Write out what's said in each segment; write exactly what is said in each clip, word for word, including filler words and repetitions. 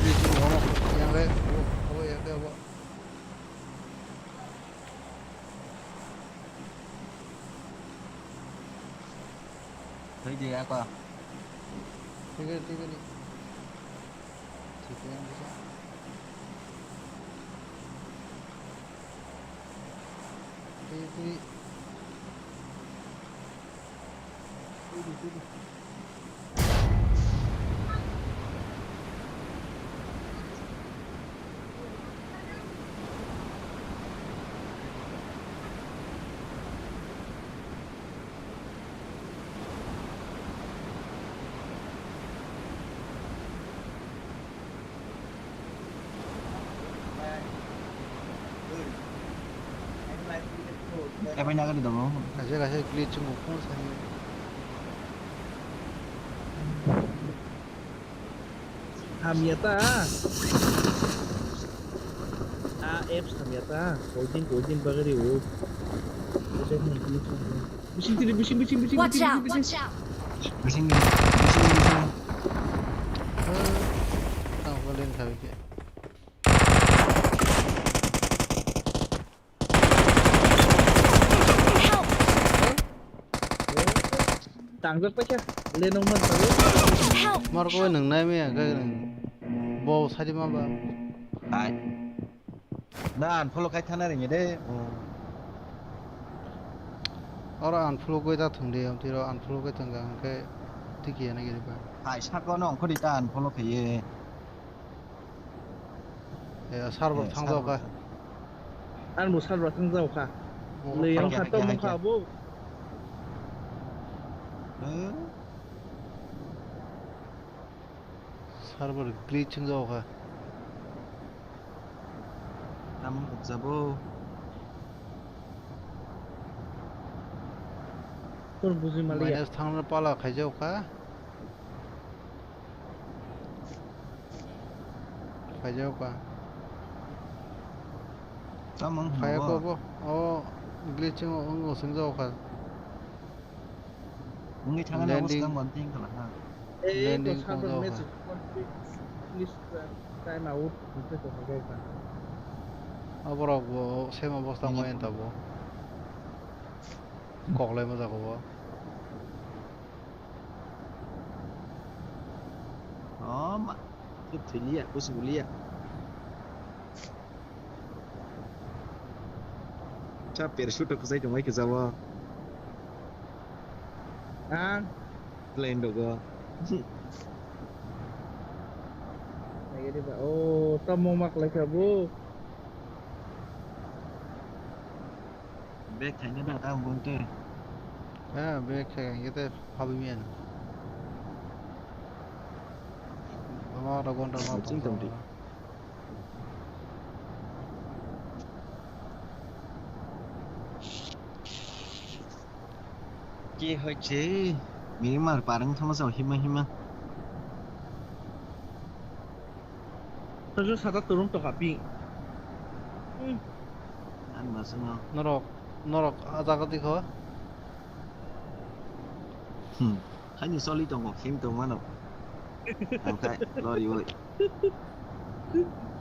Yang re, abo, abo, yang re, abo. Thwi di ako. Thwi di, thwi di. Thwi di, yang bisa. Thwi di, thwi di. Thwi di, thwi di. Kaisa kaisa glitch wngkha phone sani. Hamya ta. A apps hamya ta. Koidin koidin bagari o. Bising tiri, bising, bising, bising, Watch bising, out! Bising. Watch out! Bising, bising, bising. Tang ko len khabe ke. Help! Tangjak paikha. Lenong man sabe. Help! Mar ko nang nai me ang ka nang. Bo sadi ma ba. Ai. Na unfollow khai thana ringe de. Oro unfollow goi ta thung de, am tiro unfollow goi thung ga, hwnkhe tiki ya na giri ba. Hai, sako no ongkhori ta unfollow khaiye. Eh, server thang jao kha. An bo server thang jao kha. Lei ong kha, tom ong kha bo. Server glitch wng jao kha. Tamo rwkjabo. Tor buji maliya. Minus thangna pala khaijao kha. Khaijao kha. Tamo wng phaya kha bo. O glitch wng, wng, wng swngjao kha. Wngwi thangna landing. Landing kong jao kha. Please, uh, time out. Aborok bo same obostha mo enta bo. Koklai mo jaga bo. Oh, ma. Thwiliya, kusi buliya. Cha parachute kwchai tongmai khe jabo. Ang? Plane rogo. Nagari ba, oh, tamo mak lai kha bo. Back khaina da tamo bunte. Ha, back khai ang kete phabi mian. Ama rogon rama. Ching tong di. Ke hoi che, mini mar parang thama sao hima hima. Tojo sata turung to kapi. Hmm. An masano. Norok, norok, ajaga dikho. Hmm. Haini soli tongo, him tong mano. Angkai, lori oi.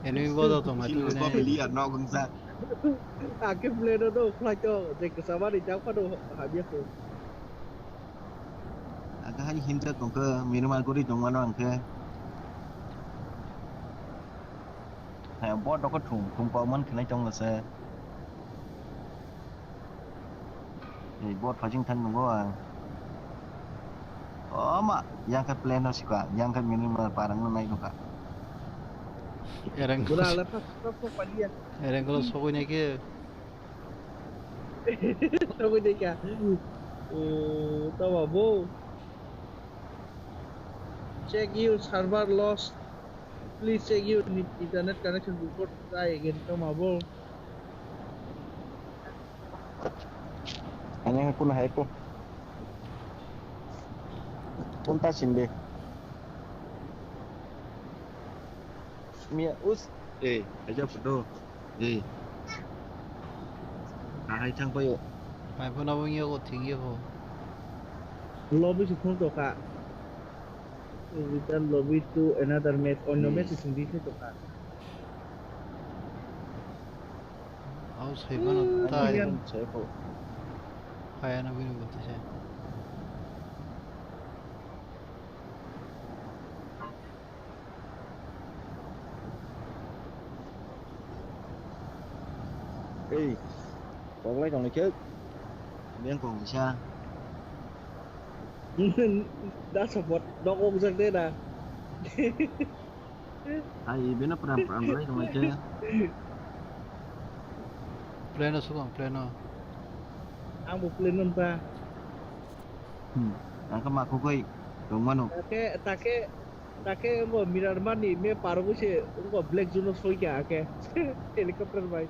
Enemy bodo tong mati. Him ko beli ya, nok bangsa. Ake play do do, flight do, je kesama ni jauh kado, habis tu. Aka hai him tak tong ke, minum alkohol tong mano angke. Hai, bot doko thum, thum pau man khenai tong se. Ei, bot phajing thang nungo ang. O ma, yang khe plane no sikha, yang khe mini ma parang no nai nukha. Ereng. Bura ala thak thak thak paliya. Ereng kolo sogoi nai khe. Sogoi nai kha. O, tama bo. Check your server lost. Please check your internet connection before try again. Tama bo. Ani hakuna hai ko. Punta sinde. Mia us. Eh, aja photo. Eh. Ahai thang payo. Hai phone abo ngiyo ko thing yo ko. Lobby si phone to ka. Return lobby to another match. Onno match sing di se to ka. Au sai mano tai. Sai ko. Kaya na bini bote sai. Ei, koklai tongni khe. Beng kong sa. Da support dok ok jak de da. Ai, beno pram pram lai tongni khe. Pleno sukang, pleno. Ang bo pleno ta. Hmm, ang khe ma khogoi tongmano. Take, take. Take wngkha Miramar ni map paro se wngkha Black Zone o soi kha khe helicopter bai.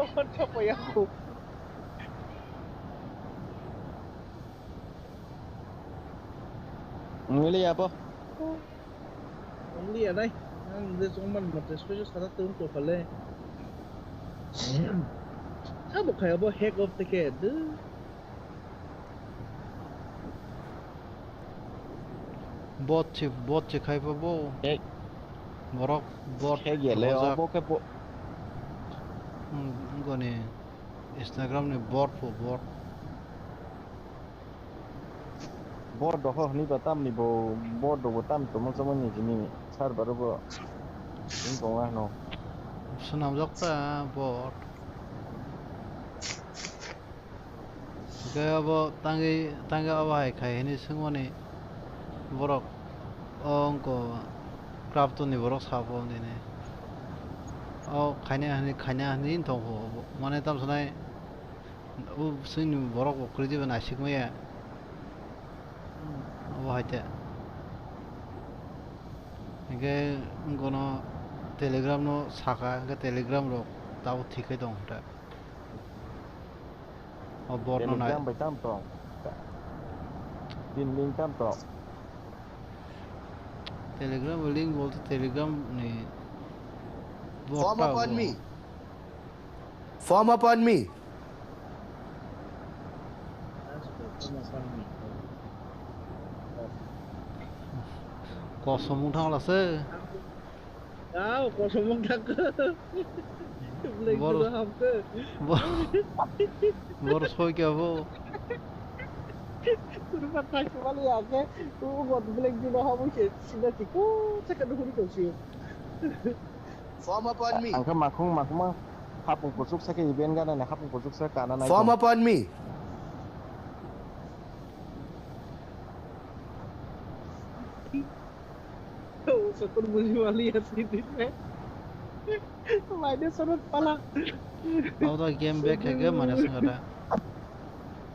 Omo thapa ya ko. Wngli ya bo. Wngli ya nai. Ang de chongman mate special sana tong to khale. Abo kaya bo hack of the kid. Bot se, bot se khai pa bo. Hack. Borok bot. Hack ya le, bojak. Obo khe bo. Hmm, goni Instagram ni bot po bot. Bot doho hwnwi ba tamni bo, bot dobo tam tongma chama ni jini server bo. Wng tong ano. Swnamjak ta bot. Hwnkhe abo tangwi, tangwi abo hai khai hwnwi swngmani borok, o wngkha Clapton ni borok sabo nini. O khaina hwnwi, khaina hwnwi wng tongkho obo. Mane tamo sanai, o chwngni borok bo kwrwi diba naisik maya. Obo hai te. Hwnkhe wngkha no Telegram no saka, hwnkhe Telegram rok tabuk thik khe tong khe. O bot no nai. Telegram bai tam tong. Tin link tam tong. Telegram bai link bolte Telegram ni bot. Form ta upon bo. Me. Form upon me. Kosom wng thang lase. Tao, kosom wng thang khe. Black Bor-, Zone hamkhe. Bor-, bor soi khe bo. Kurba thai sumali ya khe. Tu got Black Zone hamkhe. Sida si ko chaka dukuri to si. Form upon me. Ang khe makhung makhuma hapung kuchuk sa khe event gana na hapung kuchuk sa kana nai. Form upon me. Sokur buji wali ya sini. Lainnya sorot pala. Kau dah game back ke game mana sengaja.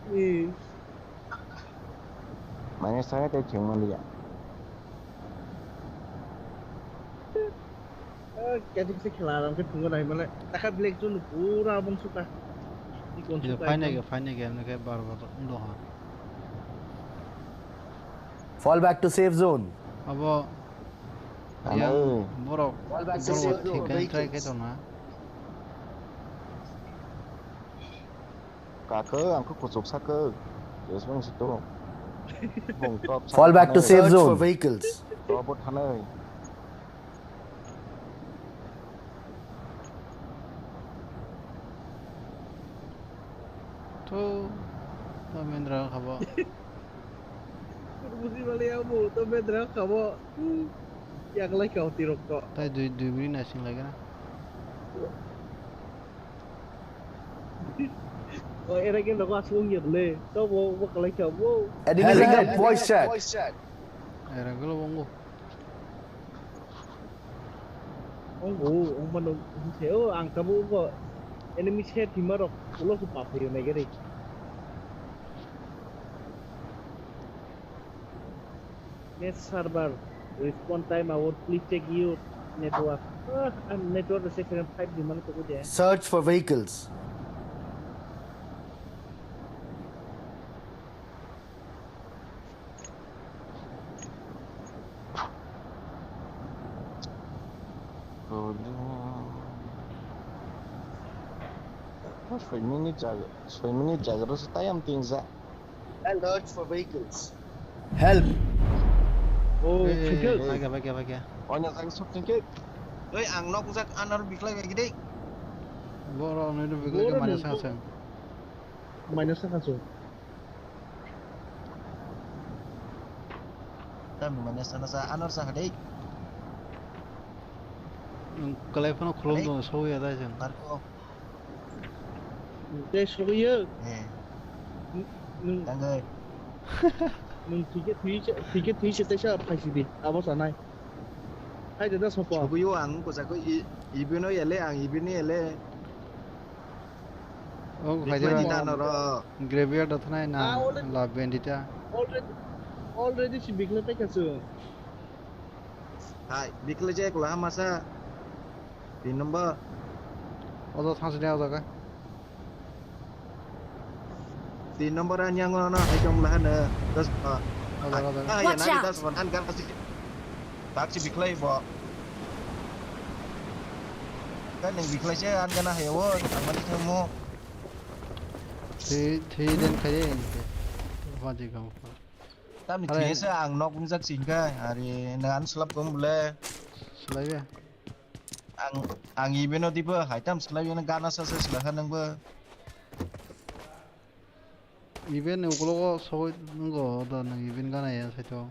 Ih. Mane sanga tei chwng manliya. Kaisa kaisa khela ram khe thwngwi nai male. Takha Black Zone pura abong suka. Ikon suka. Final ge, final ge, amne khe bar bar wngdo ha. Fall back to safe zone. Abo. Ano. Yang borok. Fall back to safe zone. Borok thik khe try khe tongna. Kakhe, ang khe kuchuk sakhe. Yes, bang situ. Bong top. Fall back to safe zone. Search for vehicles. Top bo thanai. To, to Mendra khabo. Buji bali abo, to Mendra khabo. Yaklai kau tirok ko. Tai dui, dui bri na sing lagi na. O, era ke nogo aswng yek le. To bo, bo kalai kha bo. Adding a random voice chat. Era ke lo bongo. Ongo, ongma no, se o, ang tabo bo enemy se thima rok ulo su pa phayo nai gari. Net server, respond time hour, please check your network. Ah, ang network se keren five G mano to de. Search for vehicles. Soi minute jaga, soi minute jaga rw se tayam tingja. Alert for vehicles. Help! Oh, eh, eh, thank you. Eh, baikha, baikha, baikha. Oino jang sub thank you. Oi, ang nok jak anar biklai bai gidi. Boro nini biklai Boro ke mana nung sang sang. Minus sa khasu. Tam minus sana sa anar sa hadai. Kalai phano khulum do, so ya da jeng. Marco. Tei sogwi yo. Eh. Nwng, nwng, tangwi. Nwng thwikhe thwi se, thwikhe thwi se teisa phaisidi, abo sanai. Hai de da sopo. Sogwi yo ang kosako i, ibino ele, ang ibini ele. Oh, hai de. Bini nano ro. Graveyard da thanai na. Ah, already, la bandita. Already, already si bikle paikha su. Hai, bikle je kula masa. Tin number. Odo thangsi de odo ka. Tin number ani ang no hai tong la hana. Das, ah, odo, odo. Ah, ya, watch out! Nani das man an gan kasi. Tak si biklai bo. Kan yang biklai se an gana hai wo, ang mati thang mo. Thi, thi den khai de. Wadi kam. Tami are, thiyesa ang nok wngjak singkha, ari nang ano slap kong bole. Slaiya. Ang, ang ibeno dibo, hai tam slaiya, nang gana sa sa slakha nangbo. Iben ni ukulogo sogwi nungo, do nang iben gana ya saito.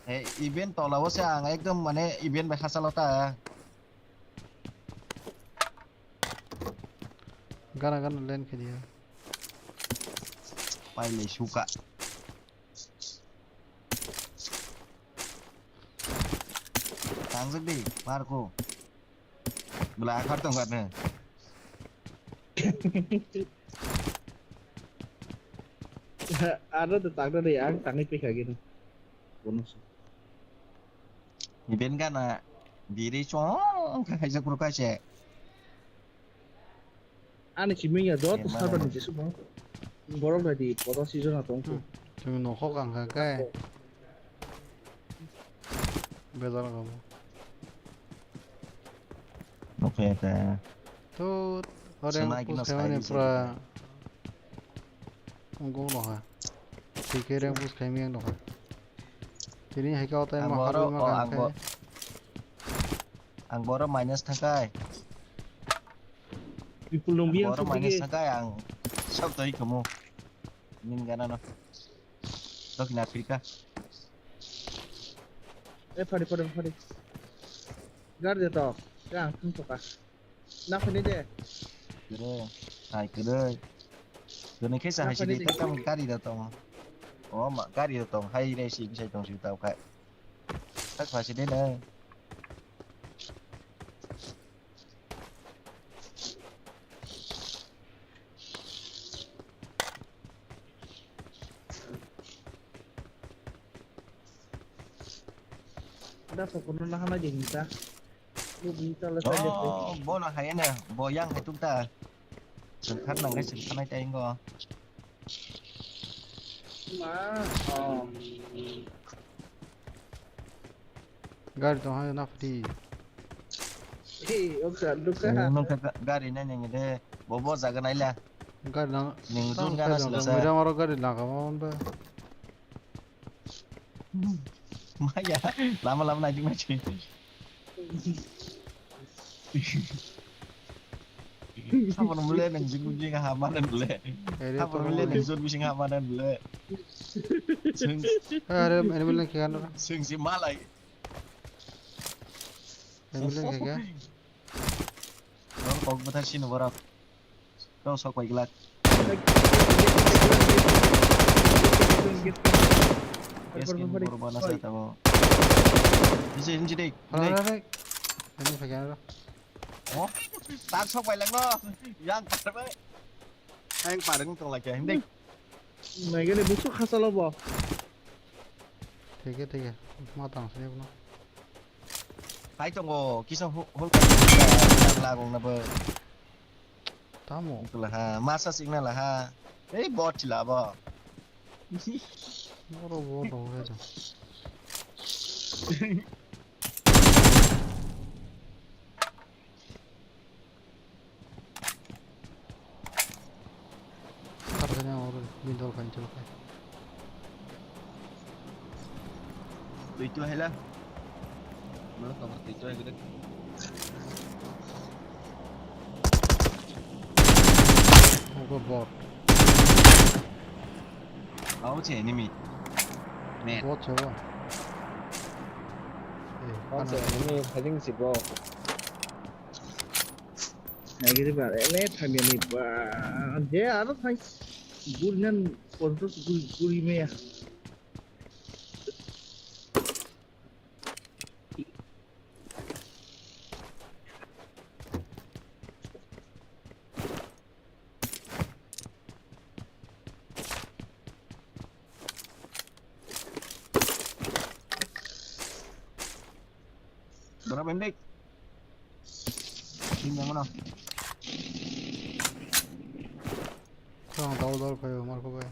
Eh, iben tola o se ang ekdom mane iben bai hachalo ta. Gana gana len khe diya. Pailai suka. Tangjak di, Marco. Bwla akhar tong kha ne. Aro to tangna de, ang tangwi pikha gini. Bonus. Iben gana biri chong kha khaijak bro kaise. Ani simi ya joto server ni jesu bo. Borok bai di poda season atong khe. Hmm. Chwng nokhok ang kha khe. Bejar kha bo. Nokhe ta. Tut, ore push khaimani pura. Wngkuk nokha. Twi khe rank push khaimani nokha. Tini hai khe o time ang ma bo oro, hapwi ma o, kha ang bo, khe. Ang bo oro minus thangkai. Bipul nung biyang sung minus thangkai ang. Sok toi kamo. Nin gana no. Dokhin Africa. Eh, phari, phari, phari. Gar de to. Ya, thung to ka. Na phani de. Kere, hai kere. Kene khe sa hai sidi, tak tam gari da tong. O ma gari da tong, hai re si sai tong si tau kai. Tak phai sidi na. Da sokono na hana jeng ta. Bo bini tala tala. Oh, bo na hai na, bo yang hai tuk ta. Sengkar nang kai sengkar nai tai ngo. Ma, oh. Gari tong hai na free. Hey, oksa, duka. Oh, nung ka gari nai nang de. Bo bo jaga nai la. Gari nang. Ning dun gana sila sa. Mira maro gari nang ka mon ba. Maya, lama lama nai ding nai. Sabar mule nang jing jing ha mana mule. Sabar mule nang jor bising ha mana mule. Sing. Are animal nang kian. Sing si malai. Animal nang kian. Nang kok bata sini borak. Kau sok pai glak. Yes, kin bor bana sa tabo. Ini sih, ini sih dek. Halo, halo, halo. Ini pegang lo. Oh, tak sok pai lang lo. Yang par bai. Yang par ini tong lagi, ini. Nai gani busuk khasalo bo. Thik he, thik he. Ma tang sini no. Hai tongo, kisa hol, hol ka lagong na bo. Tamo. Kula ha, masa signal ha. Ei bot chila bo. Oro bot ho he. Kar kanya oro bindol kan chalo kai. Twi tu hela. Mala cover twi tu hela. Ogo bot. Aw che enemy. Man. Bot che bo. Eh, One kana se enemy fighting si bro. Nagiri ba, ene thamya ni ba. Je aro thai. Gurinan pontos guri, guri meya. Berapa pendek? Ini yang mana? Kurang tahu tahu kayak Marco bay.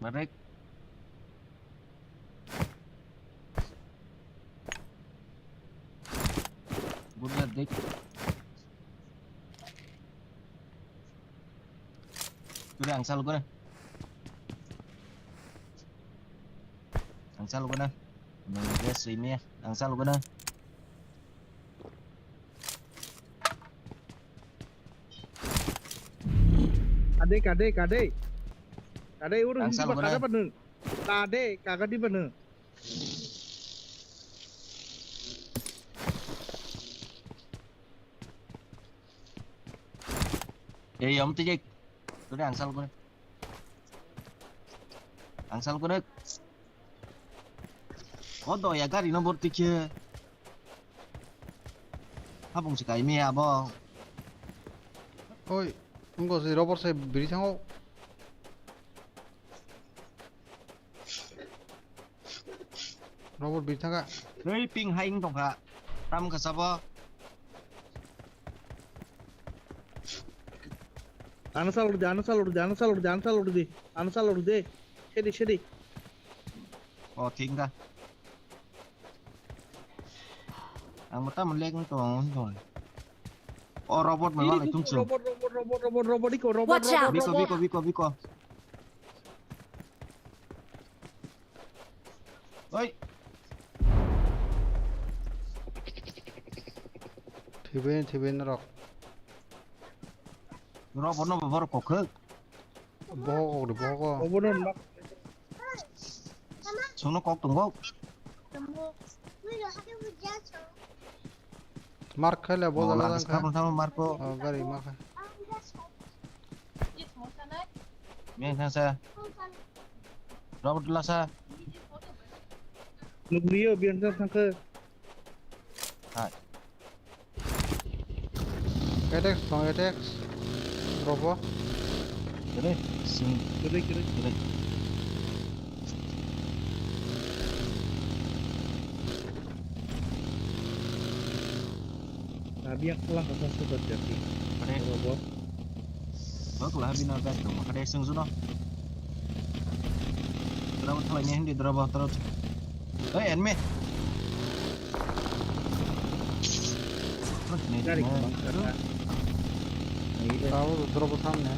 Barek. Budak dik. Sudah angsal gue. Angsal gue na. Nang gas ini ya, angsal gue na. Kade, kade, kade. Kade, urung angsal gue na. Kade panu. Kade, kagadi panu. Ei, om tijek. Tuli angsal kore. Angsal kore. O do ya gari no borti khe. Habung si kai mi abo. Oi, ungo si robor sai biri sango. Robot biri thangkha. Oi, ping hai wng tongkha. Tam kha sabo. Ano sal urde, ano sal urde, ano sal urde, ano sal urde. Ano sal urde. Sedi, sedi. Oh, thik wngkha. Ang mata melek wng tong, wng tong. Oh, robot mai wala tung su. Robot, robot, robot, robot, robot, iko, robot, robot, robot. Biko, biko, biko, biko. Oi. Thibin, thibin rok. Rok bono bo borok kokhok. Bohok kok de, bohok kok. Obono nok. Sono kok tongo. Mark khaile bo jala jang kha. Marko. Oh, gari mark kha. Meng thangsa. Robot lasa. Nukliyo biang thangkhe. Hai. Atex tong, Atex. Robo. Kiri, sing. Kiri, kiri. Kiri. Abi yang kelang kosong sudah jadi. Kiri. Robo. Bak lah bina gas dong, makanya sing suno. Kenapa kalau ini di drop terus? Eh, enemy. Gari kebang kata. Tahu tuh drop samne.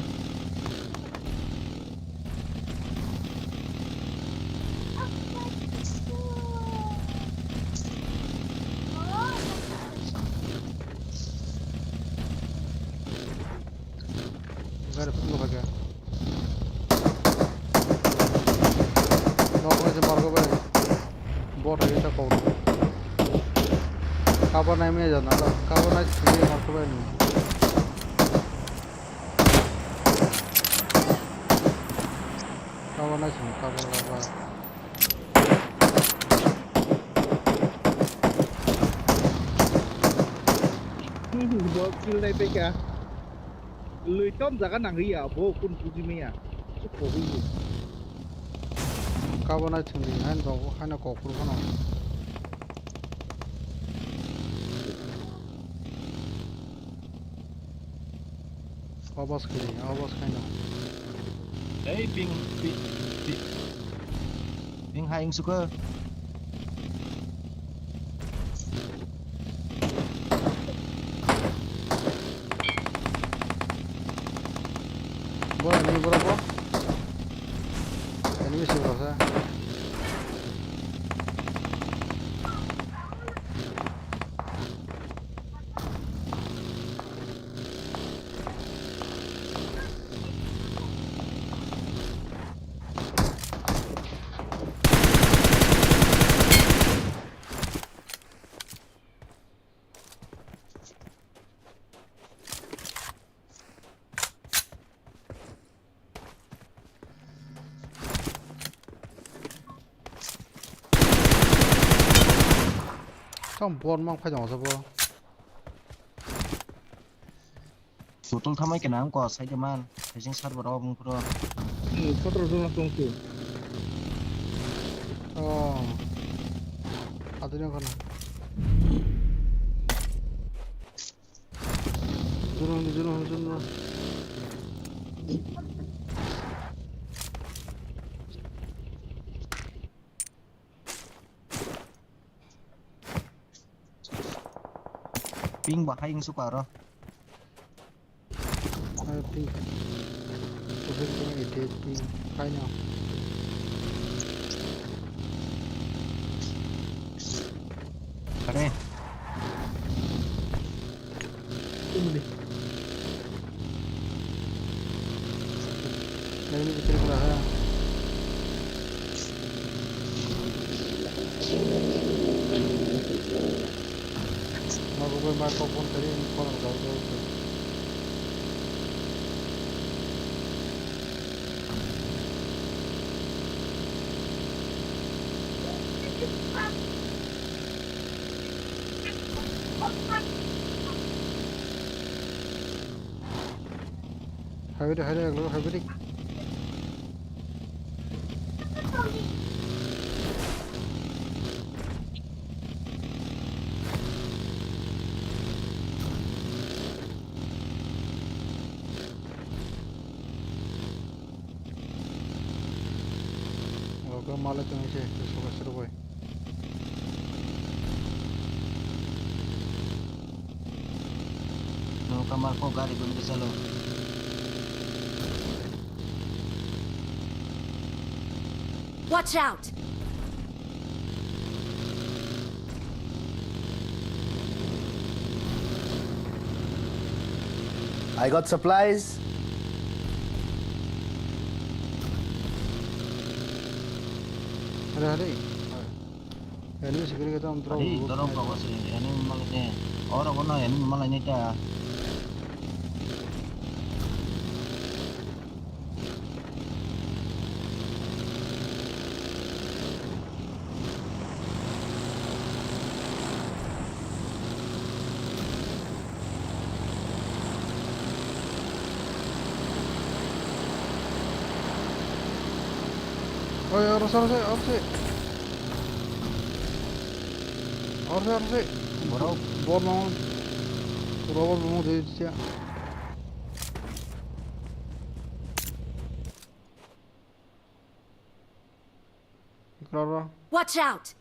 Gari phungo kha khe. Nok nai se margo bai. Bot hai ta kok. Cover nai me jana lo. Cover nai se margo bai ni. Cover nai se cover cover. Bot kill nai peka. Lui tom jaga nangwi ya, bo kun buji maya. Chuk ko hui. Kabo nai thwngwi, haino tongo, haino kokphuru phano. Obos khaidi, obos khaino. Ei, ping, ping, ping. Ping hai wng sukha. Rabo. Enemy sih rasa. Tong bot mang phai tongo sabo. Botol thamai kena ang ko sai de man. Phai sing sar borok bung phuro. Ni photo rok jona tong ki. Oh. Adina kana. Jurung, jurung, jurung. Ping bahai wng suka oro. Ah, ping. Kuphur ping, ete ping. Kaino. Kare. Tumuli. Laini bitir kura ha. Mabukoi ma kok phone kari, phone rok rok. Habiri, habiri, habiri. Oke, male tong se, suka suka boy. Nung kamar ko gari gun ke chalo. Watch out! I got supplies. Hare, hare. Enemy security kita untuk. Adi, dorong kok sih, enemy malah ni. Orang mana enemy malah ni ta. Oi, oro se, oro se, oro se. Oro se, oro se. Borok. Bor no. Robot no de sia. Ikra ro. Watch out!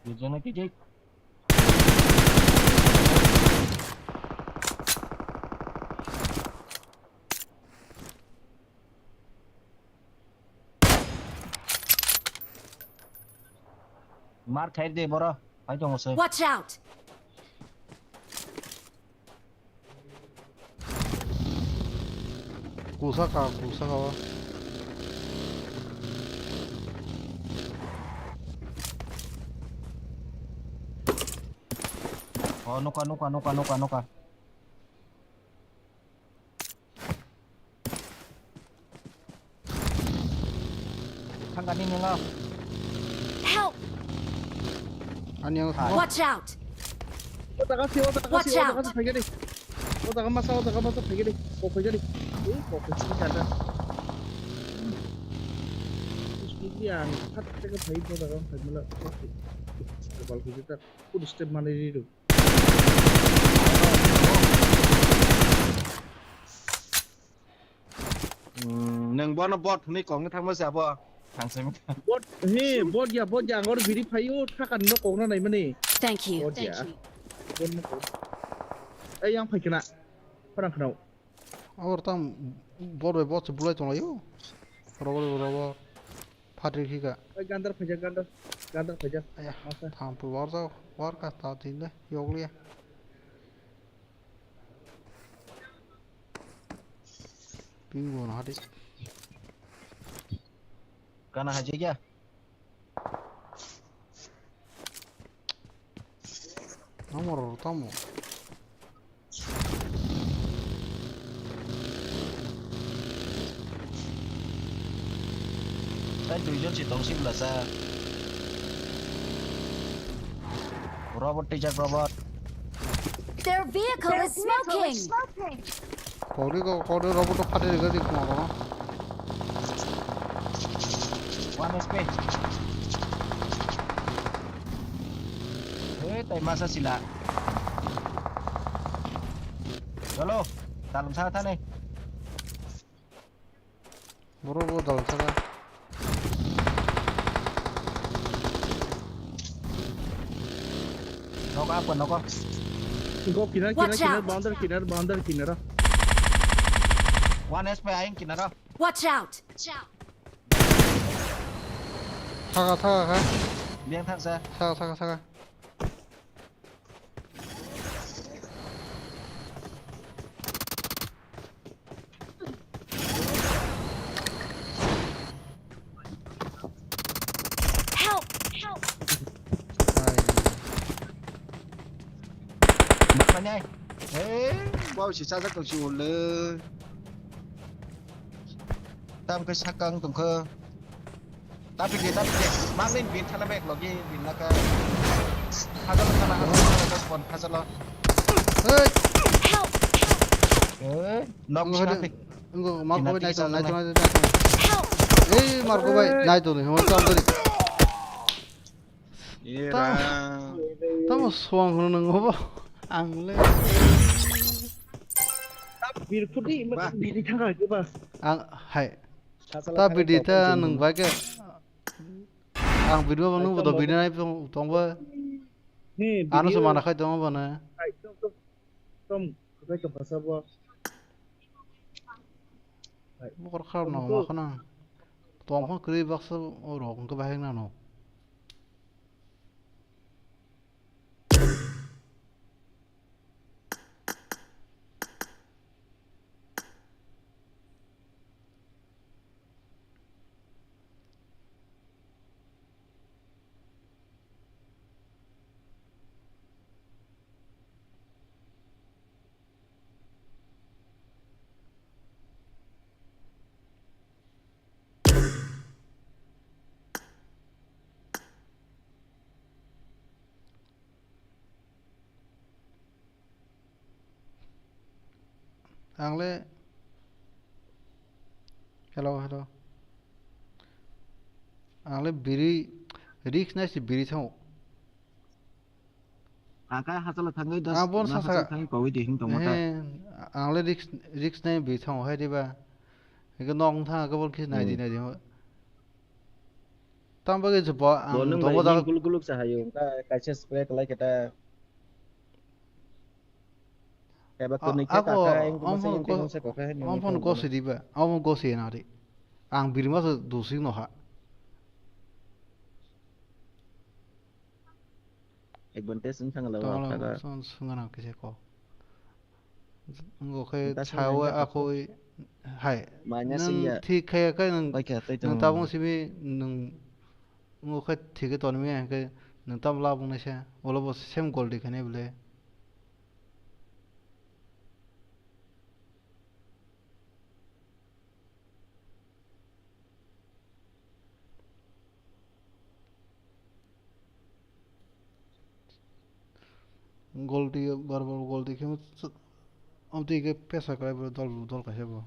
Kijana kijai. Mar khair de boro. Hai tongo se. Watch out! Kusa ka, kusa ka. Oh, nuka, nuka, nuka, nuka, nuka. Thangkani nwngo. Help! Ani ang. Hai. Watch out! O jaga se, o jaga se, o jaga se phaikani. O jaga masa, o jaga masa phaikani. Kok phaikani. Ei, kok phaikani kanda. Speed di ang, phat teke phai, o jaga phaimala. Kok phaikani. Kok phaikani. Food step manwi rw. Hmm, nwng bono bot hwnwi kok wngwi thangma se abo. Thangsa mi. Bot, he, bot ya, bot ya, angor biri phaio, thaka no kok na nai mani. Thank you. Bot ya. Thank you. Bot mo kok. Ei, yang phai kena. Parang kena. Abor tam bot bai bot se bulai tong laio. Robo, robo. Phatri khika. Ei, gandar phaja, gandar. Gandar phaja. Aya, masa. Thampui warjak, warka ta tinde, yokliya. Ping bon hadi. Kana haji kya? Nomor tamo. Tai duijon si tong si bwlasa. Robot twijak robot. Their vehicle is smoking. Kori ko, kori robot to phate rega di kuma kono. One H P. Hei, tai masa sila. Chalo, dalam sana thane. Boro bo dal thaka. Nogo apa nogo? Go kinar, kinar, Watch kinar, out! Boundary kinar, boundary kinar. One H P aing kinar. Watch out! Thaka, thaka kha. Biang thangsa. Thaka, thaka, thaka. Help! Help! Ai. Bakmani ai. Eh, wow, si sajak tong si ule. Tam ke sakang tong ke. Tapi dia, tapi dia. Mamin bin thala bek logi bin naka. Hajalo thala, hajalo thala, hajalo. Hei. Help! Eh, nok Enggak ada. Sinatik. Enggak, Marco bai nai tong, nai tong, nai tong, nai tong. Help! Eh, Marco bai nai tong, hemo tam tadi. Ira. Tamo suang hono nang obo. Ang le. Birphudi, Bah. Biri thangka ke ba. Ang, hai. Sasala Ta thangka bidi kok ta sini. Nang bai ke. Ang bidi ba nang Ekdom bodo bidi nai tong, tong ba. Ni Ano video. Semana khai tong ba na. Hai, tom, tom, tom, khai tong phasa bo. Hai. Bokor kharap na Tom ma ko. Khana. Tong pha kri baksa o rok ke bahai na no. Ang le, hello, hello. Ang le biri, risk nai si biri thang. Kaka hachalo thangwi das, Ang bon na sasa. Hachalo thangwi pawi de hing tongma ta. He, ang le risk, risk nai biri thang hai diba. Eke nong thang ke bol kis nai di Hmm. Nai di. Tam bagwi je bo ang Bo nung dongbo bai da ni guluk guluk sa hayo, ka kaisa spray kalai keta. Eba A-, kuni khe ako, kaka, ang omo masa yang ko-, tengmasa kaka, ni omo masa gosi diba, omo gosi na ri. Ang birma se dusik no ha. Advantage wngkha ngala Tongla waphaga. Son swnga nang kisa ko. Ngo khe Tasa sawa manya khe akoi hai. Manya Nang singya. Thik khe khe nang, Bai khe tei nang tongo. Tabung simi nang ngo khe thik khe tonmi ya khe nang tam labung naisa. Olo bo same goal di khane bole. Goldi, bar bar goldi khe, amtwi khe pesa kwlai bo dol, dol kaisa bo.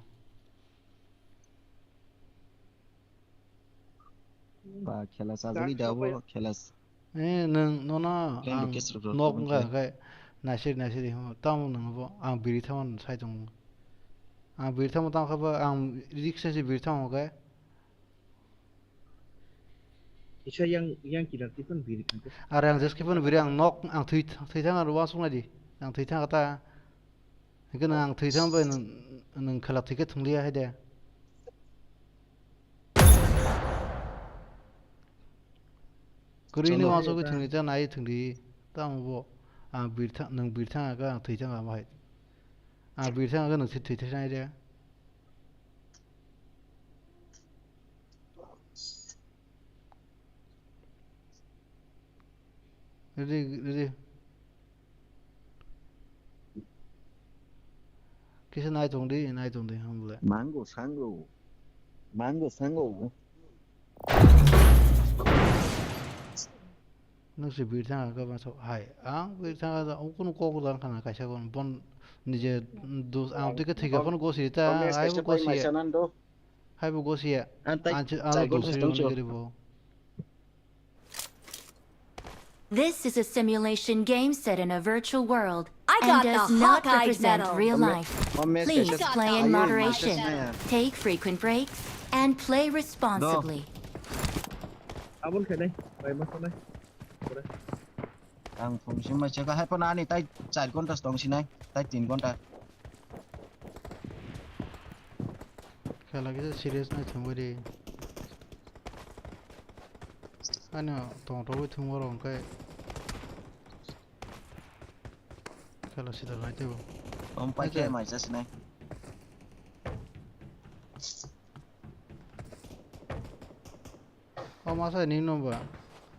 Ba, khela sajagwi da bo, khela s- Eh, nwng, nono, Friend ang request rok nok tongkhe. Wngkha khe, naisir, naisir, tamo nwng bo, ang biri thangma sai tongo. Ang biri thangma tangkha ba, ang risk se biri thangma khe. Kisa yang, yang kidar tipun biri kangkhe. Are ang jeske phano biri ang nok, ang thwi, thwi thang aro wasuk nai di. Ang thwi thang kata. Hingke nang ang thwi thang bai nang, nang khela thwikhe thwng liya hai de. Kwrwi ni Chalo. Wasuk thwng ta nai thwng di. Tamo bo. Ang bir thang, nang bir thang aga ang thwi thang amo hai. Ang bir thang aga nang thwi thang hai de. Ready, ready. Kisa nai tong di, nai tong di, hamle. Mango, sango. Mango, sango. Nung si bir thang ka ba so hai. Ang bir thang ka, ung kunu kok dan kana kaisa kon bon nije dus ang tike thike phone go si ta, hai bo go si. Hai bo go si. Ang tai, ang tai go si tong cho. This is a simulation game set in a virtual world I and got does the not Hawkeye represent medal. Real life. Please play in moderation, take frequent breaks, and play responsibly. Abon khe nai, bai ma khe nai. Ang phone sima cheka hai phone ani tai char ghonta tong sinai, tai tin ghonta. Khela kisa serious nai thangwi di. Ani tong togwi thwngma rok hwnkhe khela sida lai teibo. Om pai khe mai jasinai. O masa ni no ba.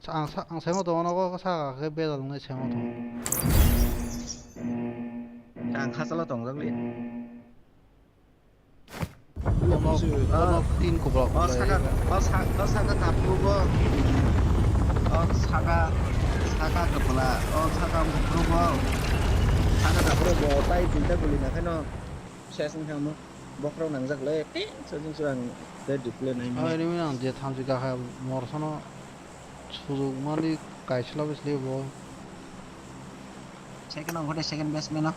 Sa-, ang sa-, ang saimo tongo nogo saka khe bejal wngnai saimo tongo. Ang khachalo tongjak li. Ono, ono tin kubok. O saka, o sa-, o saka kapru bo. O saka, saka kapla. O saka kapru bo. Saka kapru bo tai tinta guli na khaino. Ses wngkha mo. Bokhorok nangjak le, ping, chajing chwng ang tei display nai mano. Ai, rimwi ang je thamchi gakha morsano sujukmani kaisla bisli bo. Second ang hote second batsman no.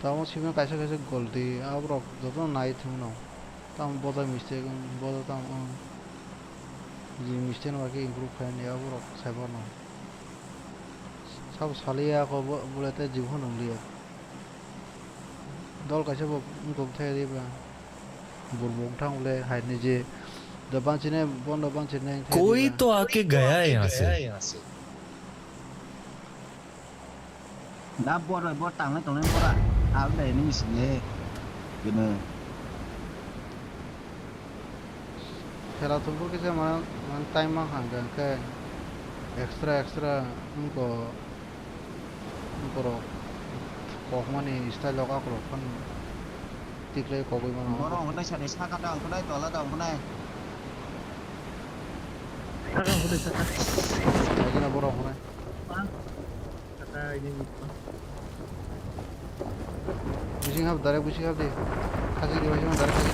Tamo simi kaisa kaisa golti, aborok jotono nai thwngno. Tamo boda mistake, boda tamo, je mistake no bagwi improve khaini aborok saiborno. Sabo saliya ako bo, bole tei jibo nwngliya. Dol kaisa bo wngkok thai riba. Burbo wngthang bole hai nije. Da banchinai, bono banchinai thai riba. कोई तो आके गया है यहाँ से। Da bor bai bor tanglai tonglai bora. Ang dai nini sini. Gini. Khela thwngfru kisa man, man time mang hang khe extra extra wngko borok kokmani style rok akorok phano tiklai kogwi mano. Borok hwnkhai sari saka da hwnkhai tola da hwnkhai. Saka hwnkhai saka. Lagi na borok hwnkhai. Bising hap, direct bising hap de. Khasi de, bising hap, direct khasi.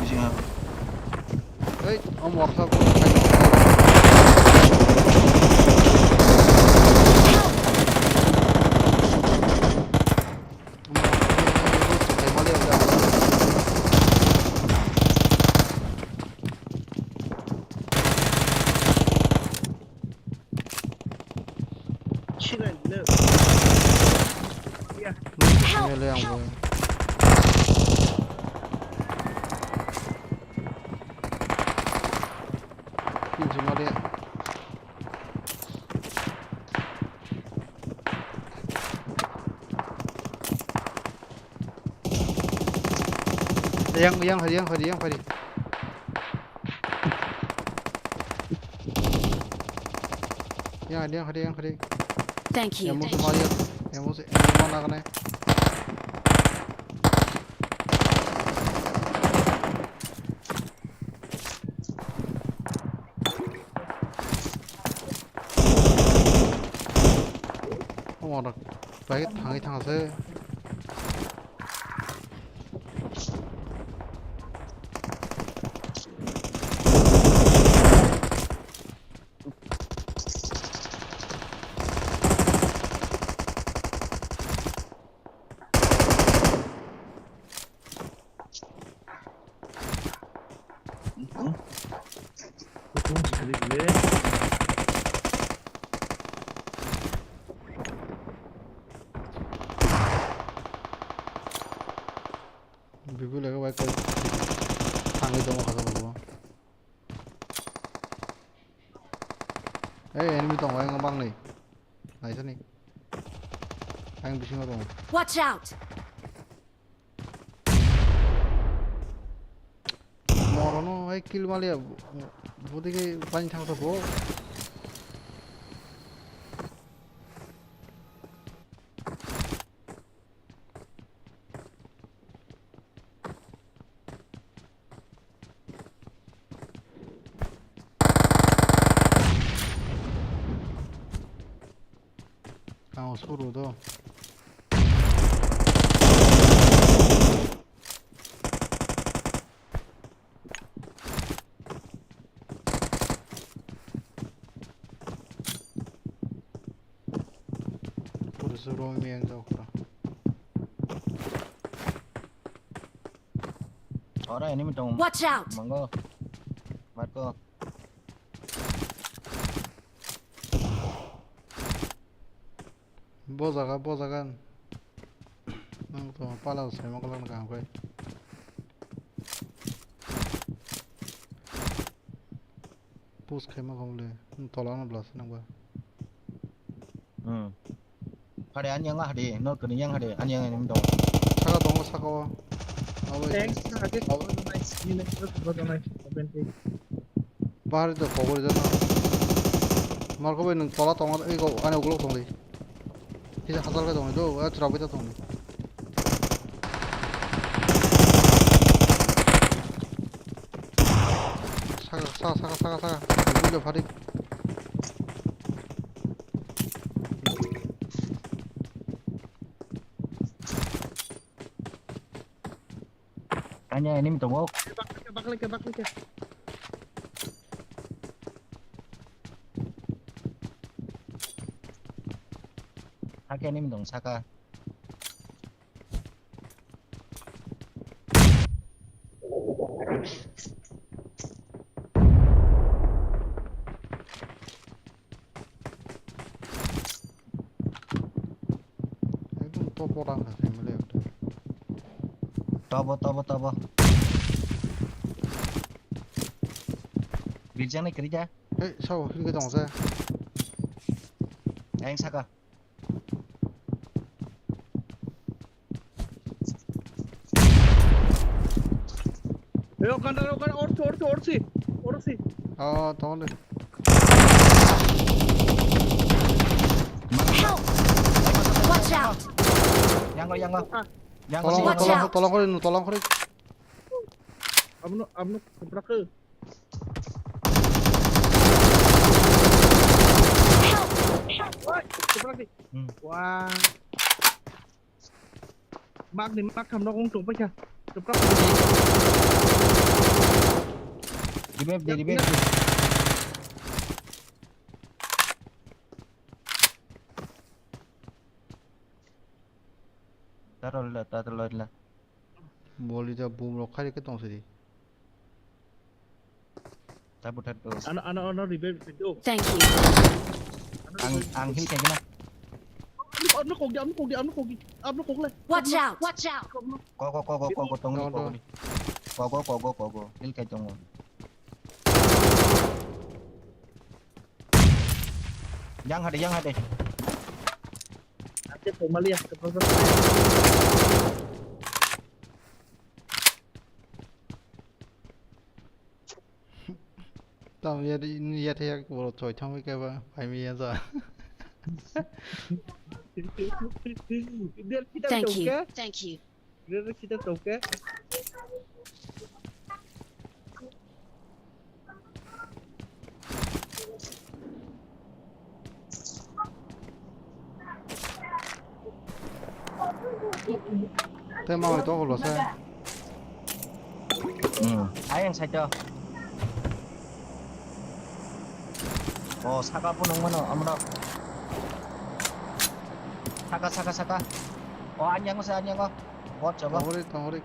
Bising hap. Ei, om workshop. Help! Help! Yang, yang, yang, yang, yang, yang. Yang, yang, yang, yang. Thank you. Yang, yang, yang, yang. Yang, yang, yang. Omo rok bai thangwi thangse. Review lega bai koi thangwi tongo kha tongo. Ei, enemy tongo, ayang bangni. Naisani. Ayang bisingo tongo. Watch out! Morono, ei, kill maliya. Budi ke pani thangsa bo. Ang suru do. Pura suru mi ang tau kura. Ora enemy tong. Watch out! Mango. Marco. Bo jaga, bo jaga. Nang to pala sai ma kolan ka kai. Push khai ma khom le. Tola no blas nang ba. Hmm. Hade, ani yang hade, nor kani yang hade, ani yang ini dong. Saka tongo, saka o. Abo Thanks, hade. Abo nice, ini nice, nice, nice. Bahar itu kobor itu. Marco bai nung tola tongo, ego, ani ulo tong di. Kita hasal ka tong di, do, ah, churap kita tong di. Saka, saka, saka, saka, saka. Ulo Farid. Kanya enemy tongo. Bakle ke, bakle ke, bakle ke. Hake enemy tong saka. Ekdom top o rang kha family ekdom. Tobo, tobo, tobo. Birjang ni kerja. Hei, sao, hingke tong se. Ayang saka. Yo, ganda, yo, ganda, orsi, orsi, orsi, orsi. Oh, tong de. Help! Watch out! Yango, yango. Ah. Yango, tolong, yango. Watch out! Tolong, tolong kori, tolong kori. Abno, abno, kuprak ke. Help! Wah, kuprak di. Hmm. Wah. Mak ni mak tham rok wng tong paikha. Chwprak. Revive di, revive di. Taro la, taro la. Boli da boom rok khai ke tong sidi. Tabu thar do. Ano, ano, ano, revive do. Thank you. Ang, ang heal khaikhe na. Ano, ano, kogi, ano, kogi, ano, kogi, ano, kogle. Watch out! Watch out! Kogo, kogo, kogo, tongni, kogo ni. Kogo, kogo, kogo. Heal khai tongo. Yang hade, yang hade. Ate pemali ya, keprosot. Tam ya di, ini ya, ya, boro choi thangwi kaiba, phaimi ya ja. Thank you. Thank you. Tei manwi tongo ulo se. Hmm. Ayang side o. O, saka phunuk mano, amrok. Saka, saka, saka. O, anyango se, anyango. Bot chobo. Tongori, tongori.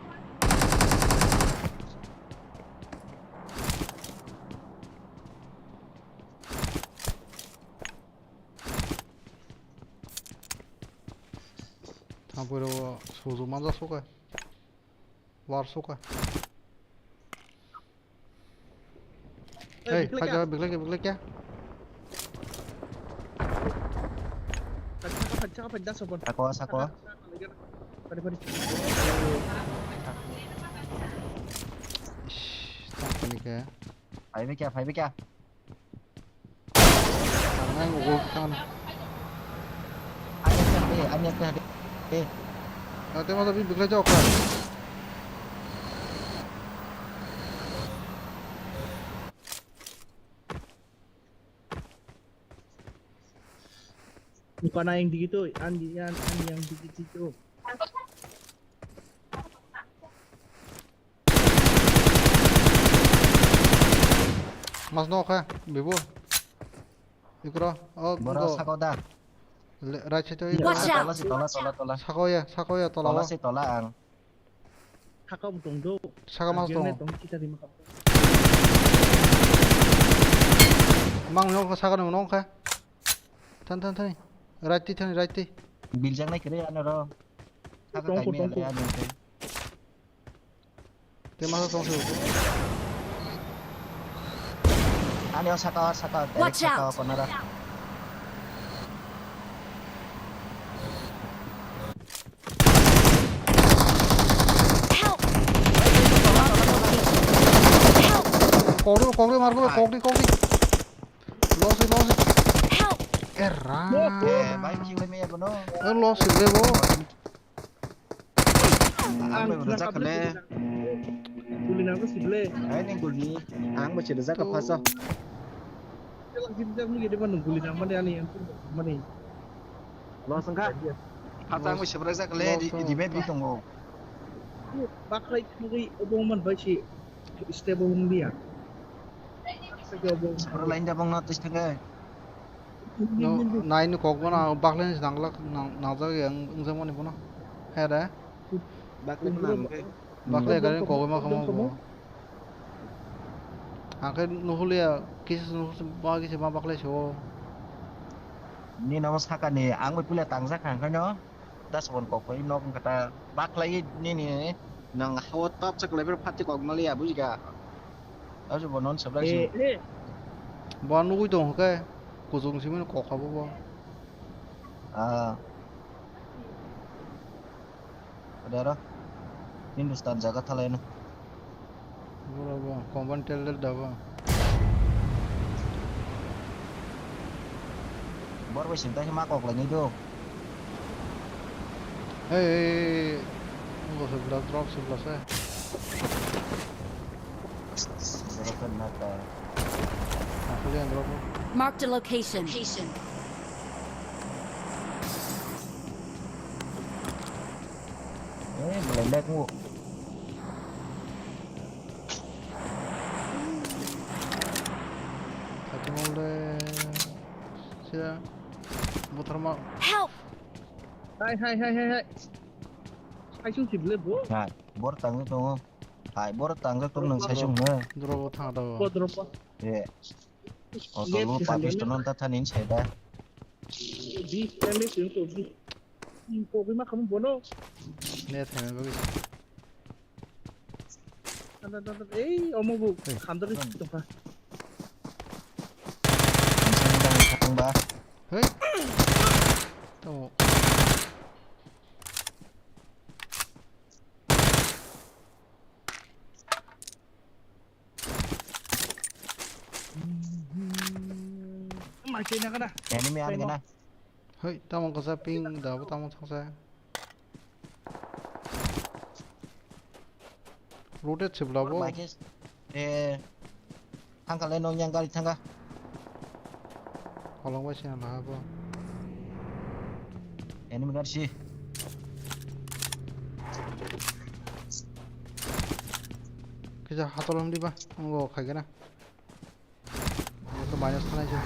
Thampui rok sujuk manja suka. War suka. Hey, hey, biklai kya? Biklai kya, biklai kya? Sako, sako. Pari, pari. Ish, tak kani kya? Phaibai kya, phaibai kya? Ang ugo kan. Ani ekta hade, ani ekta hade. Eh. Ate mata bi biklai jao ka. Bukan yang dikit tuh, an, an, an yang dikit itu. Mas no kha, bibo. Ikro, oh, boro go. Sako da. Le, right side to. Watch out! Tola si, tola, tola, tola. Sako ya, sako ya, tola. Tola si, tola ang. Saka bo tong do. Saka mas tong. Tong kita di makam. Mang no saka no nong kha. Than, than, than. Right ti, than, right ti. Biljak nai kre ano ro. Saka kai me le ano te. Te masa tong se. Ani o saka, saka, direct saka o konara. Help! Help! Kokri, kokri, margo, kokri, kokri. Losi, losi. Help! Erra. Eh, bai, kill me, bono. Eh, losi, lebo. Ang bai rwjak kha le. Guli nang si ble. Ai ni guli. Ang bai se rwjak kha phaso. Telang si rwjak mili de ban guli nang mani ani yang mani. Lo sangka. Phato ang bai se rwjak le di di me di tongo. Baklai thangwi obo man bai si stable wng dia. Saka obo. Saka lain da bang na tis thangai. No, nai ni kok bono baklai ni nanglak, nang-, nangjak ya, wng-, wngjakmani bono. He de? Baklai bono ang khe. Baklai gari kok ma khamo bo. Ang khe nuhulia, kisa nuhul ba kisa ma baklai so. Ni namo saka ni, ang bai pula tangjak kha, ang khe no. Das bon kok bai nok wng kha ta. Baklai nini nang hawa tap chak level phat kok maliya, bujiga. Ajo bo non sabrak si. Eh, eh. Bo nugui tong khe kuchung simi kok habo bo. Ah. Adara. Hindustan jaga thalai na. Boro bo, common tel del da bo. Bor bai sing tai ma kok lai ni do. Hey, hey, hey, hey. Ngo se bla drop se bla se. Drop na ta. Aku lihat drop. Marked a location. Eh, belai lag mo. Satu mole. Sia. Motor ma. Help! Hai, hai, hai, hai, hai. Hai, sung sibile bo. Hai, bor tangwi tongo. Hai, bor tangwi tong nang sai sung ne. Drop o thang da. Bo drop o. Eh. Auto lo pa piston ta thani sai da. Di, M S yung ko di. Yung ko ma kamu bono. Ne thame bagwi. Tanda, tanda, ei, omo bo khamjagwi tongkha. Hey. Tamo. Mai khe na kana? Enemy ani kana? Hoi, tamo kasa ping da bo tamo thangsa. Rotate se bla bo. Mai khe, eh, thangka le nong yang gari thangka. Holong bai se na bo. Enemy gari si. Kisa hatolom diba, ngo khaigena. Ito minus thanai se.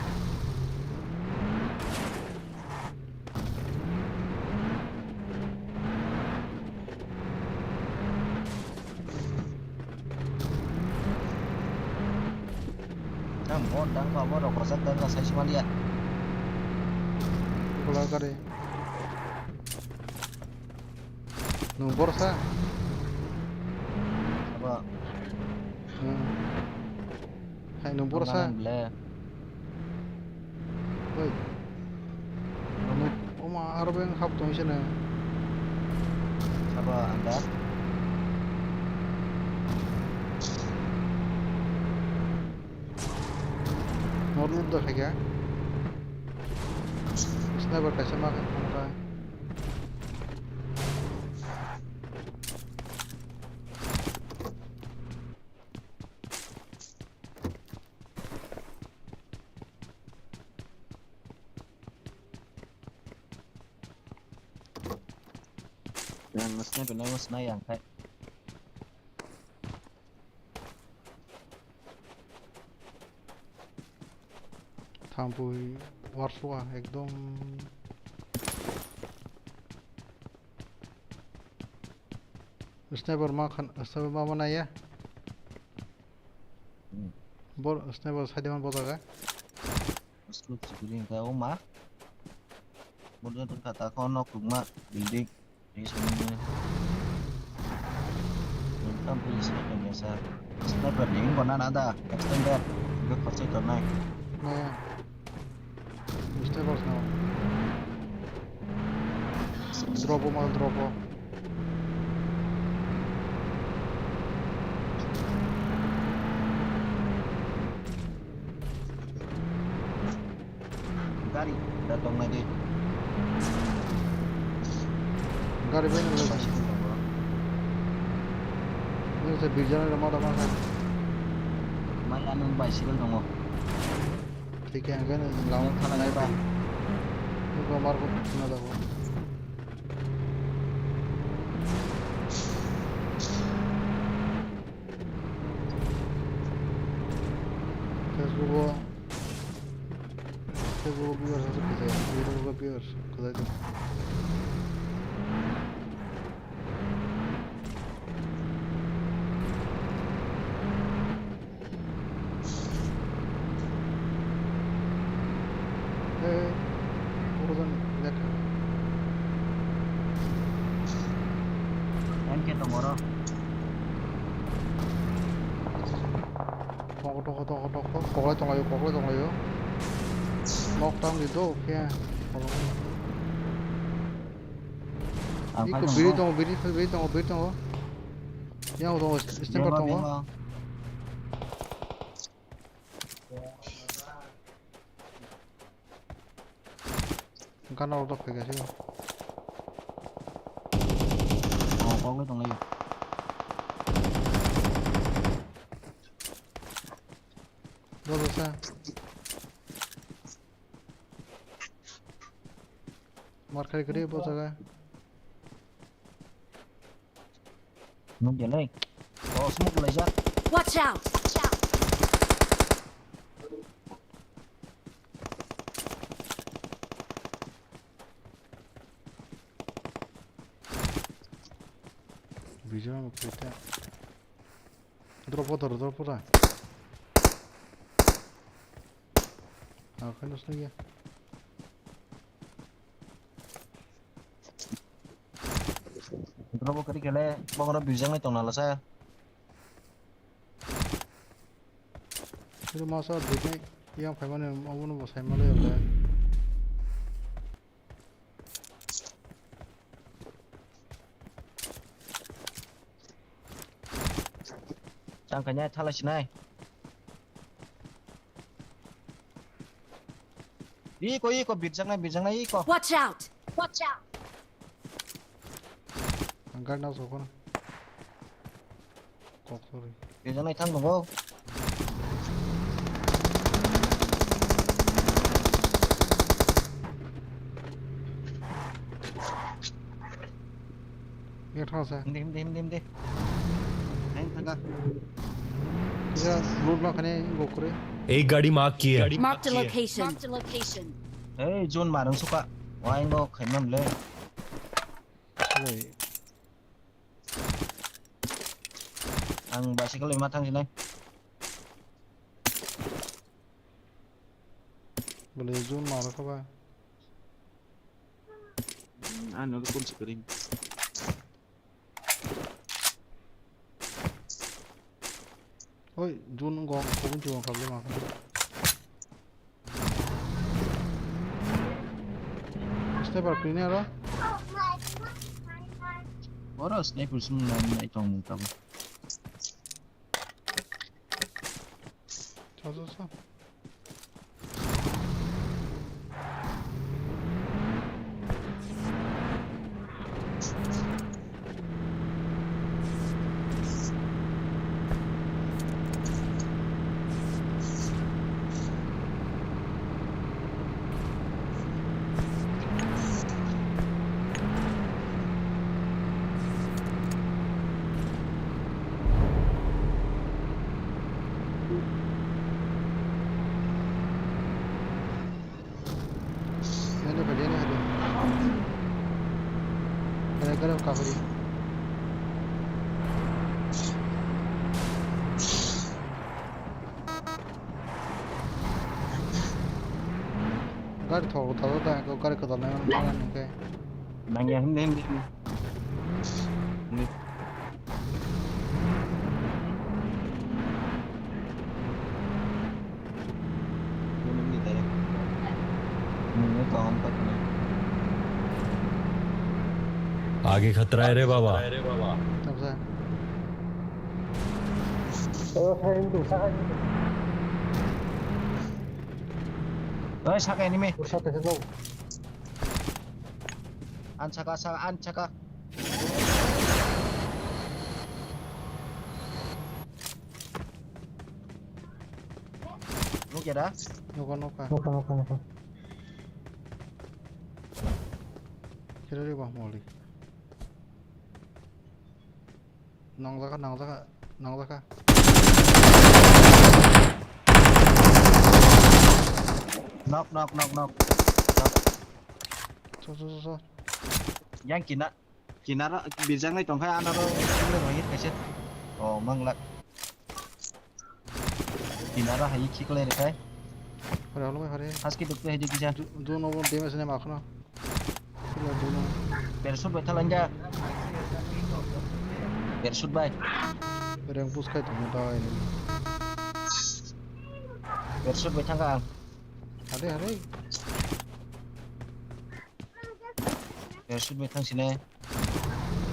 Tang bot dang ba bot rok kosek dang ka sai sumaliya. Bola gari. Nung borsa. Nwng boro sa. Oi. Nwng oma aro beng hap tong sene. Sabo anda. Nor lut da khaikha. Sniper kaisa ma kha. Yang sniper nai mas nai yang khai. Thampui warsuwa ekdom. Sniper ma khan, sniper ma mana ya. Hmm. Bor sniper side man bojaga. Scope sikuli ka o ma. Bor jatun kata ko nok tungma building. Ini semuanya. Welcome to Sniper Nation. Sniper ni ingkona nada extended. Ini kosek tonai. Naya. Sniper no. Drop o mal drop o. Gari da tongnai de. Gari bai nang lai. Nang se bijana rama rama kha. Mai anu bicycle tongo. Thik khe ang khe lamao thanai ba. Nokbar kok thangna jago. Facebook o, Facebook o viewers aswk kwchai, Facebook o viewers kwchai tong. Eh, oro jani lekha. M K tongo oro. Tongo, tongo, tongo, tongo. Koklai tonglaio, koklai tonglaio. Nok tang di do, khe. Ang iko phai biri tongo. Tongo, biri, biri tongo, biri tongo. Yang tongo, sniper tongo. Bema, bema. Gana rok phai gaisi. Oh, kok le tonglai. Bobo sa. Mar khai gri bo jaga. Nung gelai. Oh, smoke laijak. Watch out! Bijak mo kita. Drop water, drop water. Ah, kan usna ya. Drop kari kele, bongro bijak nai tong nala sa. Pero masa bijak yang phaimani omono bo saimale ya. Tang kanya thala sinai. Iko, iko, birjaknai, birjaknai, iko. Watch out! Watch out! Ang gari nang sokon. Kok, sorry. Birjaknai thang tongo. Yak thang sa. Hindi, hindi, hindi, hindi. Ayan, thangka. Kisa loot ma khane go kore. एक गाड़ी मार्क की है। Marked a location. Marked a location. Hey, zone marang suka. Why no khaimam le? Wait. Ang bicycle lima thang sinai. Bole zone maro kha ba. Ano ko kun sikring. O Oi, June wngkha, kubun chibang problem wngkha. Sniper kwrwini aro? Oro sniper sung nai nai tong mung tabo. Sa, sa, sa. Nani phadi, nani phadi. Kare, kare, kapri. Gari thok, thok, thok, thok, gari kwtal nai, nai, nai, nai, nai. Nangya, hindi, hindi, hindi. Hindi. आगे खतरा है रे बाबा। Tamsa. Oh, saya itu, saya itu. Oi, saka ini, me. Usah ke sini. An saka, saka, an saka. Nuk ya da? Nokha, nokha. Nokha, nokha, nokha. Kira dia bah moli. Nang jaka, nang jaka, nang jaka. Knock, knock, knock, knock. Knock. So, so, so, so. Yang kina, kinaro birjak nai tongkha, anaro kinaro hit kaisa. Oh, manglak. Kinaro hai khiklai rwkhai. Hore, hole, hore. Haske dukte hai dikisa. Ju-, ju nobo damage ne makhno. Sila ju no. Parachute bai thalanja. Parachute bai. Reng push khai tongni bai ni. Parachute bai thangkha ang. Hare, hare. Parachute bai thang sine.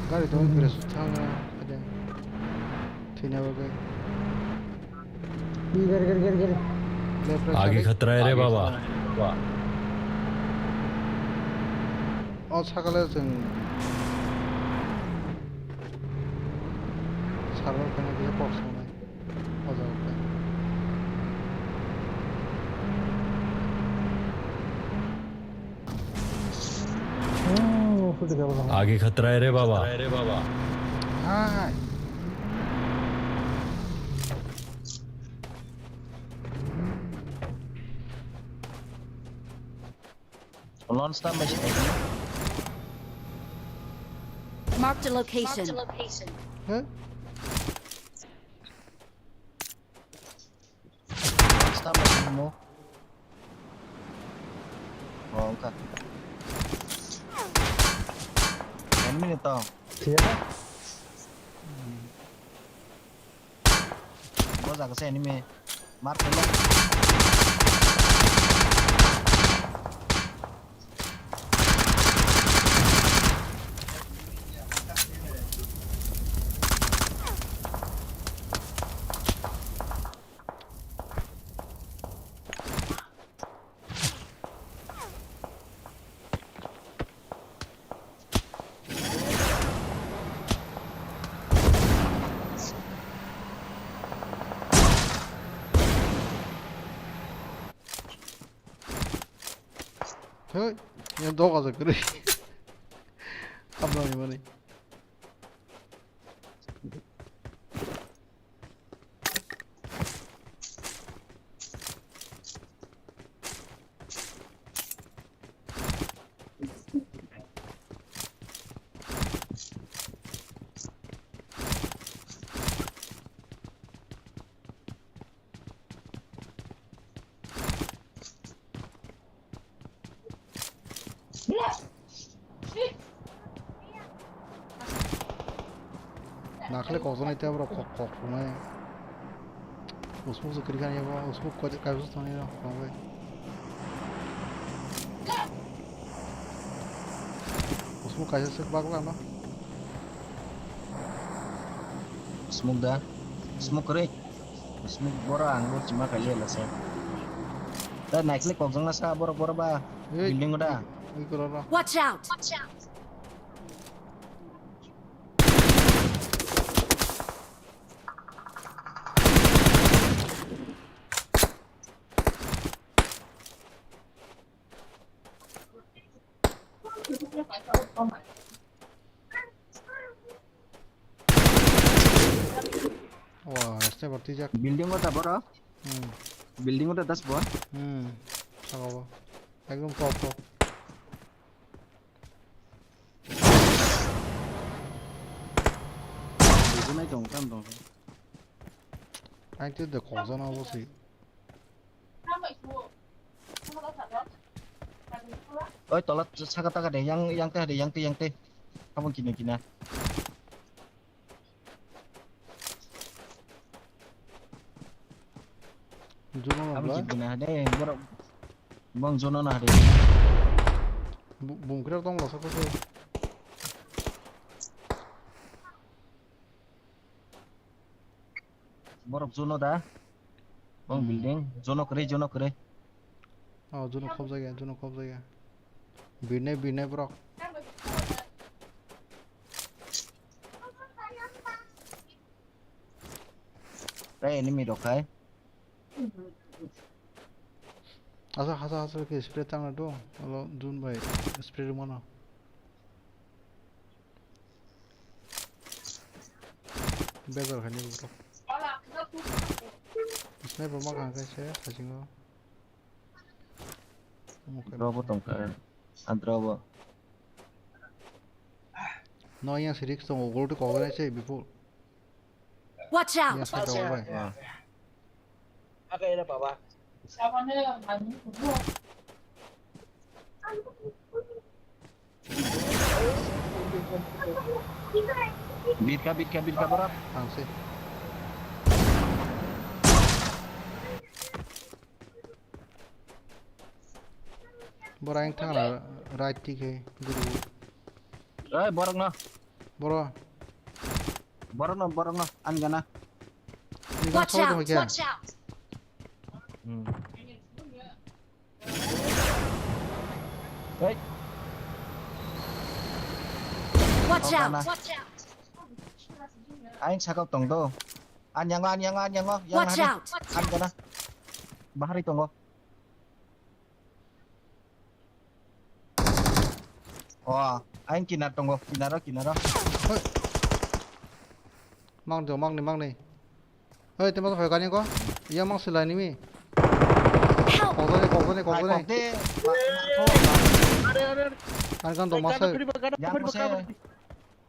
Gari to parachute thang na, ada. Thina bagwi. Gari, gari, gari, gari. Left, right, आगे side. खतरा है रे बाबा। O sakale chwng sarwk khe na kisa kok sanai. O jaga khe. Hmm, pwtwk abo no. आगे खतरा है रे बाबा। Hai. Launch tam bai se. Marked a location. Huh? Stop mo. Oh, wngkha. Enemy ni tong. Siapa? Bo jaga se enemy. Mar khaila. Thoi, ya doga jakre. Abla ni mani. Nakhwlai kokjaknai tei borok kok, kok rwnai. Usmuk se kwrwi kani bo, usmuk koi kaisa se tongnai rok, rok bai. Usmuk kaisa se bak lama. Smoke da? Smoke kwrwi? Smoke boro ang bo chima kali la se. Da naikle kokjang na sa boro boro ba. Ei, building da. Ei, koro ro. Watch out! Wah, sniper tijak. Building o ta boro? Hmm. Building o ta das bo? Hmm. Saka bo. Ekdom top top. Building nai tong, tam tong. Ang twi de kokjana obo se. Oi, tola saka taka de, yang, yang teh de, yang teh, yang teh. Kamu kini kina. Jono na Kamu bla. Kini kina de, borok. Bang jono na de. Bu-, bungkira tong lo saka se. Borok jono da? Bong hmm. Building, jono kwrwi, jono kwrwi. Oh, jono khobjak ya, jono khobjak ya. Birnai, birnai borok. Tei enemy rok hai. Asa, asa, asa ke spray tang do. Alo, June bai spray mano. Bezar khaini bro. Sniper ma kang kaisa thasingo. Drobo tongkha. Androbo. No yang sirik tongo, gold ko gana se before. Watch out! Yang sa dawa bai. Ah. Aga era baba. Bitka, bitka, bitka, borok. Ang se. Borok ang thang la, right tik he, guru. Oi, borok no. Boro. Borok no, borok no, ang gana. Ni ga Watch thok out! Thok ya. Watch out! Hmm. Hey. Watch out! Watch out! Aing sakao tong do. Anyango, anyango, anyango. Yang Watch hane. Out! Watch An out! Gana. Bahari tongo. Oh, aing kinar tongo. Kinaro, kinaro. Hoi. Mang do, mang ni, mang ni. Hei, temo to gani ko. Iya mang silai nimi. Help! Kokdani, kokdani, kokdani. Kokde. Are, are, are. Ar gan do masai. Yang mase.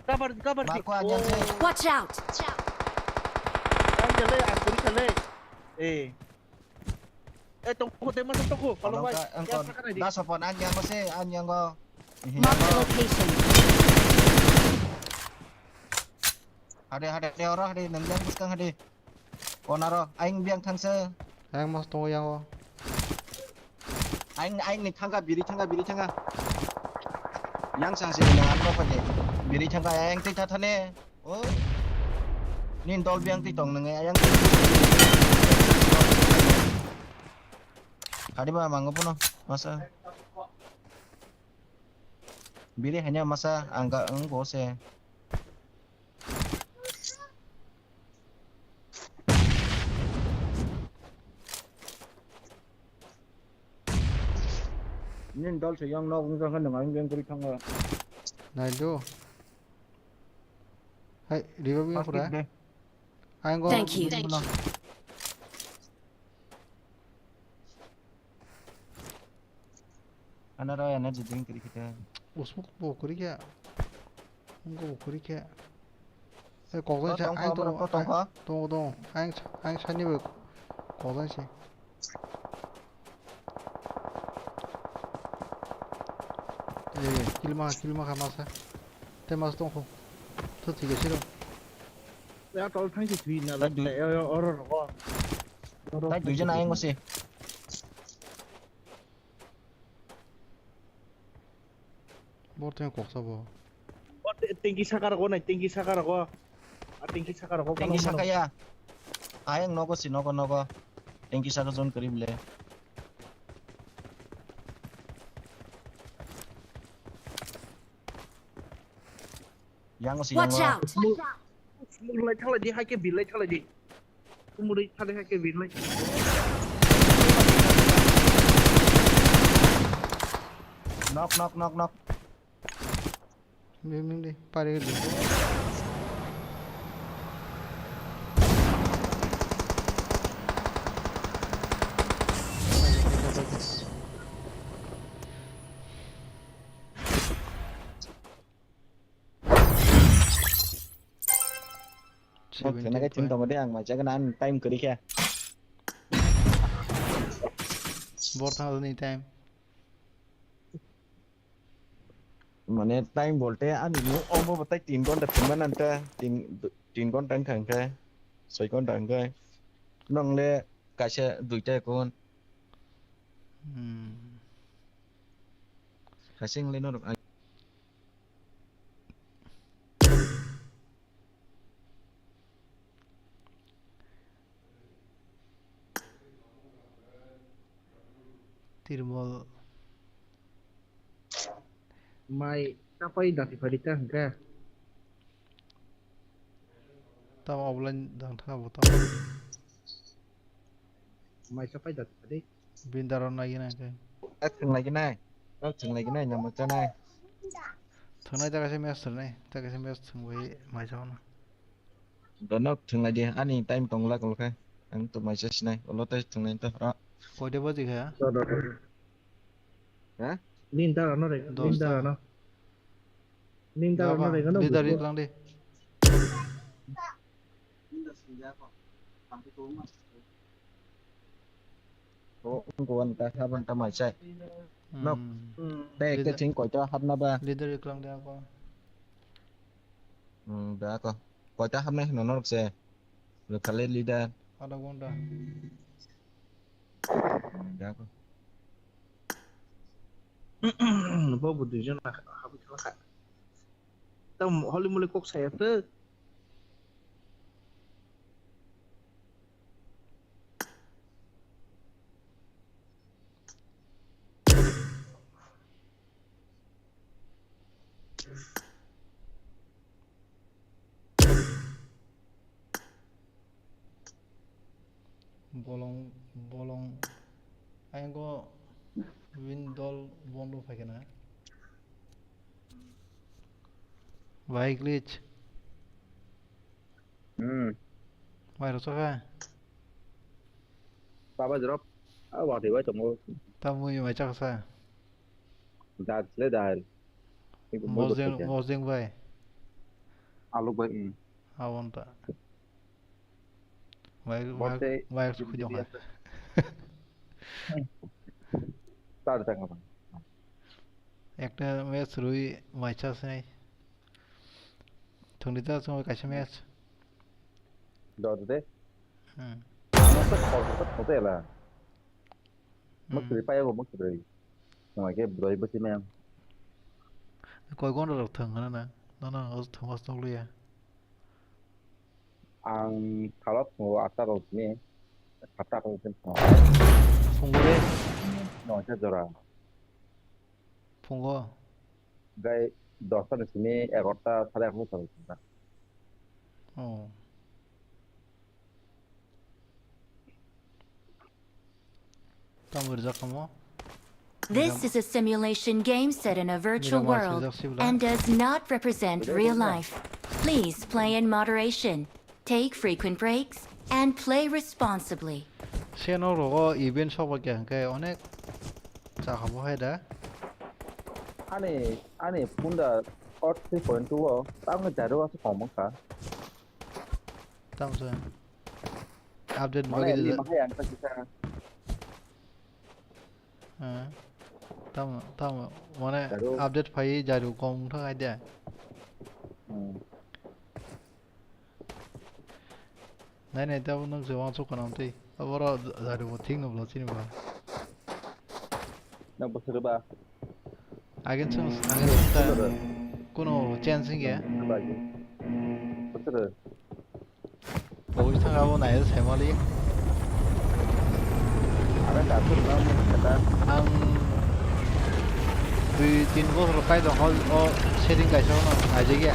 Cover, cover. Mako anyan se. Watch out! Anyan le, ang kuri kale. Eh. Eh, tongko, temo to tongko. Kalau bai. Engkon. Das opon anyan ko se, anyan ko. Mark the location. Hade, hade, hade, oro, hade, nang yang buskang, hade. Konaro, aing biang thangsa. Aing mas tongo yang o. Aing, aing ni thangka, biri thangka, biri thangka. Yang sang si nang ano pa je. Biri thangka, aing tei thathane. O. Nin dol biang tei tong nang, aing. Hadi ba mango puno, masa. Biri hanya masa, angka, ang bose. Nin dol se yang nok wng jang nang ang jang kuri thang. Nai do. Hai, riba bi pura. Ang go. Thank you. Ano rw energy drink kiri kita. Usmuk bo kuri kya? Ngo bo kuri kya? Eh, kokdai sa, ang to, to, to, to. Ang, ang sani bo kokdai si. Eh, kilma, kilma kha masa. Te mas tong kho. To thik ase ro. Ya tol thang si thui na. Oro ro. Tai duijon ayang se. Bor teng koksa bo. O te-, tengki saka rogo nai, tengki saka rogo. A tengki saka rogo. Tengki saka ya. Ayang nogo si, nogo, nogo. Tengki saka zone kwrwi bwle. Yang si, yang. Watch out! Smoke lai thalai di, hai ke bilai thalai di. Kumuri thale hai ke bilai. Knock, knock, knock, knock. Bim, bim, di, pari di. Nok thwna khe thwng tongo de, ang mai chakna ang time kwrwi khe. Bor thang ni time. Mane time bolte ani nuk omo bo tai tin ghonta thwngmani anta tin, tin ghonta wngkha hwnkhe, soi ghonta hwnkhe. Nongle kaisa duita ekon. Hmm. Kaisa wnglaino rok. Tirmol. Mai chapai dati phari ta hwnkhe. Tamo offline dang thana bo tamo. Mai chapai dati phari. Bindaro nai gina ke. Ek thwng lai gina. Ek thwng lai gina, namo chanai. Thwngnai ta kaisa match thwngnai. Ta kaisa match thwngwi mai chao na. Donok thwng lai di, ani time tong la kol khe. Ang to mai cha sinai. Olo tai thwng lai ta ra. Koide baji kha? Ha? Nin ta rano re, nin ta rano. Nin ta rano re, leader ri klang di. O, kuan ta, habang ta mai chai. Nok. Hmm. Te, te ching koi ta hapna ba. Leader iklang de ako. Hmm, da ako. Koi ta hapna hino norok se. Lokale leader. Ada gonda. Da ako. Bo bo duijon habwi thala kha. Tam holi muli kok saya se. Bolong, bolong. Ayang go win dol bondo phaikena. Bhai glitch. Hmm. Mai rw chakha? Baba drop. A, watwi bai tongo. Tamoni mai chakha sa? Dal le dal. Mojeng, mojeng bai. Aluk bai, hmm. Abon ta. Mai, mai, mai khudi ma. Tar tang ma. Ekta match rwi mai cha sai. Thungni ta chwng kaisa match. Dot de. Hmm. Ano to khor to khote la. Hmm. Mak sri pa yago mak sri. Mo ke broi bwsi me. Koi gon rok thang na na. Na na o thang was tong liya. Ang thalok thungo atta rok ni. Atta rok ni thungo. Phungo de. No, cha jora. Phungo. Gai dosta ni simi egarota sare egarota sal. Oh. Tamo rijak kamo? This is a simulation game set in a virtual world and does not represent real life. Please play in moderation. Take frequent breaks and play responsibly. Se no rogo event sobo kya hwnkhe onek chakha bo hai da. Ani, ani phone da ot three point two o, tamo jaro ase kong kha. Tamo se update mane bagwi ni da. Bahai ang ta kisa. Eh, tamo, tamo, mane update phai jaru kom thang ai de. Hmm. Nai nai tabo nang se wansuk kana tei. Aboro jari bo thik no bwla chini ba. Na bwswk ba? Agin chwng, agin chwng ta kuno chance wngya. Ba agin. Bwswk? Bo wngthang abo nai saimali. Are ta thwk na mo kata. Ang dui tin bosor kai tong hol o setting kaisa no naijagya.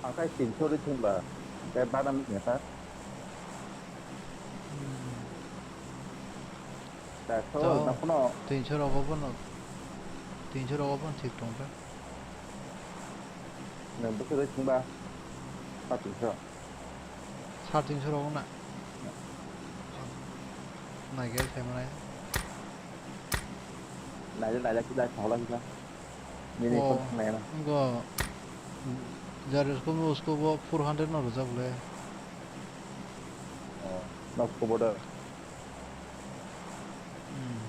Ang khai tinso ri thung ba, ang khai badam ni kha. Hmm. Da so. Tao, na kono. Tinso rogo bono, tinso rogo bono thik tong kha. Nwng bwswk ri thung ba, sa tinso. Sa tinso rogo na. Naikhe sai manai. Naijak, naijak, kisa, kisa, kisa. Nini phone naina. Wngkha, jari usko bo, usko bo four hundred no rwjak le. Oh, no, usko bo da. Hmm.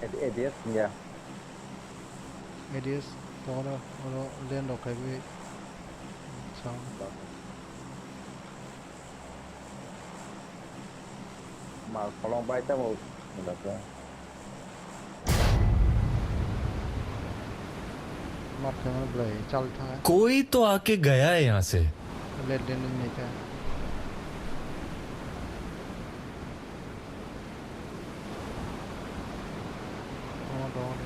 A D S wngya. A D S tongo, oro lane rok khaiwi sao. Mal kolong bai tamo nilaka. Mat khe ma belai chal tha. कोई तो आके गया है यहाँ से। Let den ni ta. Oh, dong.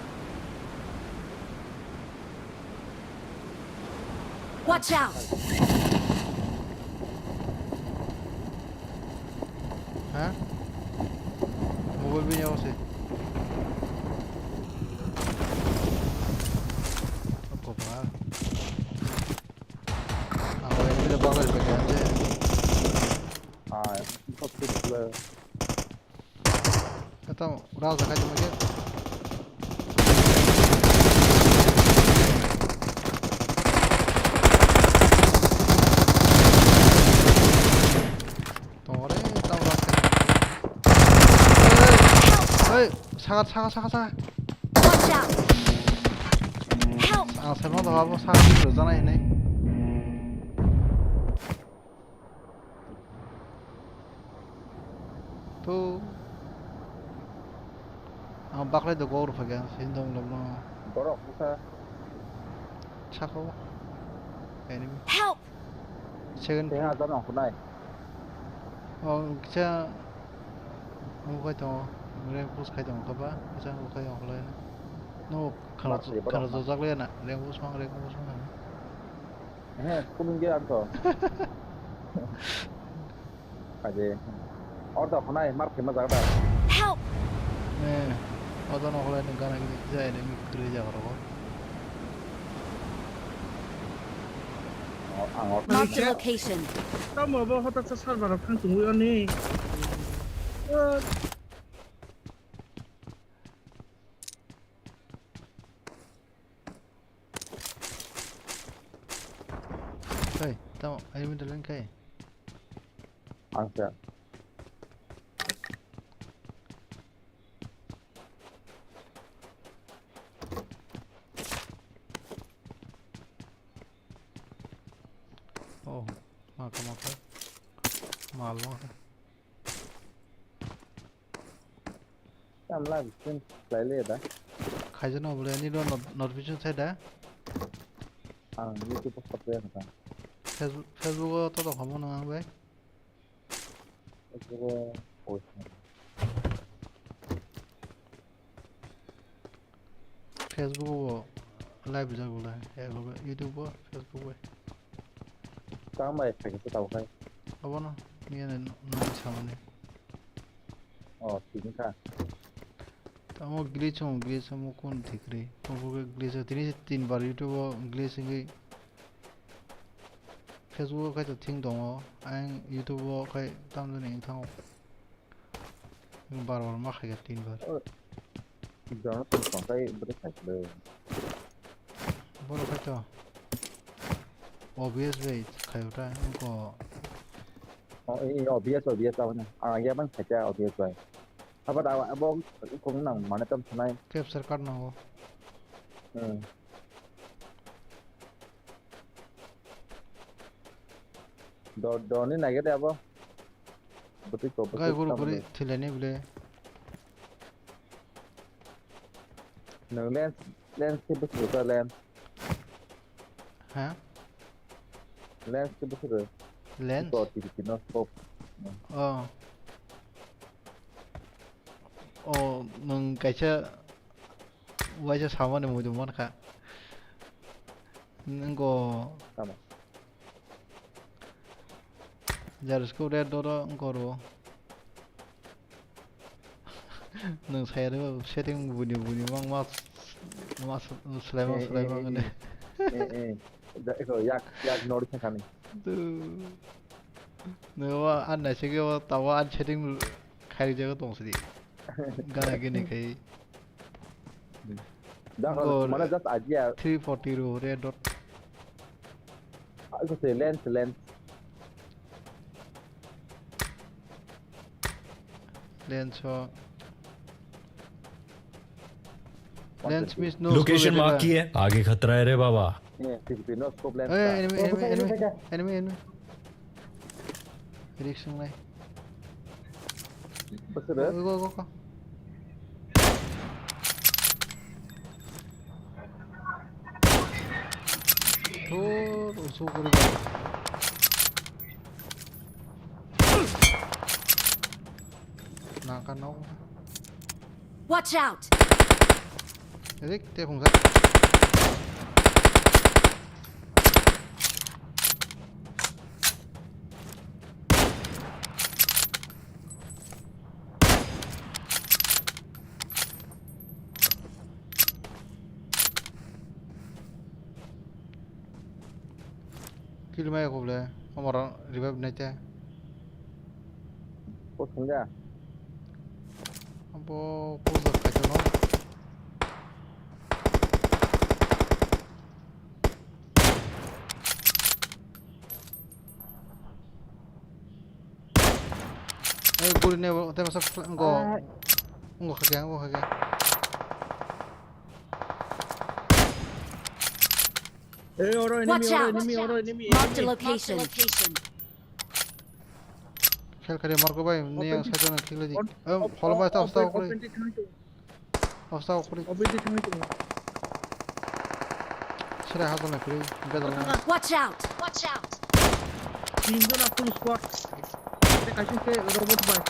Watch out! Ha? Mobile bini awase. Kopa. Ako ini kita bakal pakai aja. Ah, itu sih. Kata raja kaji mage. Tongore tau raja kaji. Hey, sagat sagat sagat sagat. Watch out! Help! Ang sermo to abo sagat rojana hinai. To ang baklai do gor phage sindong lobno. Borok busa. Sako. Enemy. Help! Second. Tengah ada nong kunai. Oh, kisa. Ang kai tongo. Rank push kai tongo kaba. Kisa ang kai tongo lai. No, khana khana jojak lai na. Rank push mang, rank push mang. He, kubun ge ang to. Kaje. Or da khonai mar khema jaga da. Help! Eh, odo no khole ni gana gini jai ni mi kri jaga ro. Ang or. Marked a location. Tamo bo hota sa sar bara phang tungwi oni. Hey, tamo, ayo minta lang kay. Angsa. Oh, maka maka. Mal maka. Tam live stream khlai le da. Khaijano bole ni do not-, notification sai da. Ang YouTube o sab ya kha. Facebook, Facebook o to to khamu nang ang bai. Facebook o post. Facebook o live jak bole. Ego YouTube o, Facebook bai. Tang bai khaikhe tao khai. Abono, miyane nung samani. Oh, tini kha. Tamo glitch wng, glitch wngmo kun thikri. Tongkhe glitch o tini tin bar YouTube o glitch wngwi. Facebook o kaitor thing tongo. Ang YouTube o khai tamjani wng thango. Bar bar ma khaikha tin bar. Oh. Jonathan tongkai bwrwi khaikha. Borok khaito. O B S bai khaio ta, wngkha. Oh, eh, eh, O B S, O B S aboni. Ang ya bang khaikha O B S bai. Abo da, abo kung nang mane tam sanai. Capture card nango. Hmm. Do, do ni nage de abo. Butui ko, butui Gai guru tam guri de. Thilani bile. Nang lens, lens ke butui ko lens. Ha? Lens ke butui ko. Lens? Ko tiri tino scope. Oh. Oh, nung kaisa waisa samani muitu mankha. Nungko Tamo. Jarusko red doro ngkoro. Nung saya de setting buni buni mang mas mas selai mang Eh, selai eh, mang eh, ne. Eh, eh. Da, eko, yak, yak nori sakani. Tu. Nungwa an naisike wa tawa an setting khairi jaga tong sidi. Gana gini khai. Just, Gor mane just idea. Three forty ro red dot. Ako se lens, lens. Lens ho. Lens miss no Location scope mark ba. किया, आगे खतरा है रे बाबा। Eh, T V P no scope lens. Eh, enemy, enemy, enemy, enemy, enemy. Risk nai. Bwswk de? Go, go, go, go. Thur, usu kuri ba. Nangka no. Watch out! Edik, te khungsa. Kill maya kho ble, omoro revive nai te. Post hwnga. Abo post da khaito no. Ei, guri ne bo, te masa fl-, ngo, Ah. Ngo khakya, ngo khakya. Ei, oro enemy, Watch oro out. Enemy, oro enemy, Marked a enemy. Location. Khel khari marko bai, ni yang Open side na khel di. On, Eh, op-, follow bai, op-, stop, stop, open, open di thang tu. Stop, stop, open. Open di thang tu. Sere hato na khel, bedal na. Watch out! Watch out! Tinjon na full squad. Te kaisa ke robot bai.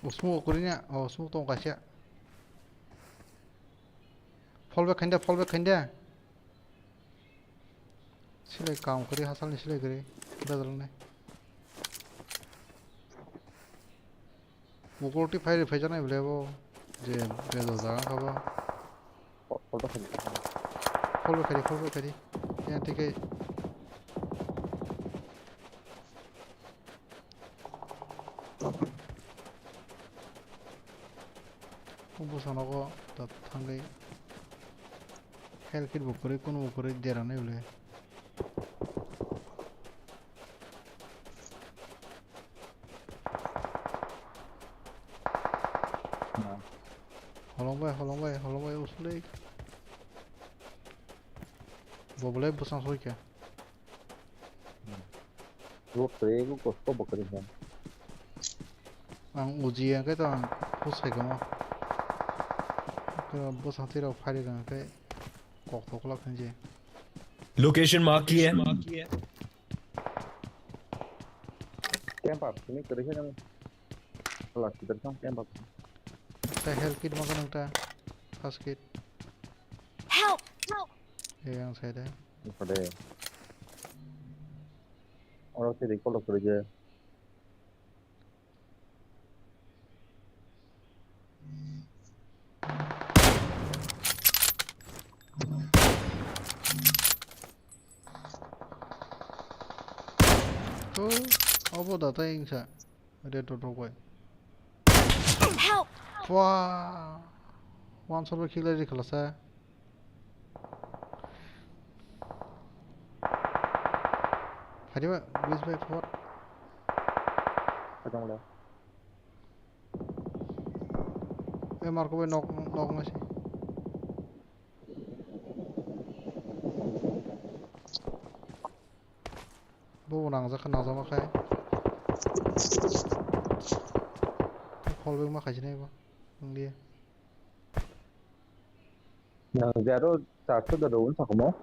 O smoke kori na, o smoke tong kaisa. Fall back khainda, fall back khainda. Silai kam kori, hasalni silai kori. Bedal ne. Mukul ti phai phai janai bole bo. Je bedal jaga kha bo. Pho-, photo khaidi. Follow khaidi, follow khaidi. Yang tike. Bwsanogo da thangwi. Health kit bo kwrwi, kunubo kwrwi dera nai bole. Holong bai, holong bai, holong bai, usle. Bo bole bwsang soi khe. Bo kwrwi, bo kosto bo kwrwi khe. Ang uji ya khe to ang push khai kamo. Khe bwsang twi rok phai rwkha khe kok tok lak khe je. Location mark किया है। Camper, sini kwrwi khe nang. Last kita sang camper. Ta health kit makan ta. First kit. Help! Help! Eh, yang saya deh. Apa deh? Orang sini kalau kerja. To, obo da tai wngsa. Red dot rok bai. Help! Pua! One shot bai kill ri khlasa. Phaidi ba, bis bai phor. Kadang le. E Marco bai nok, nok nasi. Bo nang jakha, nang jakma khai. Phol bai ma khai sinai bo. Nang dia. Nang jaro charso da do sakmo.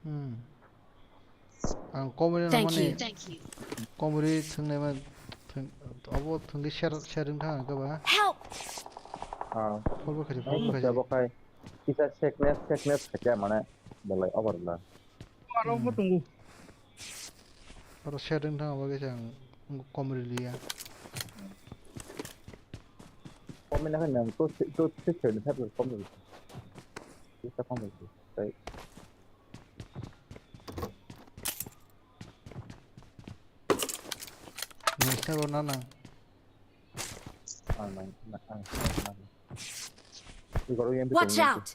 Hmm. Ang komri na Thank mani you. Thank you. Komri thungnai ma thung, abo thungdi share, sharing thang ka ba. Help! Ah. Phol bai khai, phol bai khai. Jabo khai. Kisa sickness, sickness khacha mane bolai over la. Aro bo Hmm. tongo. Aro sharing thang abo kisa ang komri liya. Komri na nang to, to, to, to, to, to, komri. Kisa komri. Right. Nang sabo na nang. Ah, nang, nang, nang, nang. Igoro yang Watch betul out!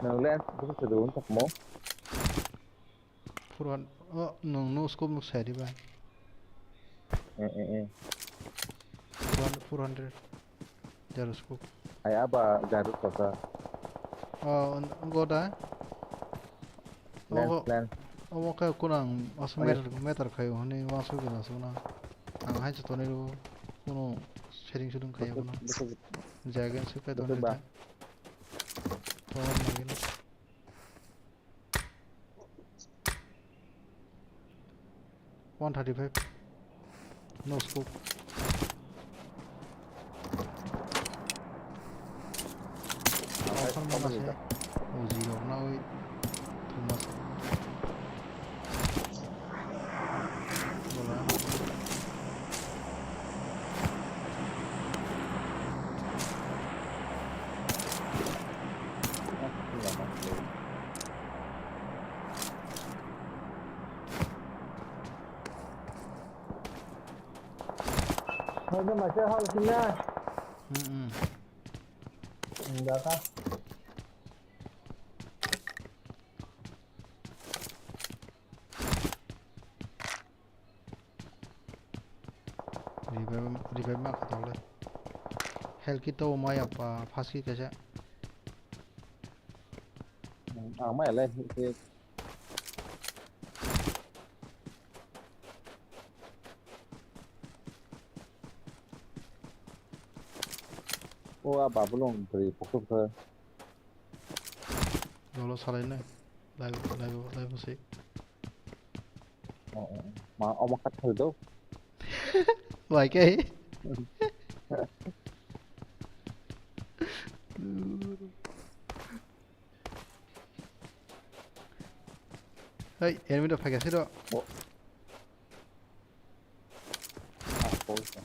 Nang le, buku sedo untuk mo. Purwan, oh, nang no scope no sari ba. Eh, eh, eh. Four hundred, four hundred. Gyroscope. Ai aba gyroscope ta. Oh, on, on go da. Lens, Ogo, lens. Ogo khe kunang asu Oye. Meter, meter khayo hwnwi uansuk gila suna. Ang hai chotoni ro kuno sharing shooting khayo kuno. Buku, buku. Jaga suk khe Buku doni ba. Da. Power nangino. One thirty-five. No scope. Offer mana se. O zero na oi. Thomas. Bola. Hoi, maise hal sina. Hmm, hmm. Enggak kah? Revive, revive ma khatok le. Health kit to maya pa, first kit kaisa. Hmm, ang maya le, he, he. O a babulong bwrwi kuphur khe. Dolo salainai. Live, live, live se. O, o, o. Ma, omo kha thal do. Bai khe. Hei, enemy rok phaikha siro. O. Ah, poisa.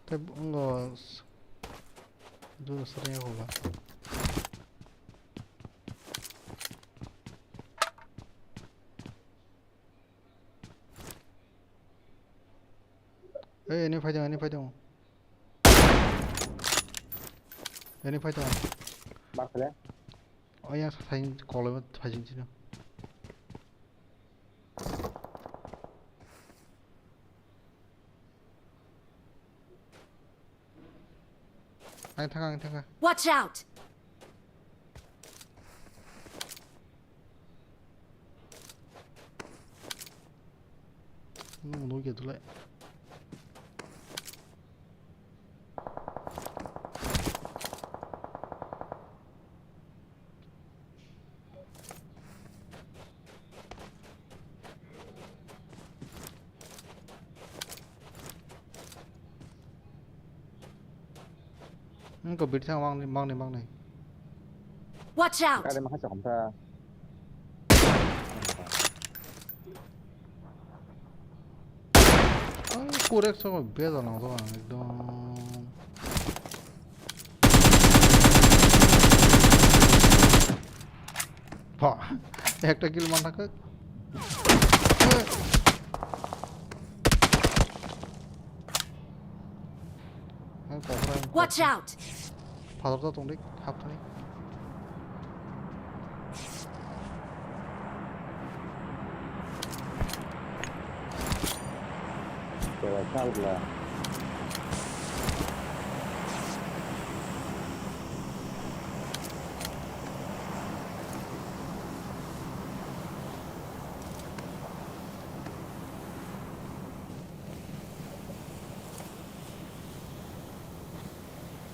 Tei bo, wng o s-, duro swrwngya hola. Ei, enemy phaidong, enemy phaidong. Enemy phaidong. Bar khle? O yang sa sain koloi phaising sino. Ang thangkha, ang thangkha. Watch out! Nung nukya dulai. Wngkha bwrwi thang mangni, mangni, mangni. Watch out! Gari makha chakhamkha. Ang kurek sobo beza nangjago ang ekdom. Pha, ekta kill man thangkha. Watch out! Hazar ta tongdi, hapthani. Kela chalgla.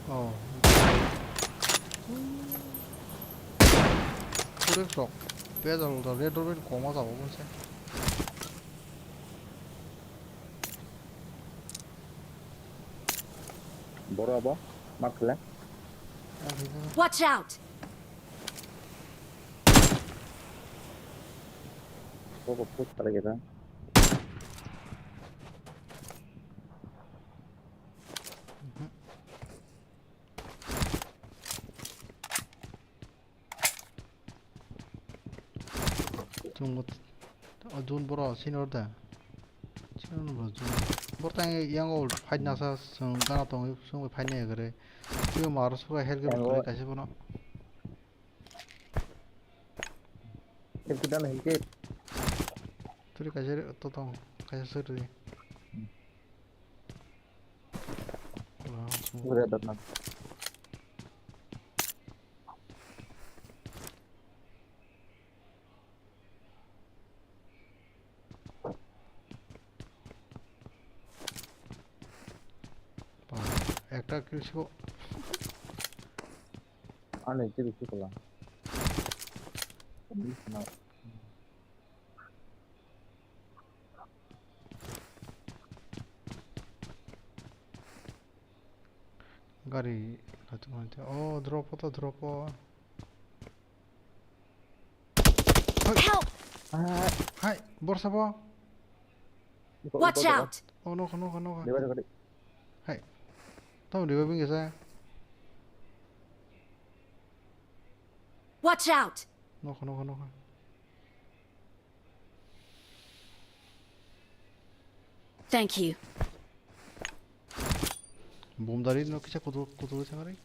Oh. Kurek sok. Pejal da red dot koma jabo bonse. Boro abo, ma khle? Watch out! Boro push kala geta. Chwng bo, o Jun boro senior da? Senior no bro, Jun. Bo tang yang o fight nasa, chwng gana tong, chwng bai fight nai gare. Twi maro sura help ke bro kaisa bono. Help ke dan help ke. Turi kaisa to tong, kaisa suri. Wow, smoke. Ure datna. Ba, ekta kill siko. Ani tiri sikola. Gari, oh, drop o to, drop o. Help! Hai, borsa bo. Watch out! Oh, nokha, nokha, nokha. Hai. Tamo reviving kisa. Watch out! Nokha, nokha, nokha. Thank you. Bomdari no kisa kutu, kutu sangari.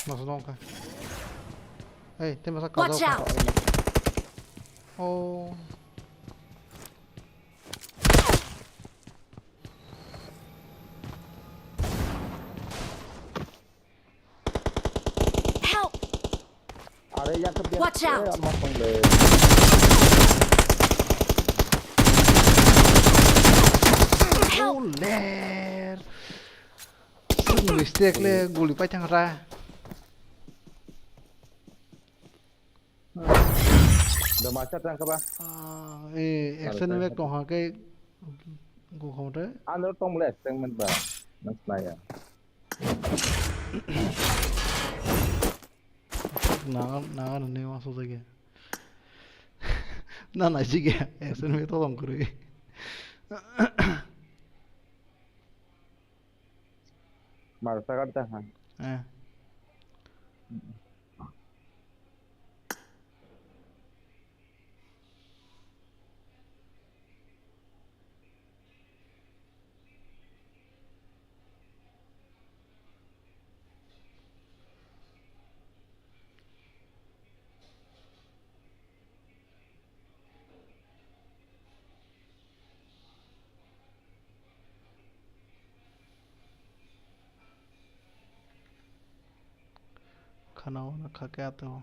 Masa dong kha. Hey, te masa kajao kha. Watch out! Oh. Help! Are yak biya. Watch out! Ama tong le. Help! Oh, ler. Mistake le guli pai thang ra. Da macha tang kaba. Ah, eh, action mek tong ha ke go khom re. Ano tong le action mek ba. Mas na ya. Nang nang ne ma so ke. Na na ji ke. Action mek to tong kuri. Mar sagar ta ha. Eh. Khana o na kha khe ato.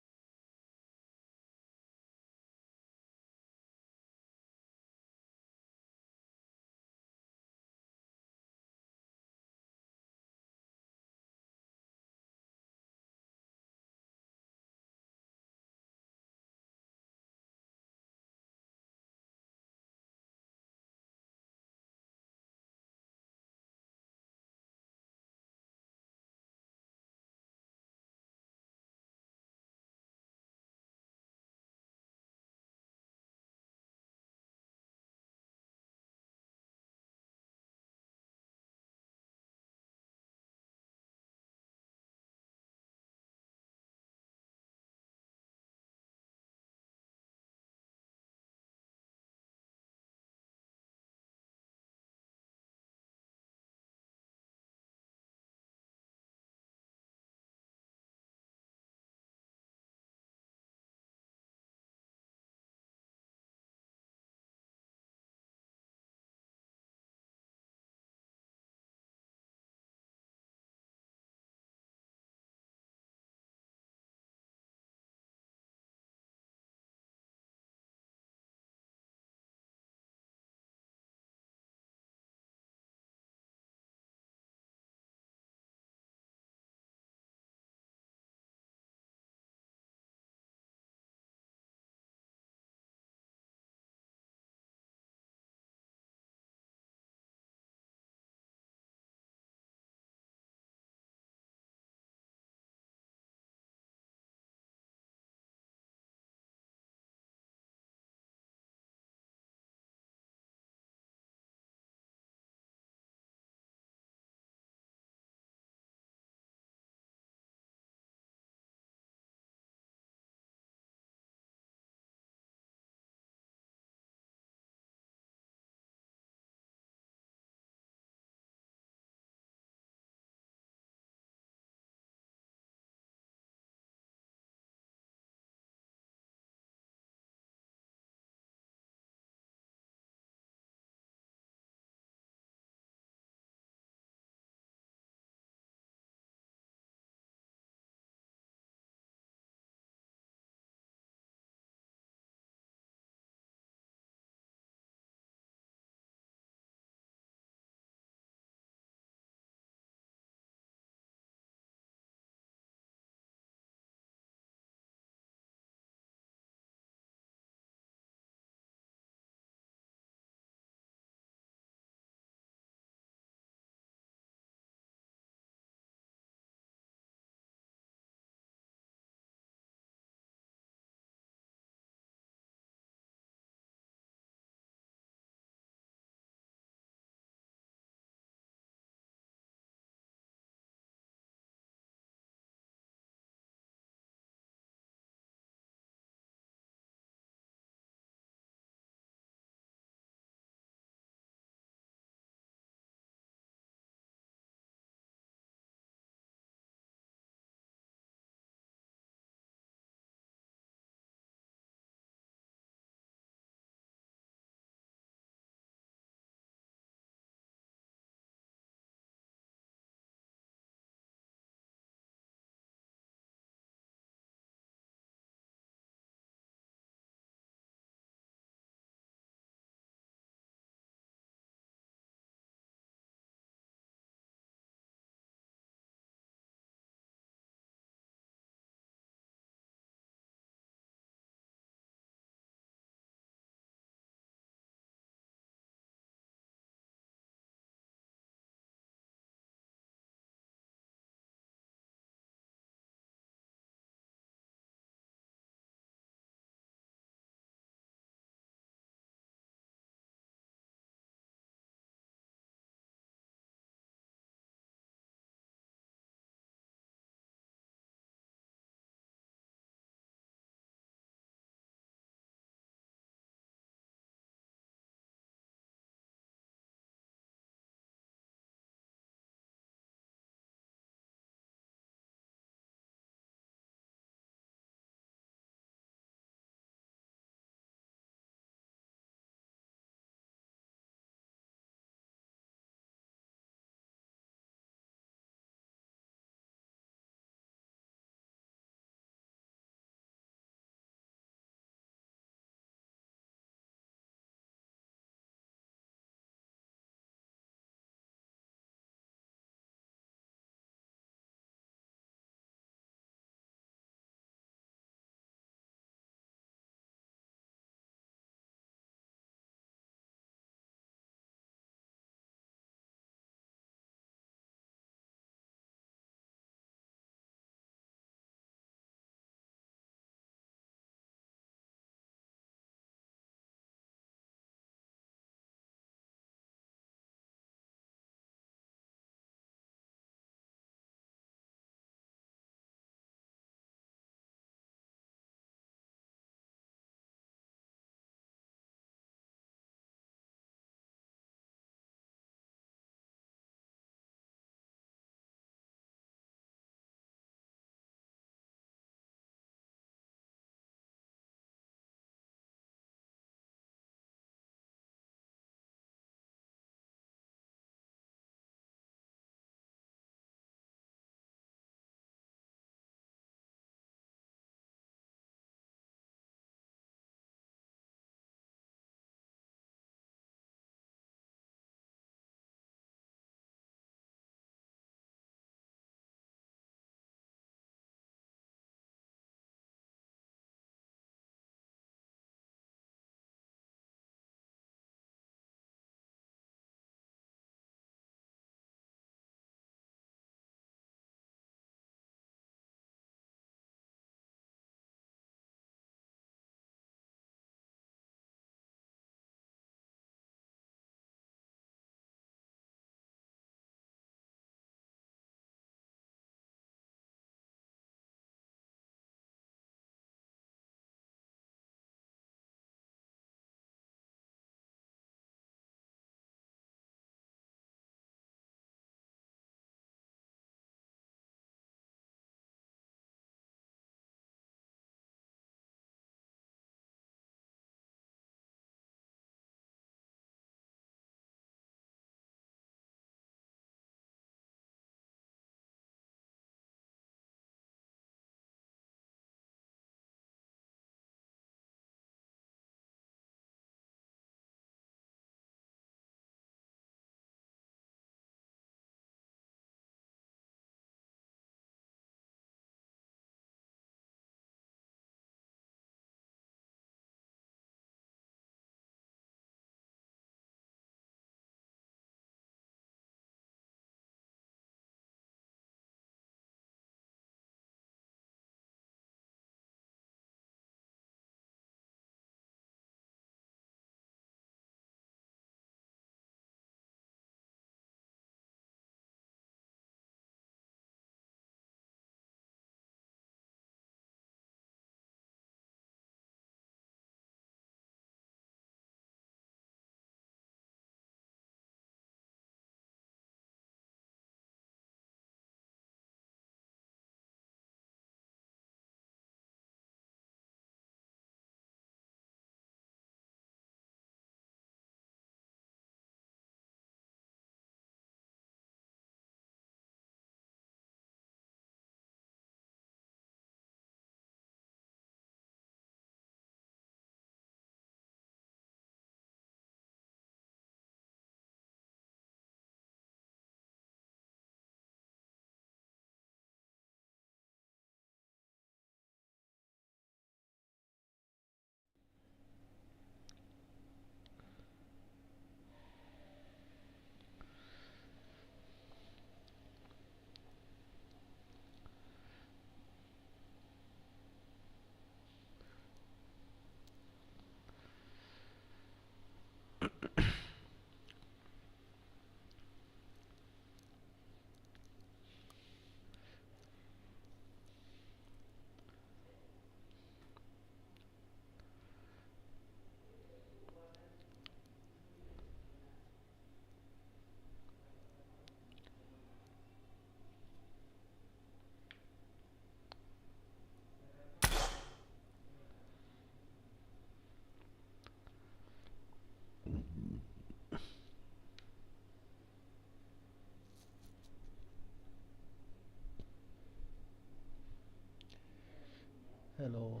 Hello.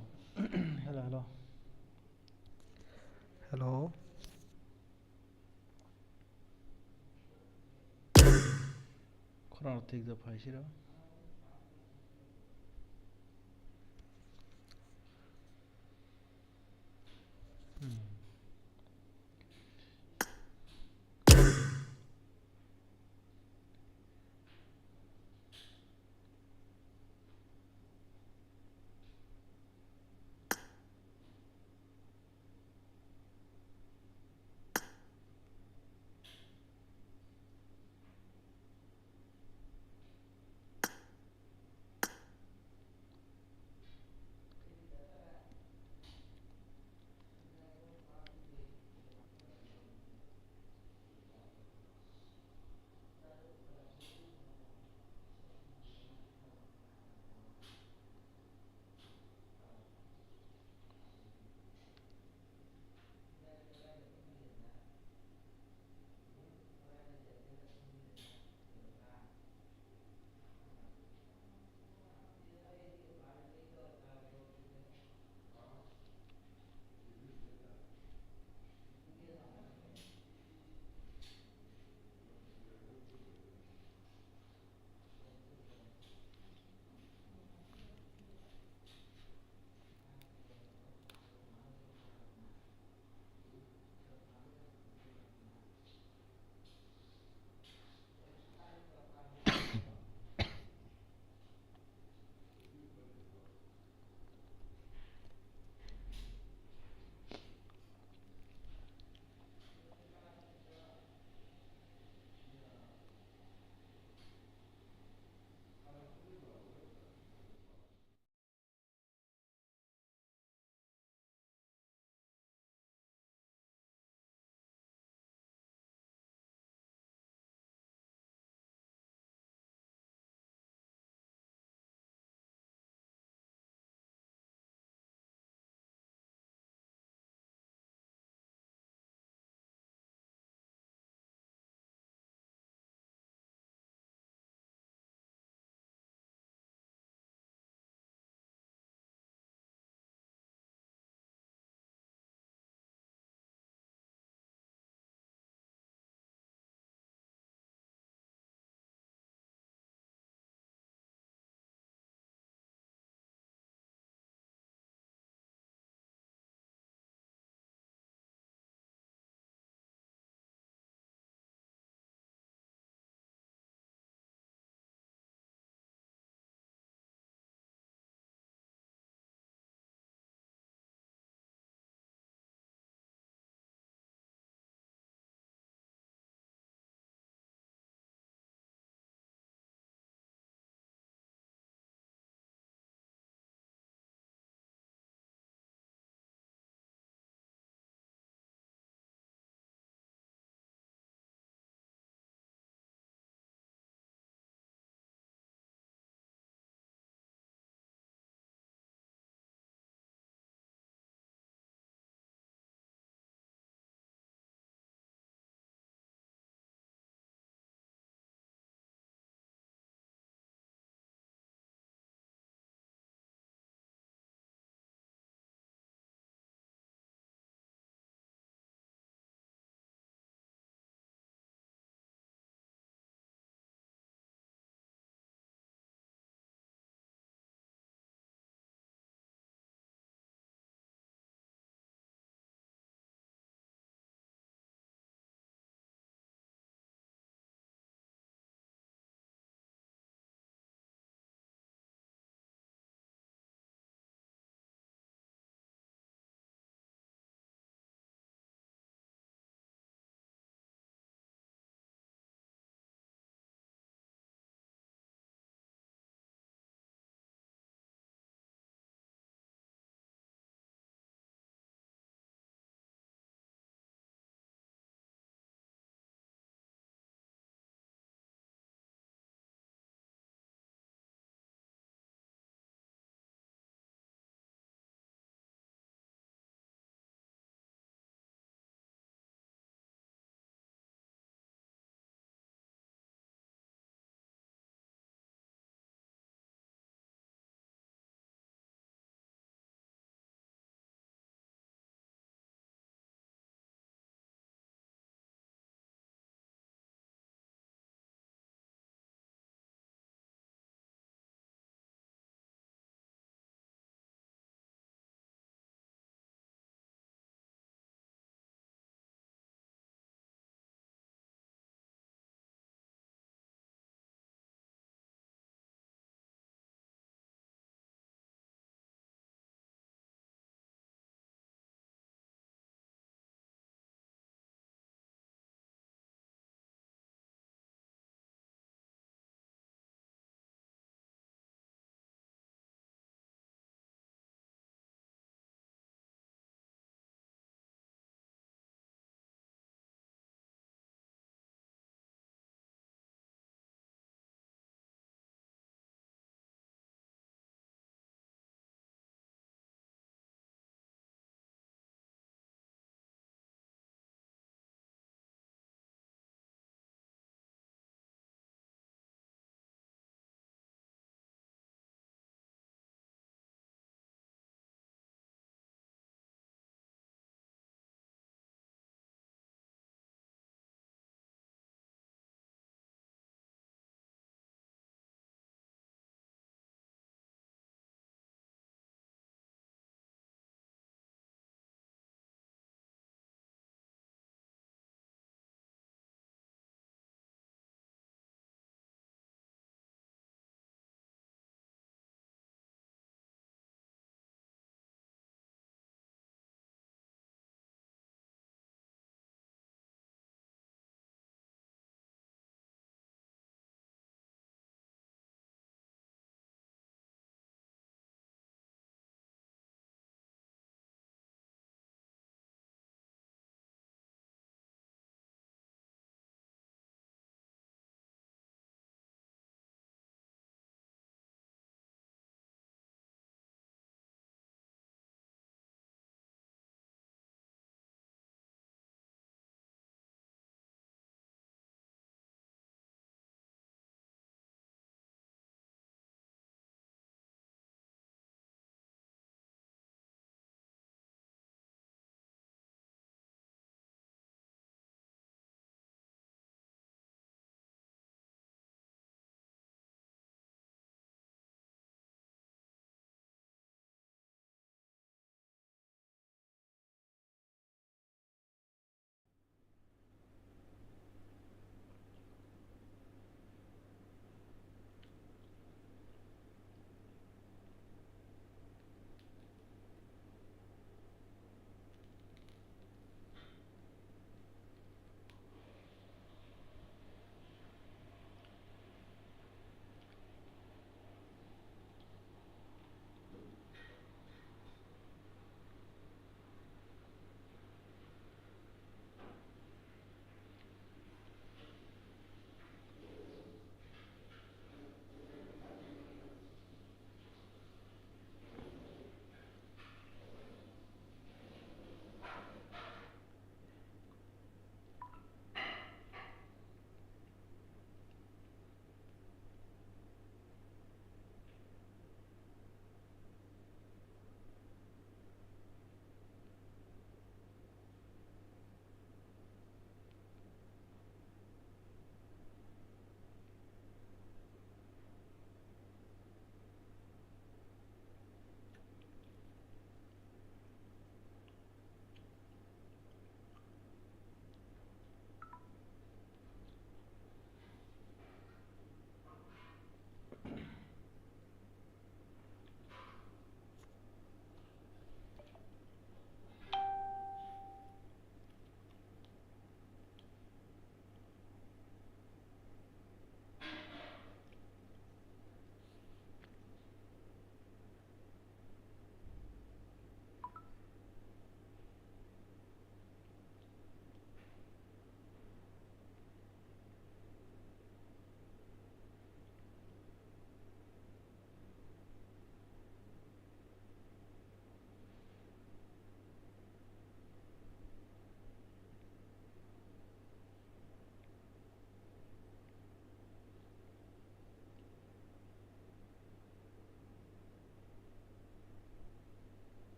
Hello, hello. Hello. Khorang thik da phai siro. Hmm.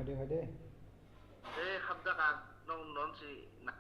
Hade, hade. Eh, hapjak ang, nong non si na.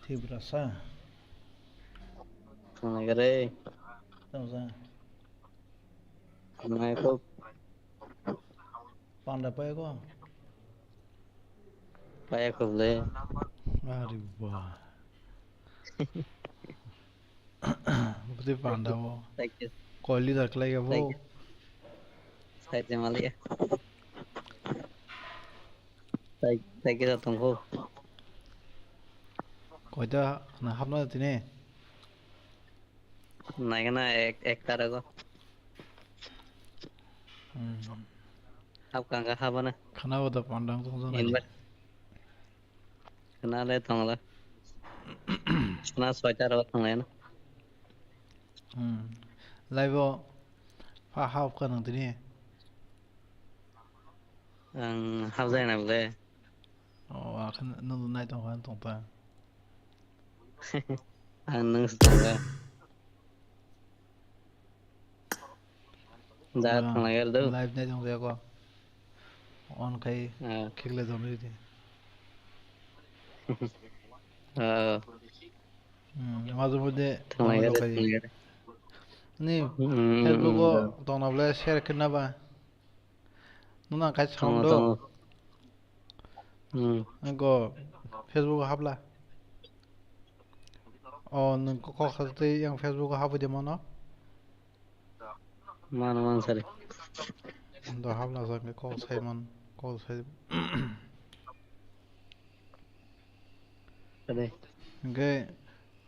Tiprasa. Thangnaikha re. Tongsa. Thangnaikha. Panda payakho? Payakho le. Ari ba. Bwtwi panda bo. Thank you. Koi liter khlai khe bo. Thank you. Thank you, Malik. Thank, thank you, tongkho. Koita na hapna tini? Naikhe na ek, ek tarego. Hmm. Hapkha hapana. Khana bo da pandang tong jana. Inbar. Khana le tongla. Khana soita ro tongla na. Hmm. Live o pha hapkha nang tini. Ang hapjai na bole. O, akhe nwng nai tong kha tong ta. Ang nwng se tong kha. Da thang lai do. Live nai tong jako. On khai khikle jom ridi. Ah. Hmm, mazu bude thang lai do. Ni Facebook o tong na bole share khe na ba. Nuna kaisa sound do. Hmm. Ego Facebook hapla. O nwng kok satwi yang Facebook hapwi de mano. Mano man sari. Do hapla sa kok sai man kok sai. Ade. Hingke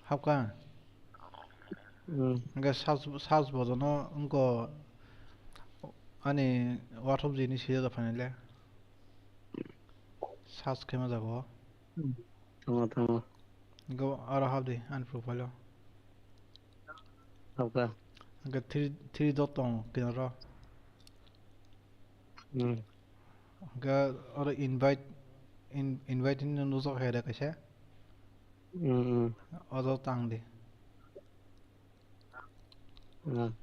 hapka. Hmm. Hingke search, search bodono wngko ani WhatsApp jini sijak da phainai le. Search khe ma jago. Hmm. Thango, thango. Hingke aro hapdi ani profile o. Hapka. Hingke three, three dot tong kinaro. Hmm. Hingke oro invite, in-, invite ni nujak hai da kaisa. Hmm, hmm. Odo tang di. Hmm.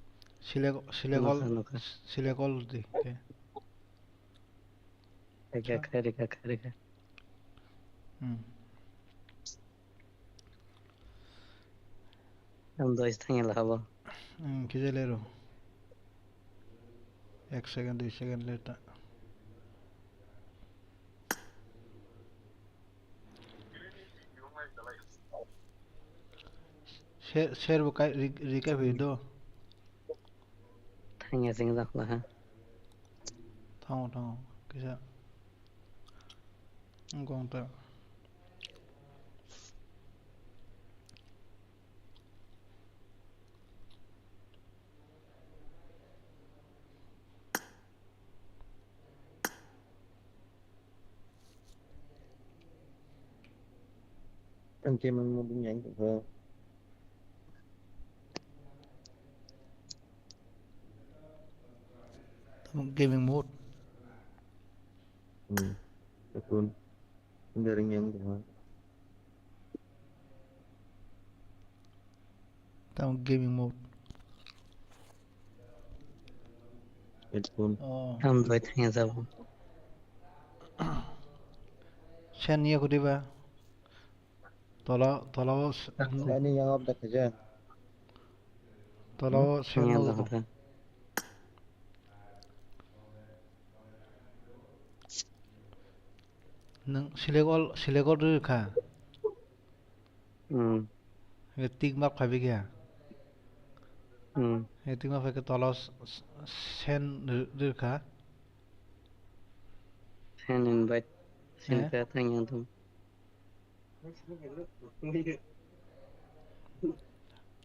Select, select all, nukha, nukha. Select all di. Okay. Rikha, rikha, rikha, rikha. Hmm. Ang doi thangya lahabo. Hmm, kisa lero. Ek second, dui second leta. Share, share bo kai, ri-, rikai phi do. Thangya sing jak laha. Thango, thango. Kisa. Wngkong ta. Gaming mode wng yang tongkha. Tamo gaming mode. Hmm. Akun. Wng yang tongkha. Tamo gaming mode. Headphone. Oh. Ang bai thangya jabo. Sen ya kudi ba? Tola, tola o s-, Ani yang up dakha ja. Tola o sen no. Nwng select all, select all rwkha. Hmm. Hingke tick mark phaibai khe. Hmm. Hingke tick mark phaikhe tola s-, s-, send ri-, rikha. Send invite. Send khe thang yang thung.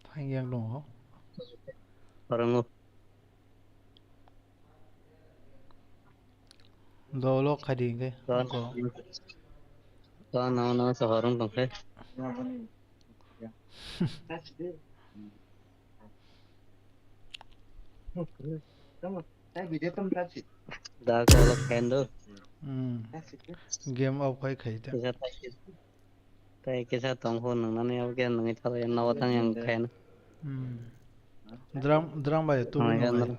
Thang yang dong ho. Orang Dolo khai di hingke. To, to, no, no, sohor wng tong khe. Da ko lo khen do. Hmm. Game off khai khai ta. Kisa ta kisa. Tai kisa tong pho nwngnani abo khe nwngi thalai ya, nogo thang yang khaina. Hmm. Drum, drum bai tu nwngi nwngi.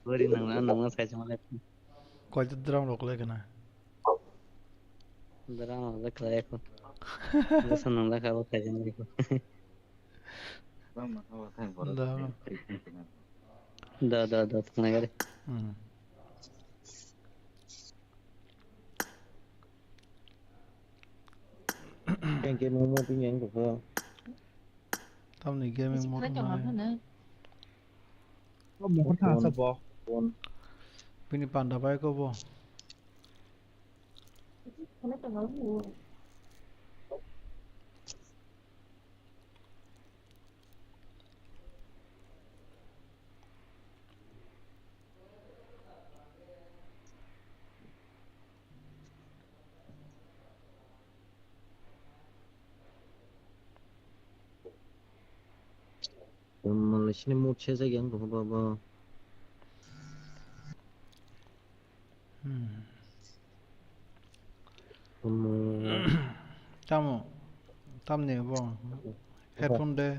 Bori nangna nangma sai chama le. Koi tu drum rok le kana. Drum rok le khlai ko. Bwsa nangla kha bo khai jani ko. Da. Da, da, da, thangnai gari. Hmm. Yang gaming mode yang kho. Tamni gaming mode nai. O mohor thang sa bo. Bini panda bai ko bo. Malaysia ni mood sejak yang kho baba. Hmm. Tamo, tamni bo headphone de.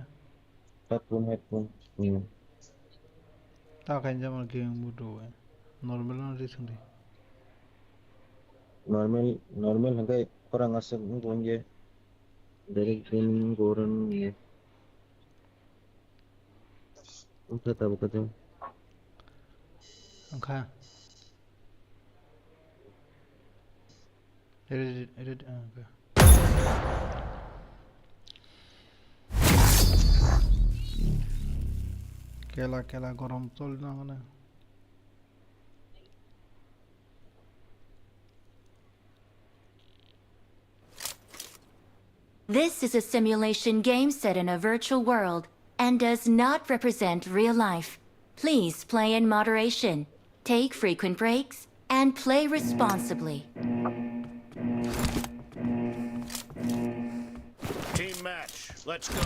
Headphone, headphone. Hmm. Ta khain jama gaming mode o normal no ri sindi. Normal, normal hingke korang aswk wng tong ye. Direct gaming goran ye. Wngkha tabuk khe. Wngkha. Edit, edit, ah, okay. Kela, kela, gorom choli nang na. This is a simulation game set in a virtual world and does not represent real life. Please play in moderation, take frequent breaks, and play responsibly. Team match, let's go.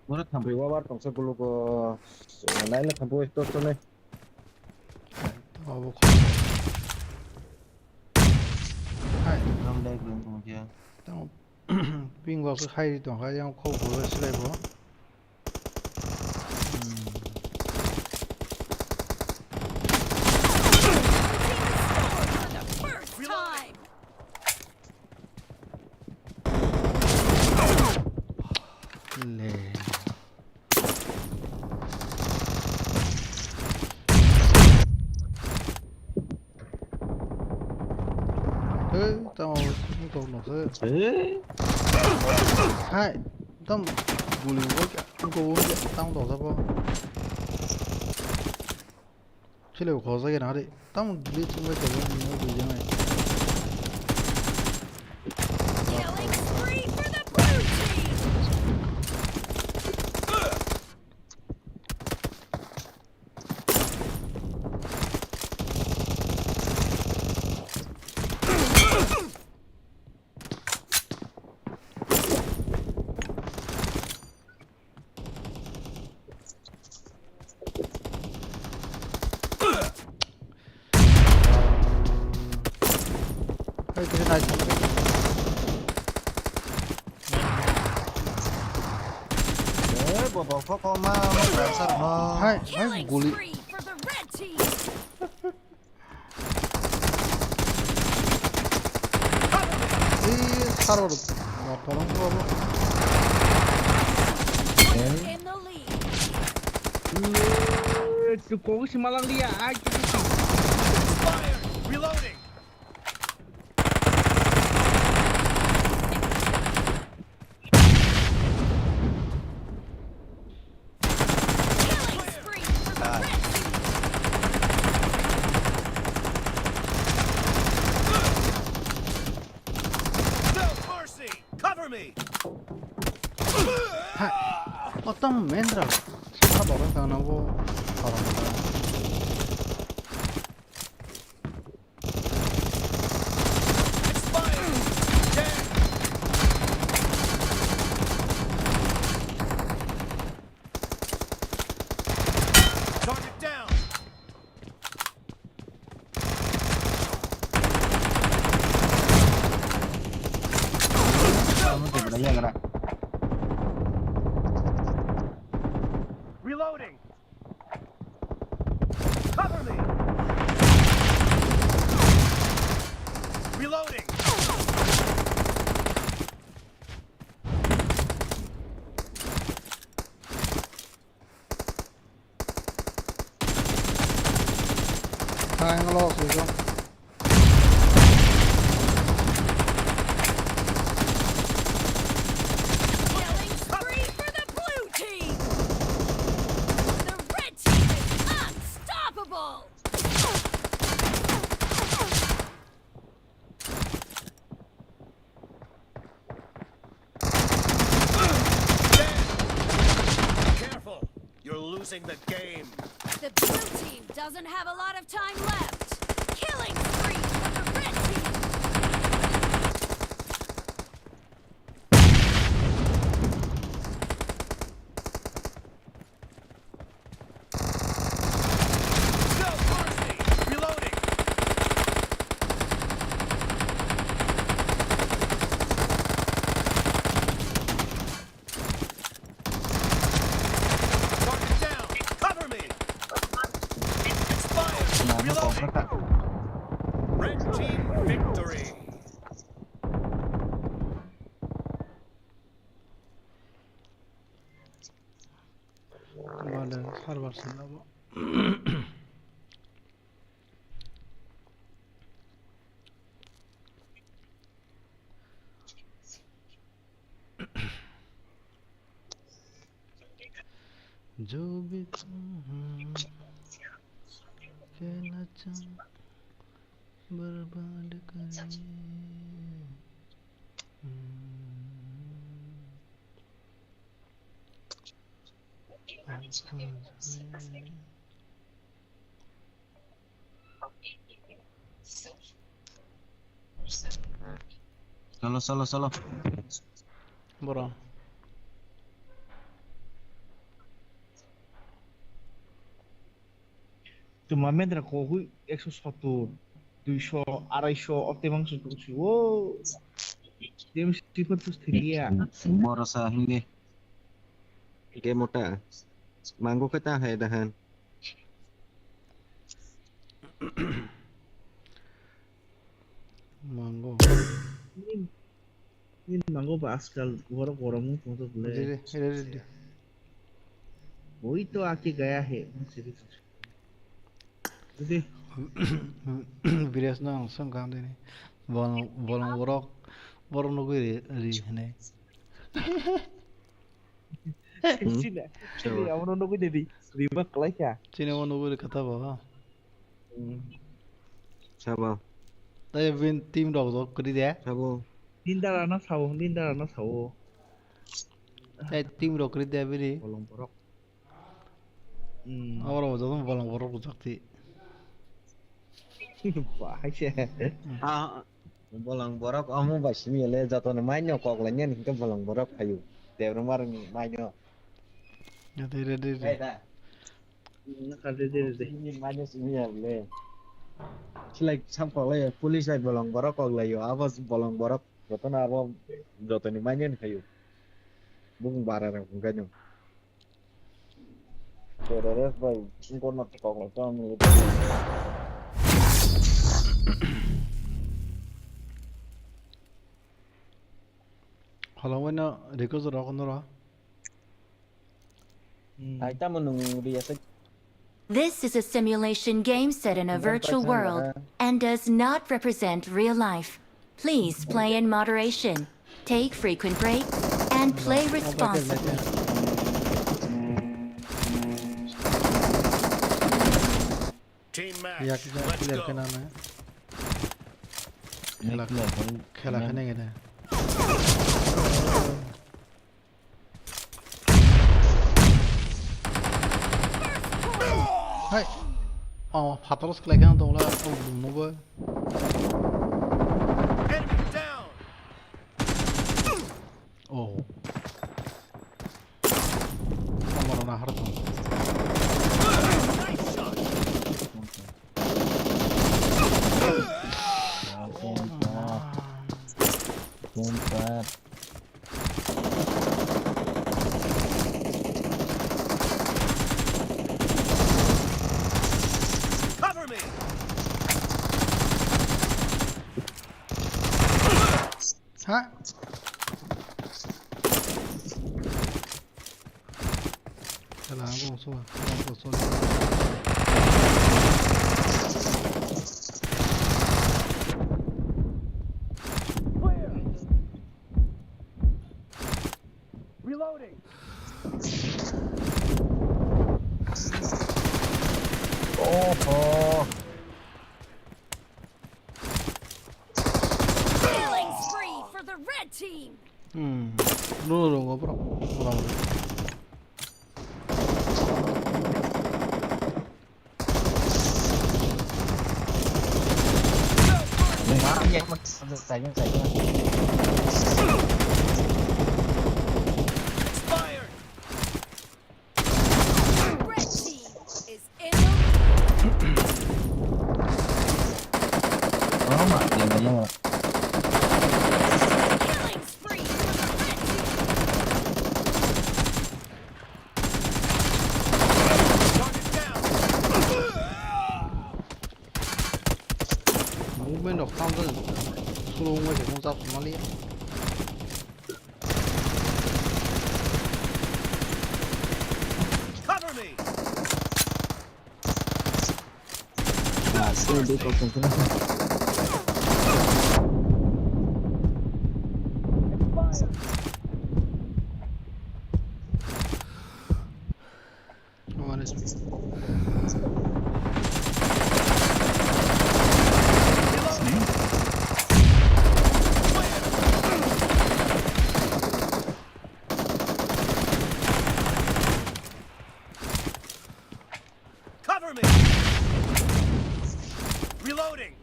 Oro thampi wabar tongsa bulugo, naina thampi tor tonai. Abo kho. Hai. Ram dai bro tong kya. Tamo ping bo khai ri tong kha, yang kho bo silai bo. Hmm. Le. Hey, tamo wngkok no se. Hey. Hai, tam guli wngkha, wngkha, wngkha, tam dok jabo. Chwlaibo khojak ya nang ri. Tamo glitch wngwi tongo, nini o buijaknai. Killing spree for the blue team! Hai, hai, Killing guli. Spree for the red team. Ei, sarwar. Baparang ko abo. In the lead. Kok si malang dia, ai. Expired. Reloading. Killing spree for the red team. No mercy. Cover me. Ha. Otom mendra. Saka borok tangna bo. Target down. Reloading. Cover me! Reloading! Hang low, Susan. Killing spree for the blue team! The red team is unstoppable! Careful! You're losing the game! The blue team doesn't have a lot of time left! Killing spree for the red team! No mercy! Reloading! Target down! Cover me! Expired! Reloading! Red team victory! Vale, server se labo. जो भी तुम हो, कहना चाहूँ, बर्बाद करिए। Solo, solo, solo. Bro. Tuma mendra kogwi ekso sottor, duiso, araiso, o tebang se tongsi o. Dem sifat tus thiliya. Boro sa hindi. Game ota. Mango khe ta hai dahan. Mango. Nini mango ba ajkal borok gorok wng tongthok le. Re, re, re, re, re. Oi to ake gaya he. Bide. Bires no ang song kang dini. Bolong, bolong borok, borok nugui ri, ri hene. Sini, sini, amo no nugui dedi. Riba kelai kha. Sini amo nugui ri kata ba. Hmm. Sabo. Tei bin team rok jok kri de. Sabo. Din dara na sao, din dara na sao. Tei team rok kri de bini. Bolong borok. Hmm. Abo rok jok bolong borok jok ti. Bahai se. Ah, bolong borok omo bai simi le joto ni mai no kok lai nyen hingke bolong borok phayu. Debra mar ni mai no. Ya, de, de, de, de. Hey, da. Naka de de de. Ini minus ini ya le. Silai sam koklai, police bai bolong borok koklai o, abo bolong borok jotono abo jotoni manya ni khayo. Bukung bara rok hwnkhe no. Terrorist bai, singkorno koklai to ang. Halangbaino request rok noro. Hmm. Hai tamo nwng riyasa. This is a simulation game set in a virtual world and does not represent real life. Please play in moderation, take frequent breaks, and play responsibly. Team match. Yak yak let's clear go. Kena na. Khela, khela kena kena. Hai. Oh, phataro sklai kena dongla, oh, nubo. Enemy down. Oh. Amorona harto. Cover me. Ha? Sala, ang kong suwa, ang kong suwa. Reloading. Oho. Killing spree for the red team. Hmm. Lu lu ngobrol. Ngobrol. Expired. Red team is in the lead. Oh my God. Killing spree for the red team. Movement rok tamo jani slow wngwi se mung chap songmani. Cover me. Ah, sini di kau sini. One H P. Cover me! Reloading!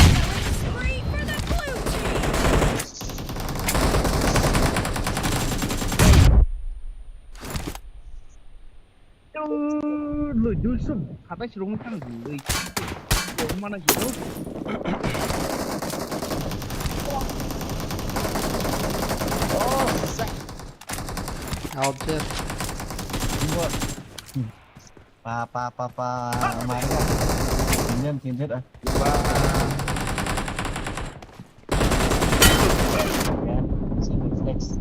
Killing spree for the blue team! Loi duiso satais rong thang loi. Mana gitu. Oh, sa- Out there. Dua. Pa, pa, pa, pa, mari lah. Pinjam, pinjam, ah. Wah. Ya, sini flex.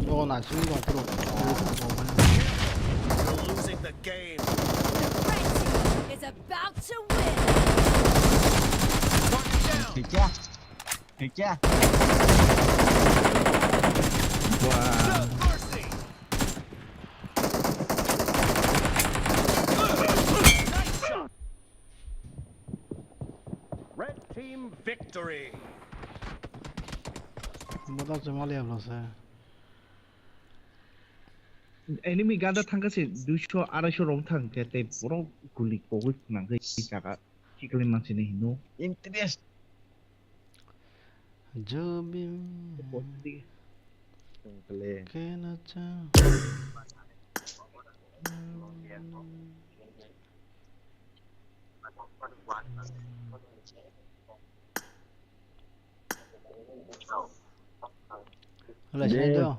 Oh, nice. Ini dong, bro. We're losing the game. The red team is about to win. One down. Kya? Kya? Wah. No mercy. Nice shot. Red team victory. Moda jemali ablo se. Enemy gada thangka se duiso, araisho rong thang khe tei borok guli kogwi phunang khe jaga. Chikli mansini hino. Interest. जो भी मैं कहना चाहूँ। Wala sini do.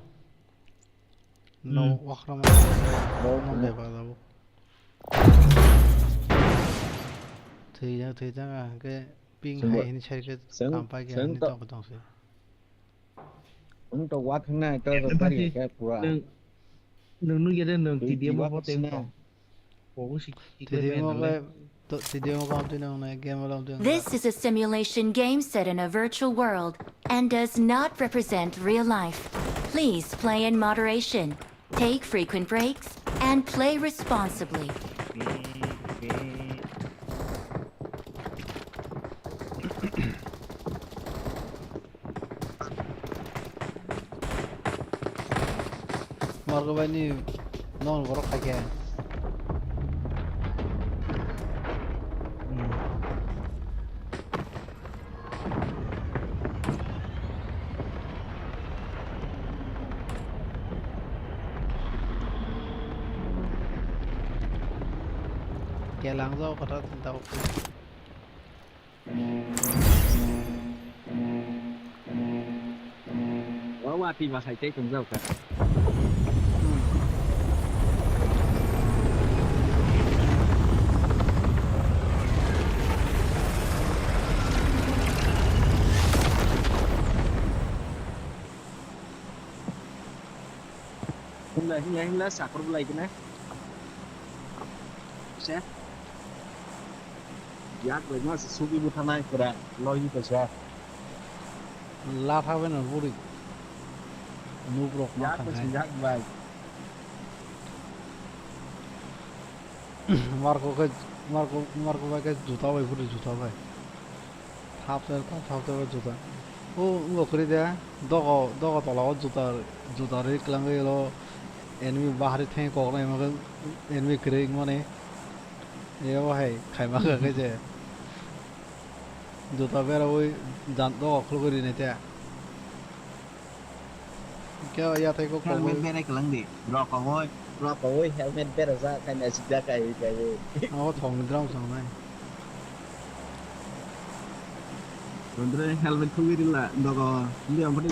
No, hmm. Wakhrama. No, no, no. Beba labo. Thwijak, thwijak, ah, ke ping hai hini side ke kampai ke hini tok tong se. Wng to wa thang nai, to to tari ke pura. Nwng, nwng nugya de nwng T D M o bo teng tong. T D M o ke, to, T D M o kam twi nang nai, game o lam twi nang nai. This is a simulation game set in a virtual world and does not represent real life. Please play in moderation. Take frequent breaks and play responsibly. Margo bai ni non borok khai khe. Kelang jao kotha tintao. Wa wa ti ba khai tei tong jao kha. Himla, himla, himla, sakur bulai kena. Bisa? Yak bai ma se sugi buthanai pura, logi kaisa. Latha bai no buri. Nubrok ma yak bai, yak bai. Marco ke, Marco, Marco bai ke juta bai buri juta bai. Thap se, thap, thap se juta. O, wngbo kwrwi de, dogo, dogo tola o juta, juta rwi kwlangwi olo enemy bahari theng kok nai mokhe enemy kwrwi wngmani. Ebo hai khaima kha khe je. Juta berawi jan dogo khulugwi rinai te. Khe o yathai kok helmet koboi. Berai kwlang di. Rokowoi, rokowoi helmet berajak khai naisijak kai kai. O thong drum thong nai. Rondre helmet khulwi rila dogo. Hindi ang pati.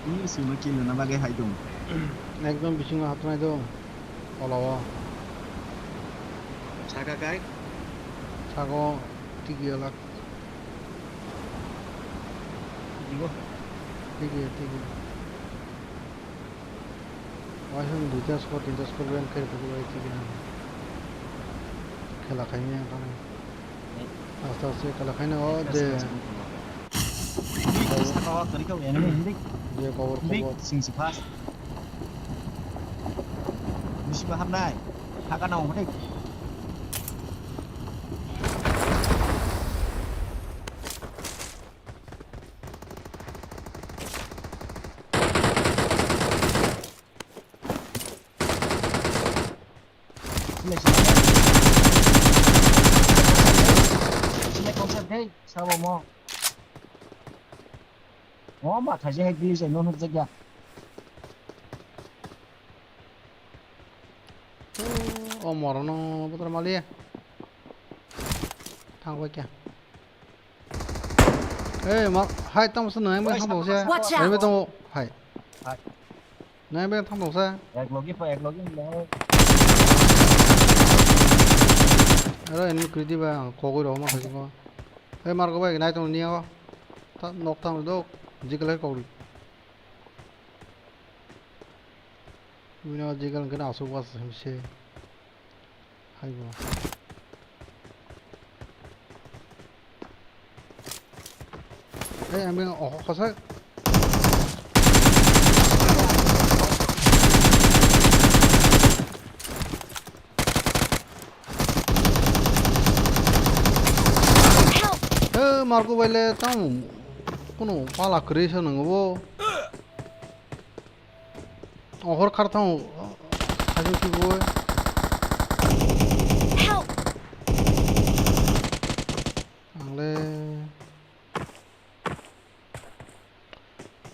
Ini sima kilo na bagwi hai dong. Ekdom bisingo hapnai dong. Tola o. Saka kai? Saka o tigi alak. Tigi o? Tigi, tigi. Waisang duita score, tinta score ben kai tigi bai tigi na. Khela khaimya ang thani. Aste aste khela khaina o je. Saka o kwrwi kha enemy hindi. Je cover, hindi, cover. Sing si fast. Bisi bahar nai. Saka na o hindi. Sile, sile. Sile konsep dei, sabo mo. O ma thaise hai glitch no nukjak ya. O morono botor mali. Thang bai kya. Ei, ma, hai, tamo se nang bai thang se. Watch out! Hai, bai tamo, hai. Hai. Nang bai thang se. Ek logi pa, ek logi mo. Aro enemy kwrwi diba, ang kogwi rw ma thang ko. Ei, mar ko bai, nai tong ni o. Ta, nok tang do, jigalai kogwi. Bini o jigal kena asuk was himse. Haibo. Ei, ang bini o khosa. Help! Ei, Marco bai le tamo kono pala kwrwi se nang bo. Ohor khar thango, hajong kibo.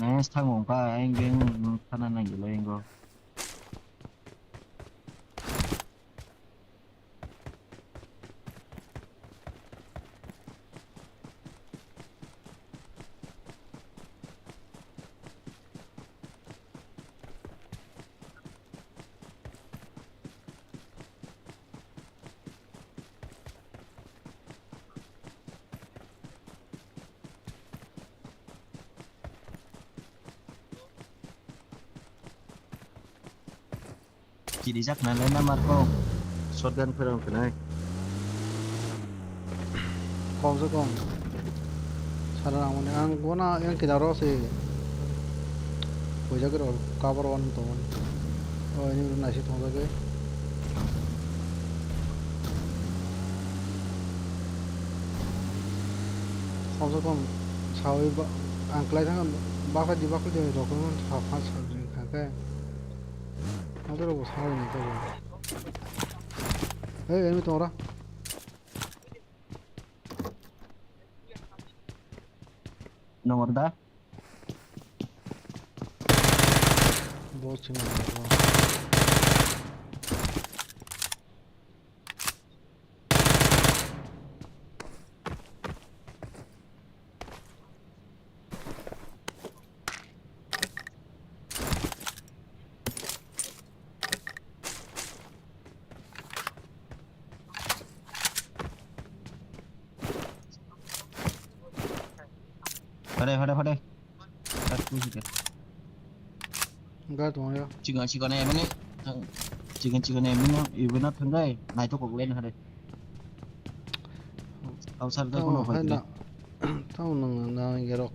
Nice thango wngkha, ang beng thana nangilai wngkha. Kirijak nalai na marko. Shotgun pherang khnai. Kom se kom. Sara ang mani ang gona yang kidaro se. Boijak ro cover on to. Oh, ini naisi thongjak e. Kom se kom sawi ba, ang klai thang bakha di bakha di rok no sa pha sa jing kha khe. Adoro bo sawi ni to. Hey, enemy tongra. Nongor da? Bo chini. Hore, hore, hore. Kat tu sih. Enggak tuh ya. Chicken, chicken ya mana? Chicken, chicken ya mana? Ibu na tenggai. Nah, itu kok lain hore. Kau sar tu Tamo kono hai hoi na. Tamo nang nang gerok.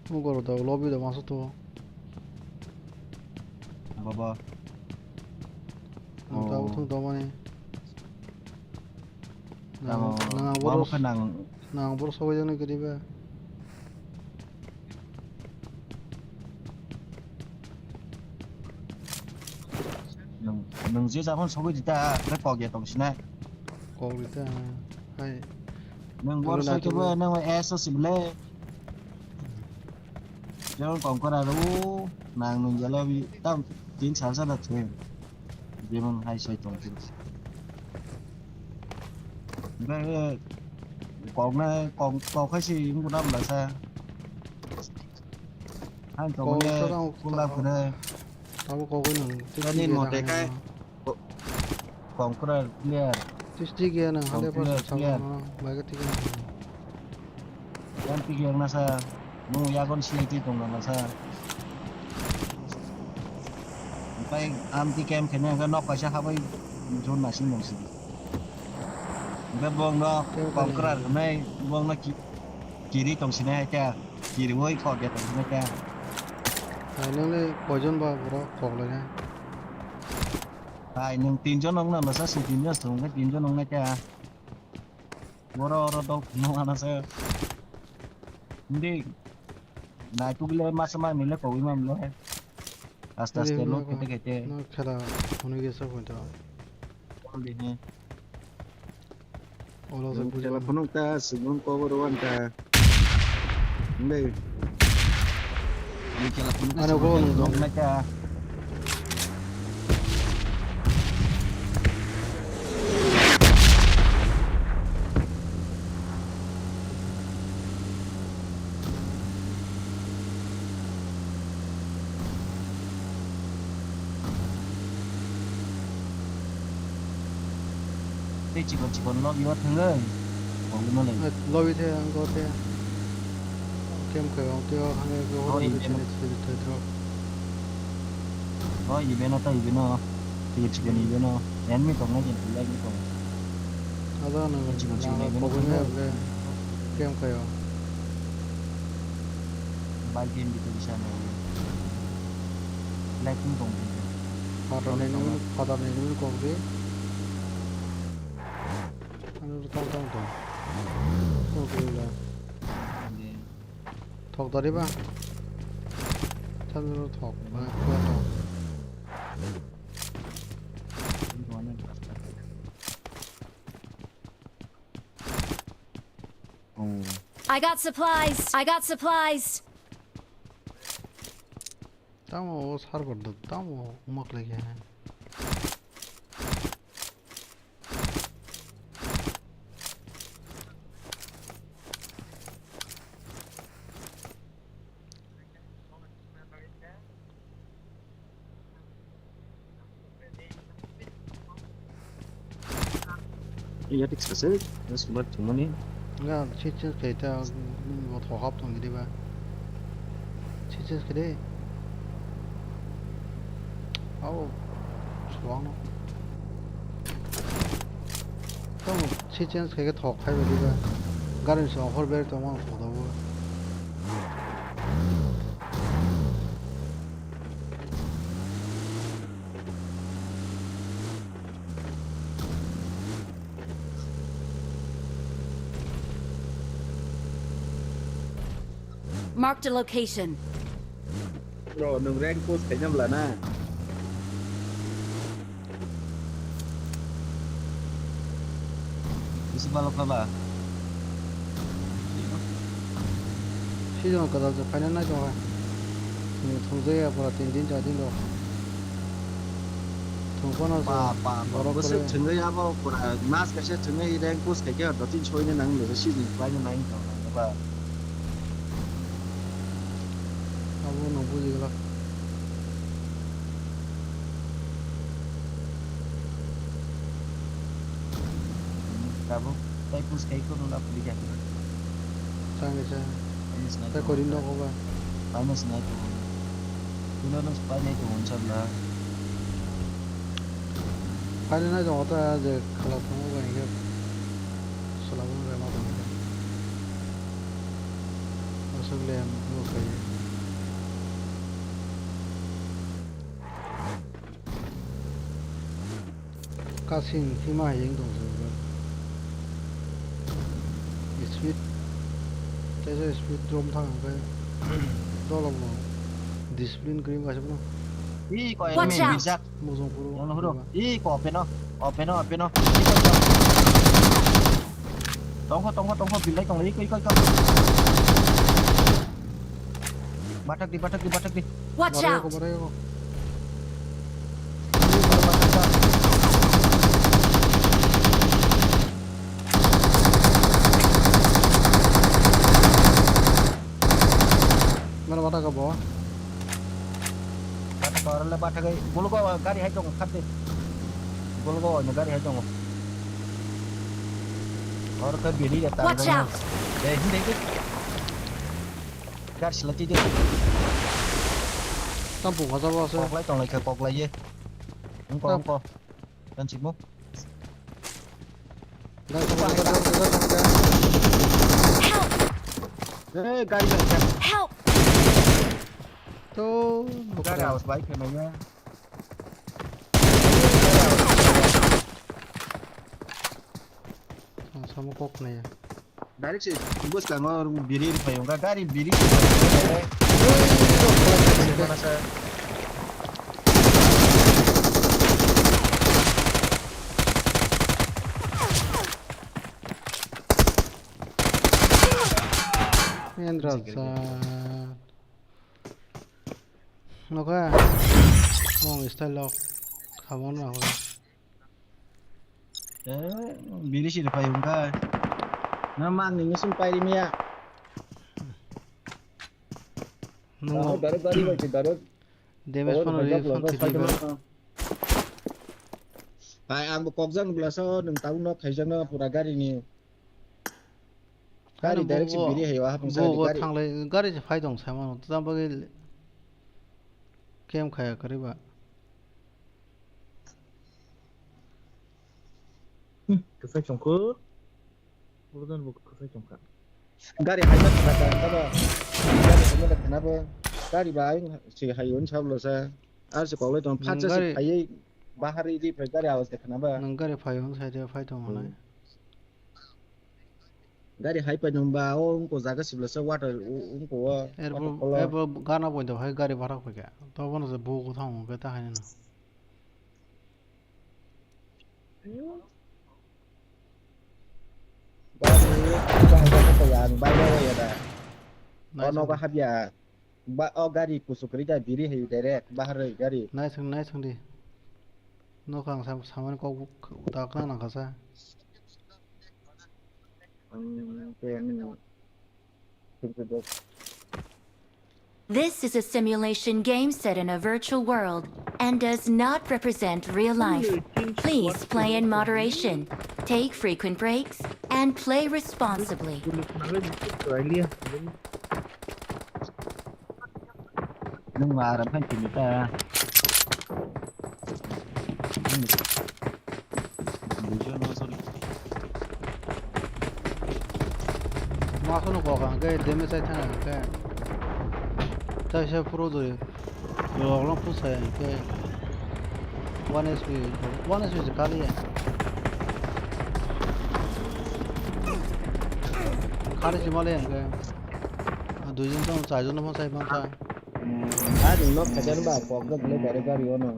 Mo goro da lobby da maso to. Baba. Ang tabo Oh. Thung tamo ni. Tamo. Nang, nang Baba boros. Khe nang. Nang boros sogwi jani kiri ba. Nung, nung je japan sogwi dita, be kok ya tong sina. Kok dita, hai. Nung bor Nung soi naitugwi. Kebo, nung S O C bele. Jong kong kora ru, nang nung jala bi, tam tin sal sal da thwe. Jemon hai soi tong tin. Be, kok na, kok, kok hai si, yung kuna bela sa. Hai tong Kok ne, sa tong kula kuna. Abo kok nang, Ani tiki mote gana kai. Ko-, kongkra clear. Twisti gaya nang, hande Kongkra pas clear. Sama, baga tiki nang. Yang tiki yang nasa, nung yagon sini tiki tong nasa. Pai am tiki am kene angka nok kaisa habai zone nasi nung sini. Hwnkhe bongno Tei kongkra bongno. Rwnai, bongno ki-, kiri tongsinai hai khe, kiriwi kok ya tongsinai khe. Hai nwnglai koijon ba borok kok lainai? Hai nwng tinjon wngna lwsa, si tinjon se wngkhe tinjon wngnai khe. Oro, oro dok phunuk anase. Hindi. Naitukle masa ma mile kogwi ma mile. Aste aste load khete khete. No khela phunuk gesa phunuk. Ol di he. Olo se bujo. Khela phunuk ta, sibun cover wan ta. Hindi. Ani khela phunuk ta, ano sibun go ta, nung phunuk ta. Tei chikon chikon lobby o thangwi. Lobby the ang go the. Kem khe ong teo hangwi go. Oh, horo event. Chini chini thoi thro. Oh, event o to event o. Chikon chikon event o. Enemy tong nai jen, enemy tong. Ado no. Chikon chikon event o. Kem khe ong. Bai game di to bisa na. Lighting tong di. Father ni nini, father ni nini kok di. Ano tong tong tong. Kok di la. Thok dari ba. Thok dari thok. Ba, ba, thok. Oh. I got supplies. I got supplies. Tamo o sar gordo, tamo umak lagi hai. Iya, tik sase, ya, sulat cuma ni. Nga, si, si, kaita, mm, bo thok hap tong gidi ba. Si, si, kede. Au, suang no. Tamo, si, si, kede thok khai gidi ba. Gari ni song hor ber tong ma thok da bo. Marked a location. Bro, nwng rank push khaina bwla na? Bisi balo kha ba? Season kwtal se final nai tongkha. Chwng thwngjaya pura tin din char din rok. Thwngphano se ba, ba, ba, borok bwswk kwrwi. Thwngwi abo pura mas kaisa thwngwi rank push khaikhe dotin soina nang le season khlaina nang tong ba. Abo no buji glak. Tabuk tai push khai kono la puli kha. Chang kisa. Ani sinai tai tongo. Korin nogo ba. Ani sinai tongo. Kuno no spy nai tongo, inshallah. Painai tongo ta je khala tongo ba hinkhe. Sala bo rema tongo ta. Aswk le ang bo khaio. Kasing hima hayung tong sio. Speed, teisa speed rom thang hwnkhe dolok no discipline kwrwi wngkha se bono. Ih, koi Watch enemy out! Bijak. Mujung phuru. Yang huro. Ih, ko open o, open o, open o. Tongkho, tongkho, tongkho, bilai tongkho, ih, koi, koi, koi. Bathak di, bathak di, bathak di. Watch out! Barai ako, barai ako. Mana bathak ako bo? Bathak ako, arale bathak ay. Gulgo gari hai tongo, khat di. Gulgo gari hai tongo. Oro khe bini ya. Watch out! Dei, dei, dei. Gar sila tide. Tam pung hajar wase. Koklai tonglai khe koklai ye. Ungko, tam. Ungko. Kan simo. Help! Eh, gari bai. Help! To, gari awas bai kena ya. Ang samo kok na ya. Direct se bwskango biri rwphai wngkha, gari biri se. Indra sa. Nokha. Mong style lok. Khabon na hoi. Eh, biri siri pai hwnka. Na mang ni ngising pai rimya. Nungo. Daruk, daruk, daruk, daruk. Damage pano ri, phan thidi ba. Pai ang bo kokjak nugla so, nung tau nok khaijak no pura gari ni. Gari direct se biri hai o, hapung side bo gari. Thanglai, gari se phai tong samo, tamo bagwi kem khaya kwrwi ba. Hmm, kwchai chongkho. Uro dan bo kwchai chongkha. Gari hai ma thana ka, tamo. Gari hai ma thana bo. Gari ba ayung se hai un sablo sa. Ar se koklai tong, phatsa se phaiwi bahar idi phai gari awas de khana ba. Nwng gari phai hwn side phai tong hwnwi. Gari hai pai nung ba, o wngko jaga sibla se water, wngko o. Erbo, water polo. Erbo gana poito hai gari bhara koi kha. To bono se bo ko thang khe ta hai no. Gari, gari koi ang bai bai ya da. O nogo habya. Ba, o gari kuchuk kwrwi da, biri hai direct bahar rwi gari. Naising, naising di. Nokha ang sam-, samani kok buk-, tak nang nang kha sa. Hmm, khe, hmm. This is a simulation game set in a virtual world and does not represent real life. Please play in moderation, take frequent breaks, and play responsibly. Nung ma aram khan tini ta. Masono kok ang khe damage ai thang ang khe. Chai se phuru doi. Lok long push hai ang khe. One H P, one H P se kali ya. Kali se mali ang khe. Duijon tong, charjon tong sai bangkha. Ah, nwng nok khajan ba, kok jok le gari gari ono.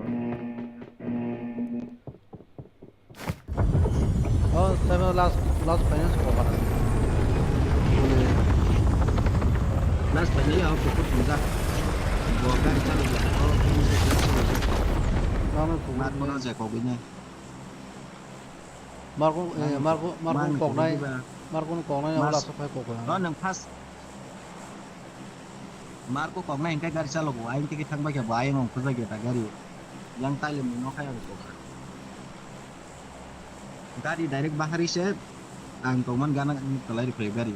Oh, tamo last, last finance ko kana. Last finance ya, aku pun tidak. Bo gari cari ya. Oh, ini saya tidak sih. Lama ko. Mat mana saya kok ini. Margo, eh, Margo, Margo koknai, Margo koknai, wala sapai koknai. No, nang first. Margo koknai hingke gari chalogo, aing tiki thang bai khe bo ayang ong khujak ya ta gari. Yang taile mui no kaya kokha. Gari direct bahari se, ang tongman gana kalai rikhlai gari.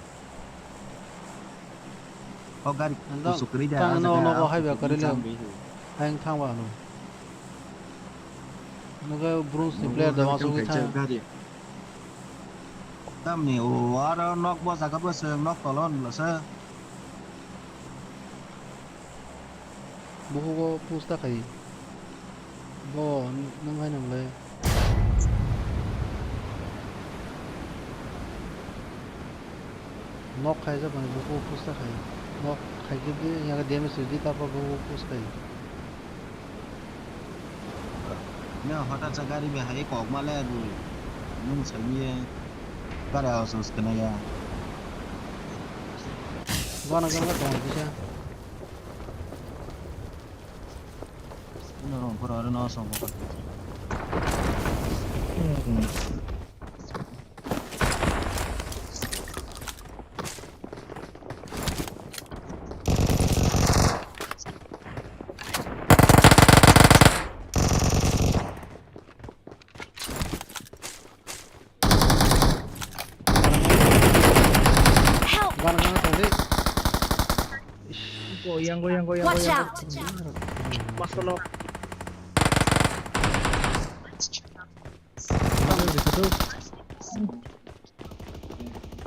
O gari kusuk kwrwi da, tang no, no, hai ba kwrwi le. Ayang thang ba no. Nogo bronze ni player da wansugwi thang. Tamni o aro nok bo jaga bo se nok tolo nula se. Bukugo push ta khai. Bo nung hai nang le. Nok khaijak mani bukugo push ta khai. Nok khaikhe de yaga damage ridi, tarpor bukugo push khai. No, hota cha gari bai hai kok ma le bu. Nung sai ye. Gari awas awas kena ya. Gana gana tong kisa. Ino rong pura aro no song ko. Help! Gana gana tong di. Yango, yango, yango, yango, Watch out! Masono. Yang di situ.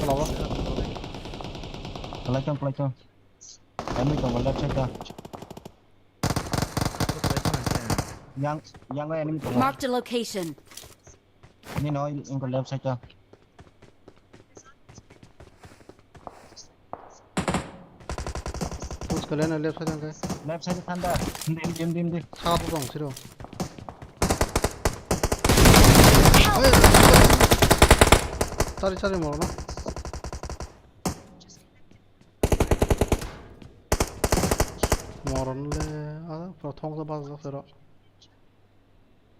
Tola o. Kalai tong, kalai tong. Enemy tongo left side o. Yang, yang o enemy tongo. Marked a location. Nini o, inko left side o. Push kale na left side angke. Left side thanda. Hindi, hindi, hindi, hindi. Sabo bang siro. Tari, tari moro na. Moron le, ah, pura thong sa bas sa sero.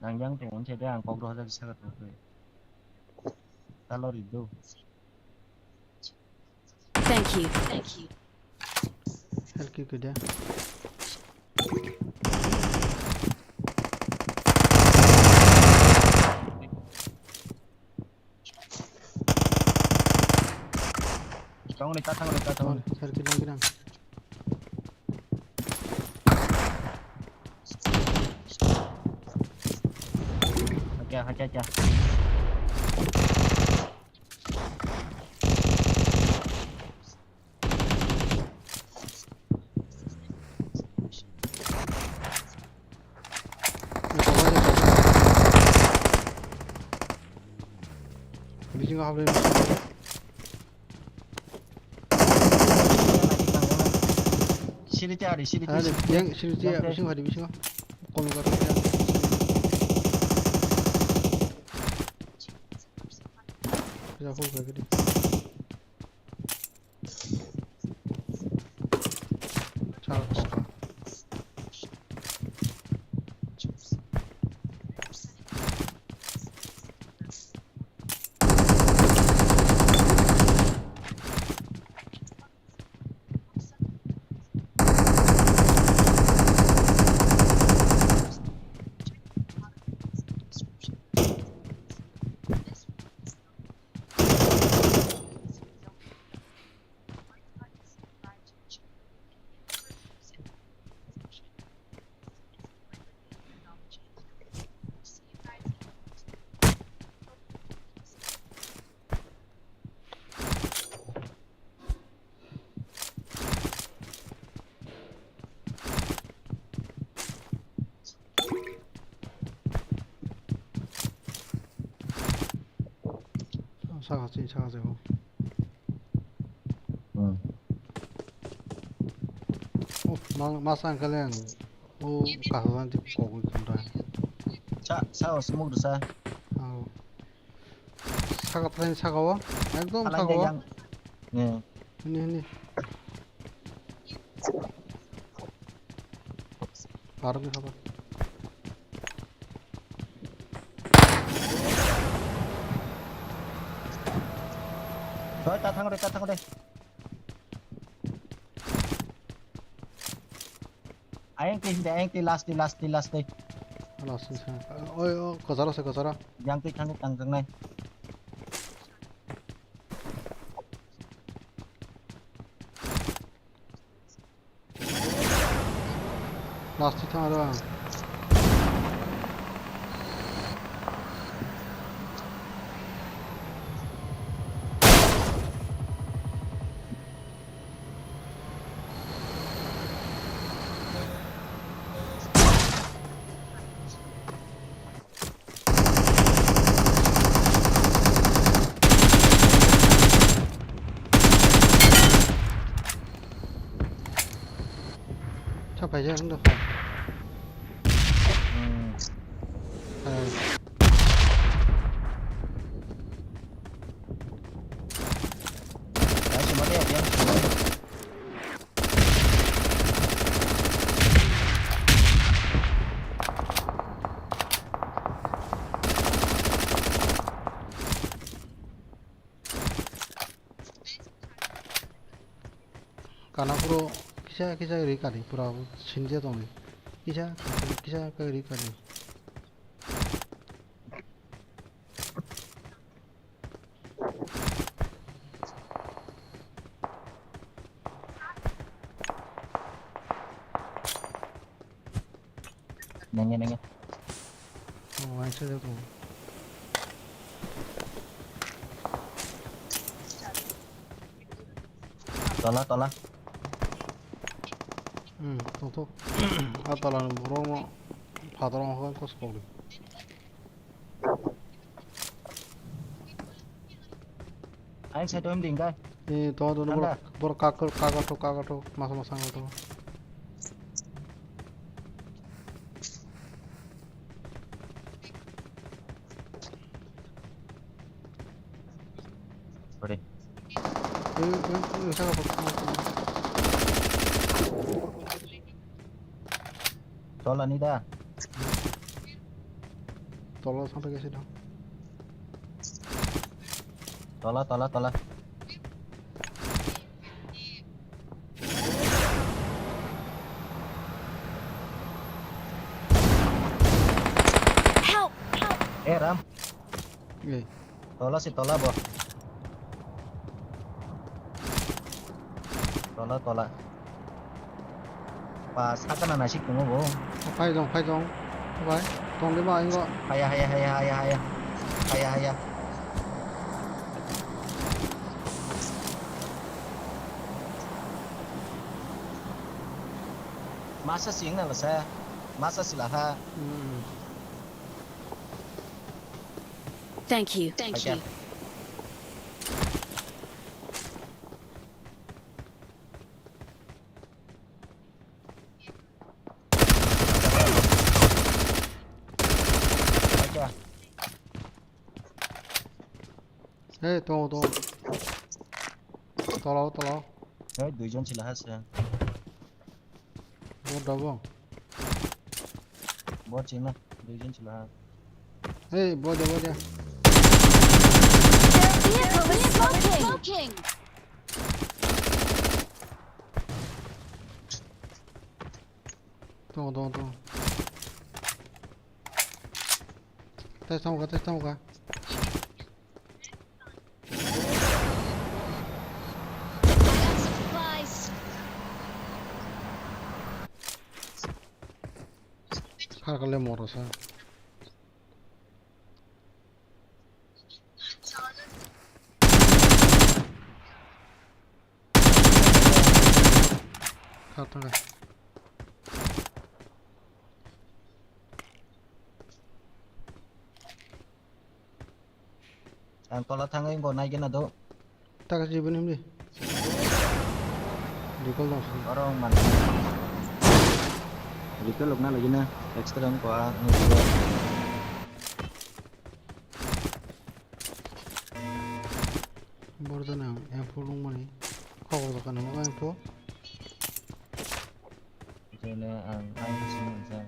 Nang yang tong unse de ang kok roh jak saka tong twi. Talo ri do. Thank you. Thank you. Help ki kida. Tong ni, ta tong ni, ta tong ni. Sir, kidang, kidang. Hakya, hakya, hakya. Bisingo hablwi. Siri te ari, siri te, siri te. Yang siri te, bisingo hari, bisingo. Kolong kata. Ya, full kagidi. Saka sini, saka sini. Hmm. Oh, ma, masa angkal yang. Oh, kahasan di kogwi khamra. Sa, sa, smoke sa. Oh. Saka thaini saka o. Ekdom saka o. Yang. Hmm. Hini, hini. Parok ni khabar. Oi, ta thang re, ta thang re. Ayang ti, ayang ti, last ti, last ti, last ti. Last ti, sa. Oi, oi, kozaro se, kozaro. Yang ti thang tang tang nai. Last thang aro ang. Sa paijak wng dokha. Hmm. Hai. Hai, sima de, yang sima. Kana puro kisa kisa ri kani pura sinjia tongni. Kisa kisa kisa ri kani. Nangya, nangya. Oh, waisa jago. Tola, tola. Hmm, tongthok. A tola ni borok no phataro wngkha kos kokli. Aing side o himdi hingkha. Eh, to, to, to, borok, borok kak, kak, kak, kak, kak, masa, masa, kak, kak. Sorry. Eh, eh, eh, saka, saka, saka. Tola ni da. Tola sampai ke sini. Tola, tola, tola. Help! Help! Eh, Ram. Eh. Tola si tola bo. Tola, tola. Ba sakana naisik tongo bo. Phai jong, phai jong. Bai, tong de ba ingo. Haya, haya, haya, haya, haya. Haya, haya. Masa sing na lasa. Masa silaha. Hmm. Thank you. Thank you. Hey, tongo, tongo. Tolao, tolao. Hey, duijon silaha se. Bo dobo. Bo china, duijon chila. Hey, bo de, bo de. Their vehicle is smoking. Tongo, tongo, tongo. Tei tongo, tei tongo. Khar kale moro sa. Khar thang. Ang tola thangwi bo naigena do. Taka si bini himdi. Recall dong sini. Oro ang man. Recall lukna lagi na. Extra ang kuha. Bordo nang M four lung mani. Kok dokan mo M four. Jene ang ang sini sa.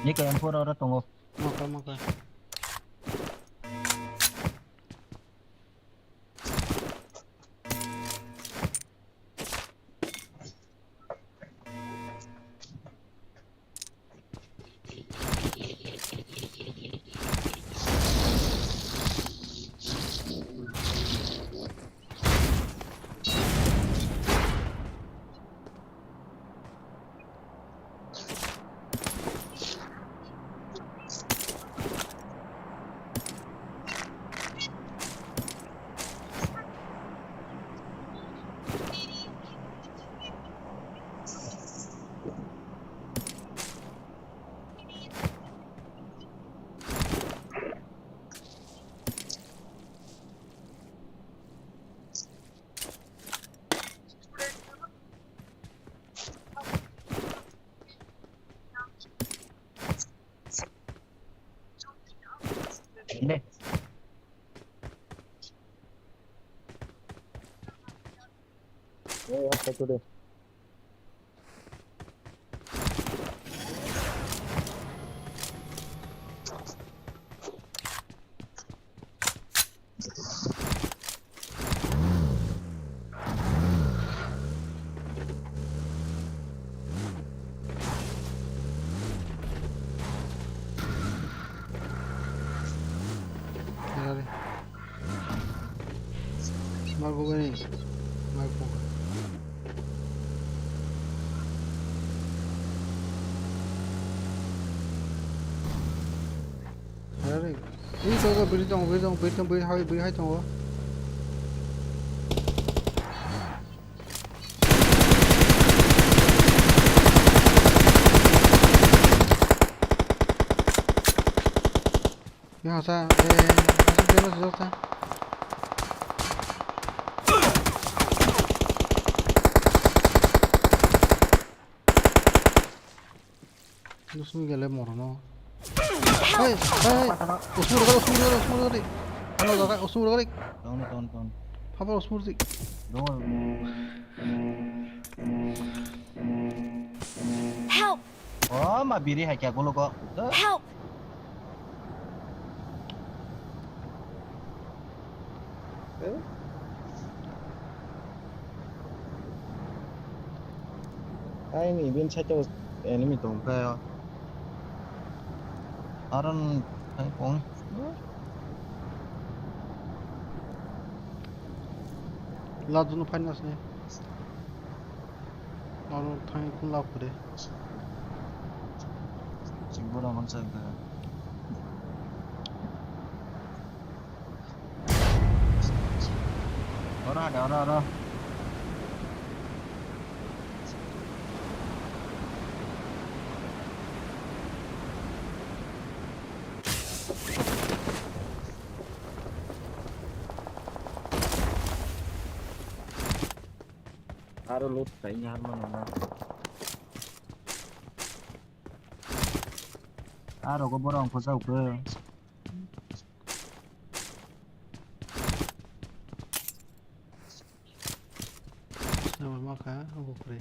Niko M four oro tongo. Maka, maka. Eh, apa tu deh? Go bani. Mai phone. Harare. Ui, to, to, biri tongo, biri tongo, biri tongo, biri hai, biri hai tongo. Yang sa, eh, masuk dia, masuk dia. Dusmi gele morono. Hey, hey, usmur gari, usmur gari, usmur gari. Ano daga, usmur gari. Down, down, down. Papa usmur di. Down. Help! Oh, ma biri hai kya gulo ko. Help! Aini bin side o enemy tong kha. Aron hai kong. Lajunu finance ni. Aro thani kun lab kore. Chibura mansa da. Ora da, ora, ora. Aro loot khai ni harma nana. Aro go borok ang kujak khe. Sama maka, aku kre.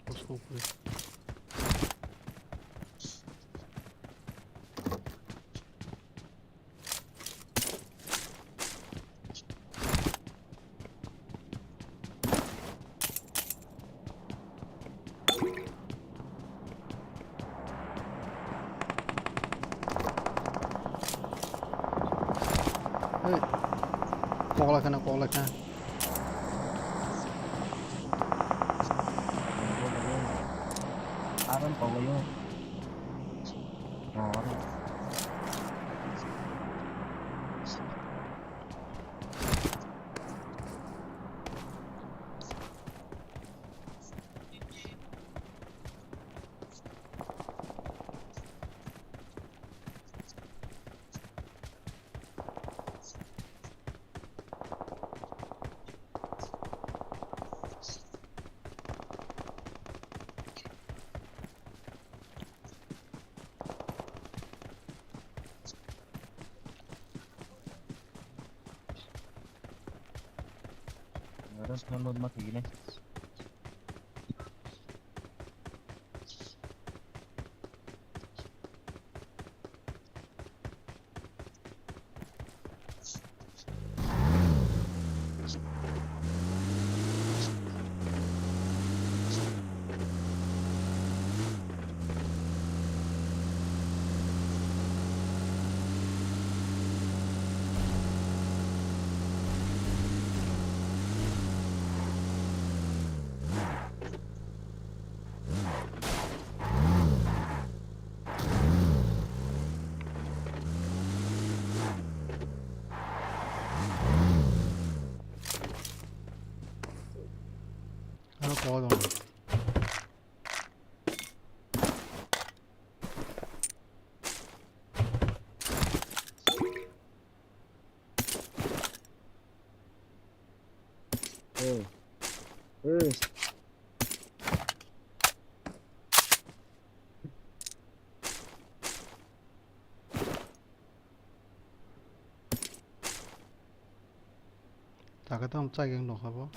Bos ko kre. Hey. Kok lai khana, kok lai khana. Aram kok lai yo. Oh. Aro sna load ma khigini. Ano kok dong. Hey. Hey. Taka tamo chayang nokha bo.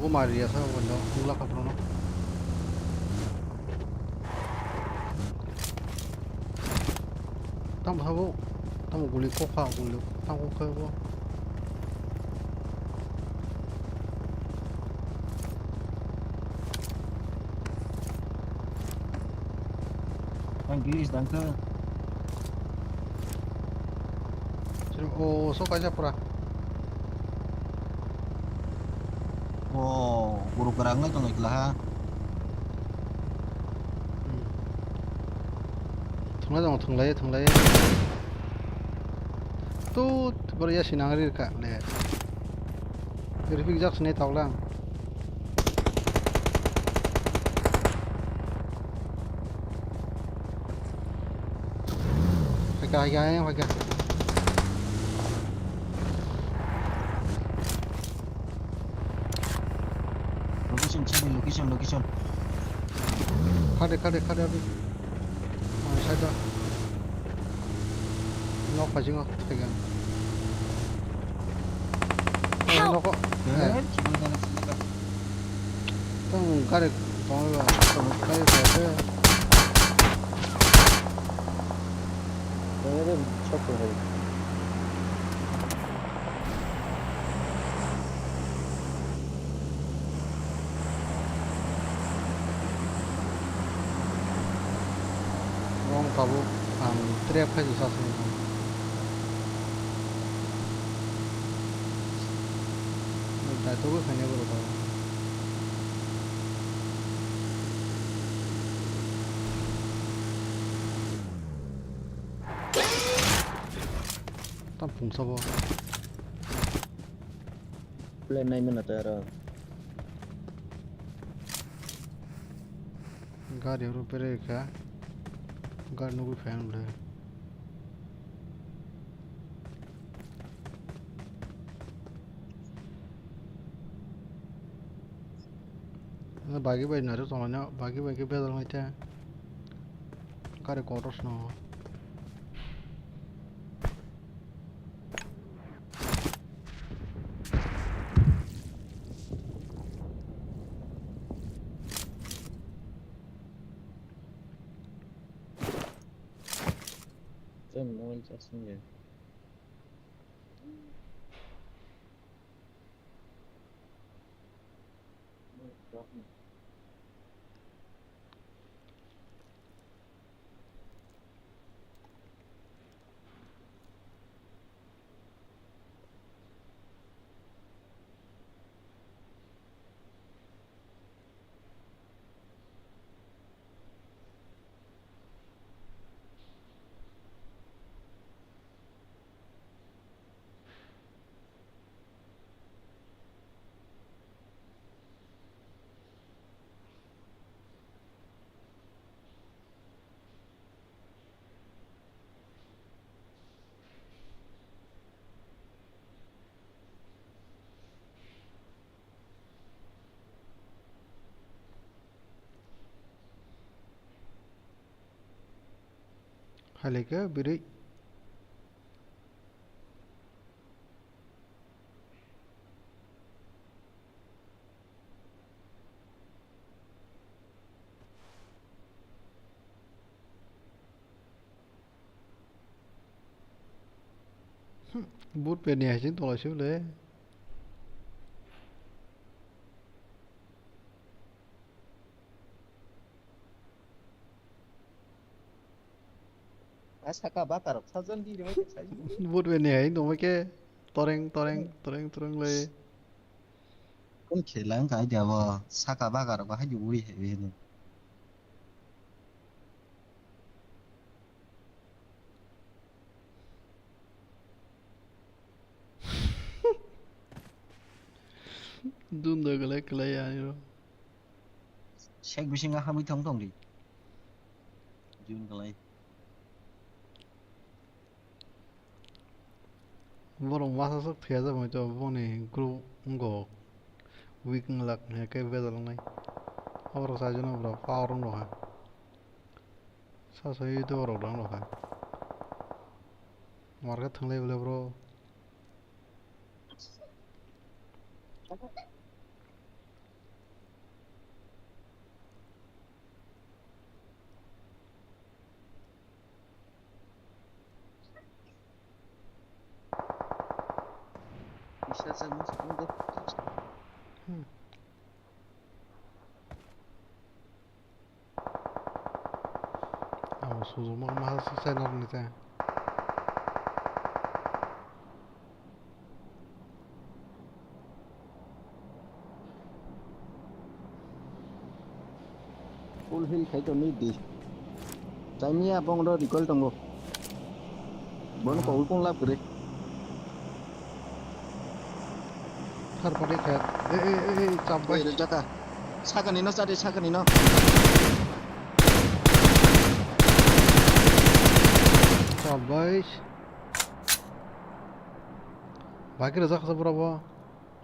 Mari ya sa wala ula ka prono. Tam habo, tam guli ko kha guli, tam ko kha bo. Thank you, thank you. Sir, o, so kaisa pura. O, guru kwrang lai tong ikla ha. Hmm. Thunglai tong, thunglai, thunglai. Tu, bor ya sinang rir ka le. Rifik jak sini tau lang. Hai ka, hai ka, hai ka. Location, check location, location. Khade, khade, khade, abi. Ang side o. Nok phasingo, thaigang. Help! Noko. Eh, eh. Chibang jana chibang. Tong gari, tong gari, tong gari. Tong gari, chok ko hai. Wng tabuk ang trap khai sa se. Daitok khainai borok tabuk. Tam pungsa bo. Plan nai mano tei aro. Gari oro bere kha. Gari nugwi phaiyang le. Bagi bai nari tonglaina, bagi bai khe bedal mai te. Gari kotor swnam. Tei mobile charging ya. Hai lai khe bwrwi. Boot pen ni hai se tong lai se bwle. A saka baka rok sajani ri mai sai. Boot pen ni hai tong mai khe toreng toreng toreng toreng lai. Kun khela wngkha ai diya bo saka baka rok bo hai di uri hai wi hino. Dunda kwlai kwlai ya iro. Sek bisingo hamwi thong thong di. June kwlai. Borok masa sok thwiya jak bai to boni group wngkok weak wng lak hwnwi khe bejal wngnai. Aborok chaijaknai borok power wng rwkha. Sa sa youtuber rok dang rwkha. Market thwnglai bwle bro. Abo sujuma ma sai nor ni te. Full heal khai tongni di. Chaimia bong ro recall tongo. Bono kogwi kung lab kwrwi. Thar pari khe. E, e, e, e, chap bai. Oi, rwjaka. Sakani no chari, sakani no. Chap bai. Bagi rwjak sa bura bo.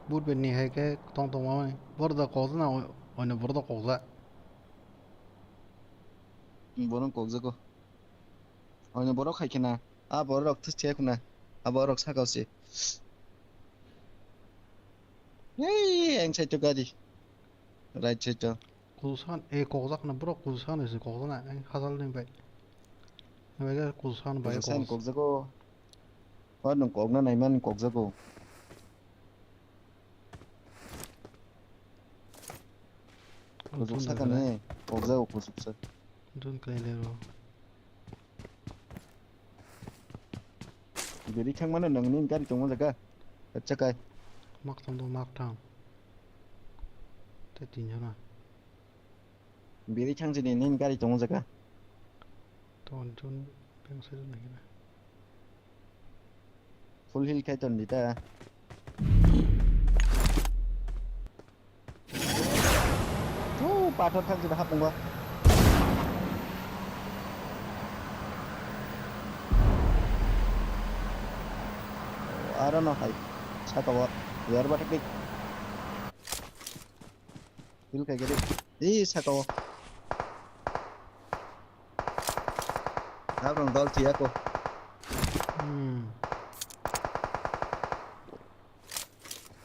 But bini hai khe tong tong mani. Bor da koksa na, oino bor da koksa. Bono kokjago. Oino borok hai khena. A borok thik se khuna. A borok sakao se. Ei, ang side o gari. Right side o. Kusan, e kokjak na borok kusan se kokjak na. Ang hajal ni bai. Bai ga kusan bai kusan kokjago. Wa nung kokna naiman kokjago. Kuchuk sakani, kokjago kuchuk sak. Dun khlai le ro. Beri thang mano nangni gari tongma jaga. Acha kai. Mak tong do mak thang. Te tin jona. Beri thang jini nini gari tongma jaga. Ton jun beng sai jona kira. Full heal khai ton di ta. Oh, pathor thang jira hapung ba. Aro no hai. Saka wa. Yar ba thik. Heal khai gede. Ei saka wa. Abrang dol thiya ko. Hmm.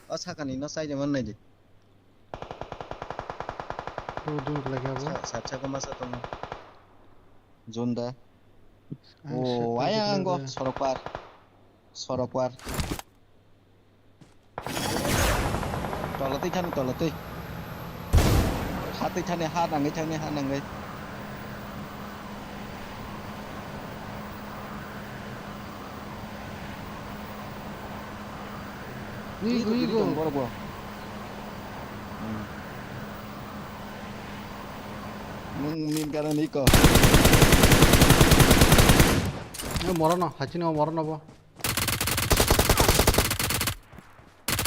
O sakani no sai de man nai de. Dun dun khlai khe abo. Sa-, sa-, sa ko masa tong. Junda. Ang Oh, sa-, ayang ang go, sa-, sorok par. Sorok par. Tola twi thani, tola twi. Ha twi thani, ha nangwi thani, ha nangwi. Ui, ui, ui, ui, ui. Borok bo. Hmm. Nung min kana ni ko. Eh, morono, hachino morono bo.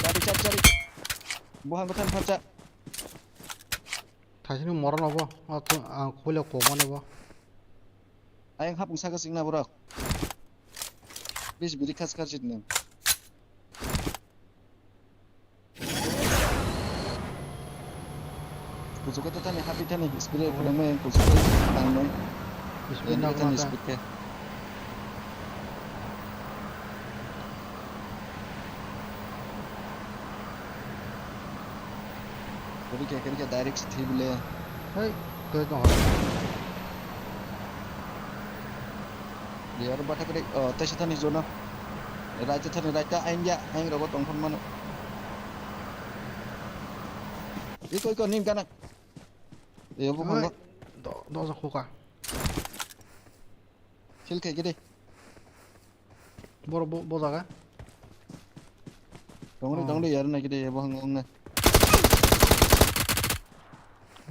Chari, chari, chari. Buhan buhan phacha. Thaisini moron obo, a khu-, ang khuile kokmani bo. Ayang hapung saka singna borok. Bis biri khas khas sitnang. Kuchuka to thani happy thani speed phulangmai kuchuka tangnai. Speed na thani mata. Speed khe. Kori khe, kori khe direct si thwi bile. Hei, koi tong. Yar bata kori, oh, tei sithani jono. Raita thani raita aingya, aing rogo tong phon mano. I koi ko nim kana. Yo bo phongo. Hei, do, do sa khoka. Kill khe gede. Boro bo, bo jaga. Tongri, oh, tongri, yar na gede, bo hang ong na.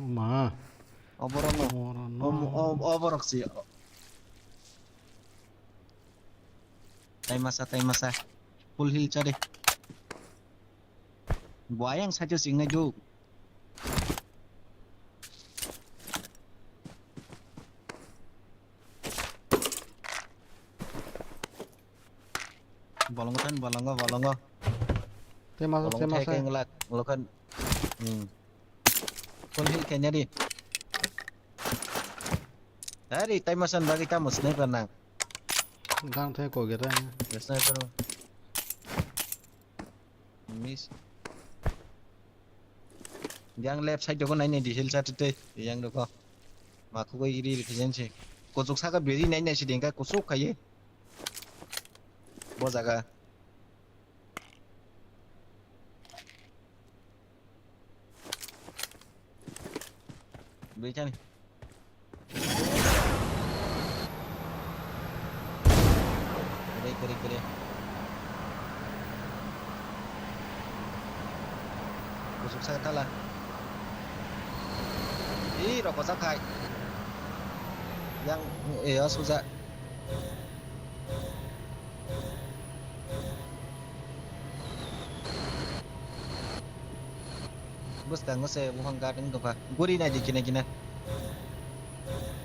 Ma. Oborok no. Oborok no. Om-, om-, oborok si. Tai masa, tai masa. Full heal chari. Bo ayang side o sing nai do. Bolongo tan, bolongo, bolongo. Te masa, bolongo te thai masa. Khe nglak, lokan. Hmm. Full heal khe nyari. Dari, tai masan bagi tamo sniper nang. Gang thai ko geta. Sniper. Miss. Yang left side ko nai nai di hill side te, yang doko. Ma khugo iri iri khijen se. Kuchuk saka beri nai nai se dengka kuchuk khaye. Bo jaga. Bui chani. Kere, kere, kere. Kusuk sa thala. Ih, rokojak hai. Yang, eh, ya, suja. Bwskango se buphang gadang tongkha. Guri naidi kina kina.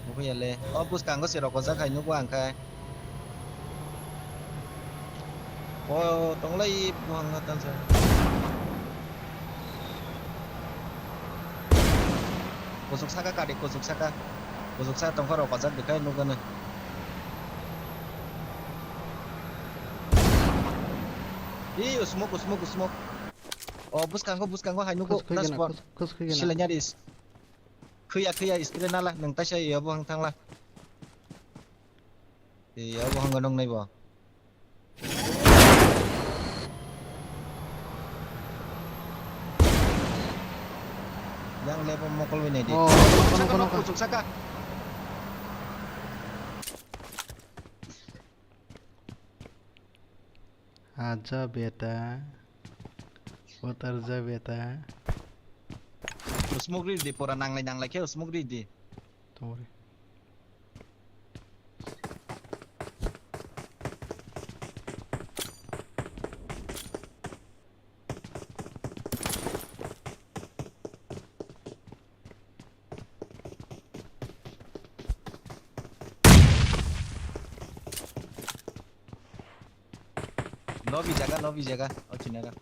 Buphang yale. O bwskango se rokojak hai nukgo ang khe. O tonglai buphang no tansa. Kusuk saka kadi, kusuk saka. Kusuk saka tongkha rokojak dikhai nukgana. Ih, smoke, smoke, smoke. O bwskango, bwskango hai nukgo. Khus khigena, dashboard. Khus, khus khigena. Silanya ris. Khwya, khwya, spray nala, nwng taisa yabo hang thangla. Yabo hang nong naibo. Yang lebo mokol bai naidi. Oh, kusuk saka, kono, kono, kono. Kusuk saka. Acha beta. Utar ja beta. Smoke ridi pura nanglai nanglai khe smoke ridi. Tongri. Lobby jaga, lobby jaga. O chinaga.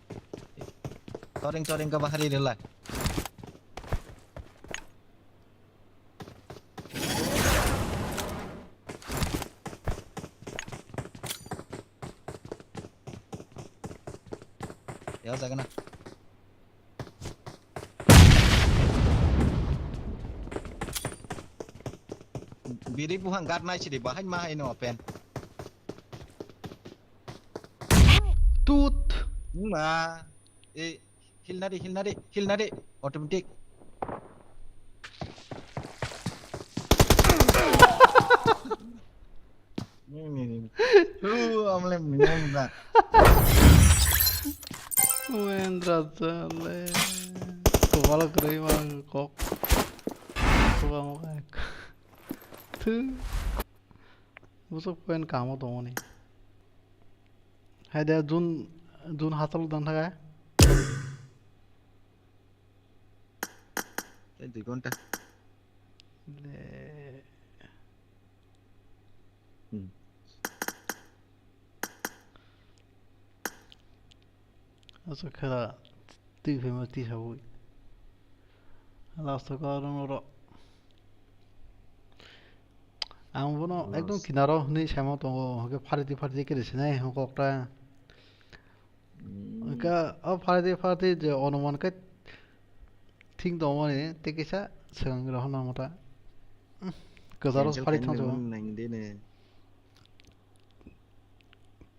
Toring, toring ka bahari rela. Ya jaga na. Biri buhang gat nai sidi bahai ma hai no open. Tut. Ma. E, heal nadi, heal nadi, heal nadi. Automatic. Ni, ni, ni. Lu, amle minang da. Wendra chale. Kobala kwrwi mang kok. Kobala mang kok. Thu. Busuk pen kamo tongoni. Hai de June, June hachalo dang thaga. Tei dui ghonta. Le. Hmm. Aswk khe da twi phaima twi sawi. Last o khe oro noro. Ang bono ekdom kinaro hwnwi saima tongo, hwnkhe pharidi pharidi khe de sinai hwnkhe kokta. Hwnkhe o pharidi pharidi je onuman khe thik tongmani tei kisa swkang rw hwnna mwta. Kwcharo phari thang jago.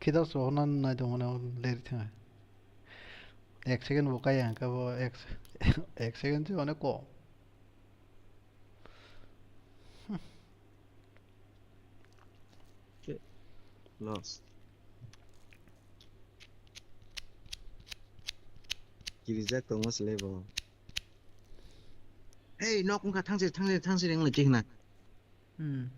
Khidar sohorna nai tongmani leri thang. Ek second bo kaya hwnkhe bo ek, ek second se onek kom. Lost. Kirijak tongo se le bo. Hey, nok wngkha thangse, thangse, thangse reng le chihna. Hmm.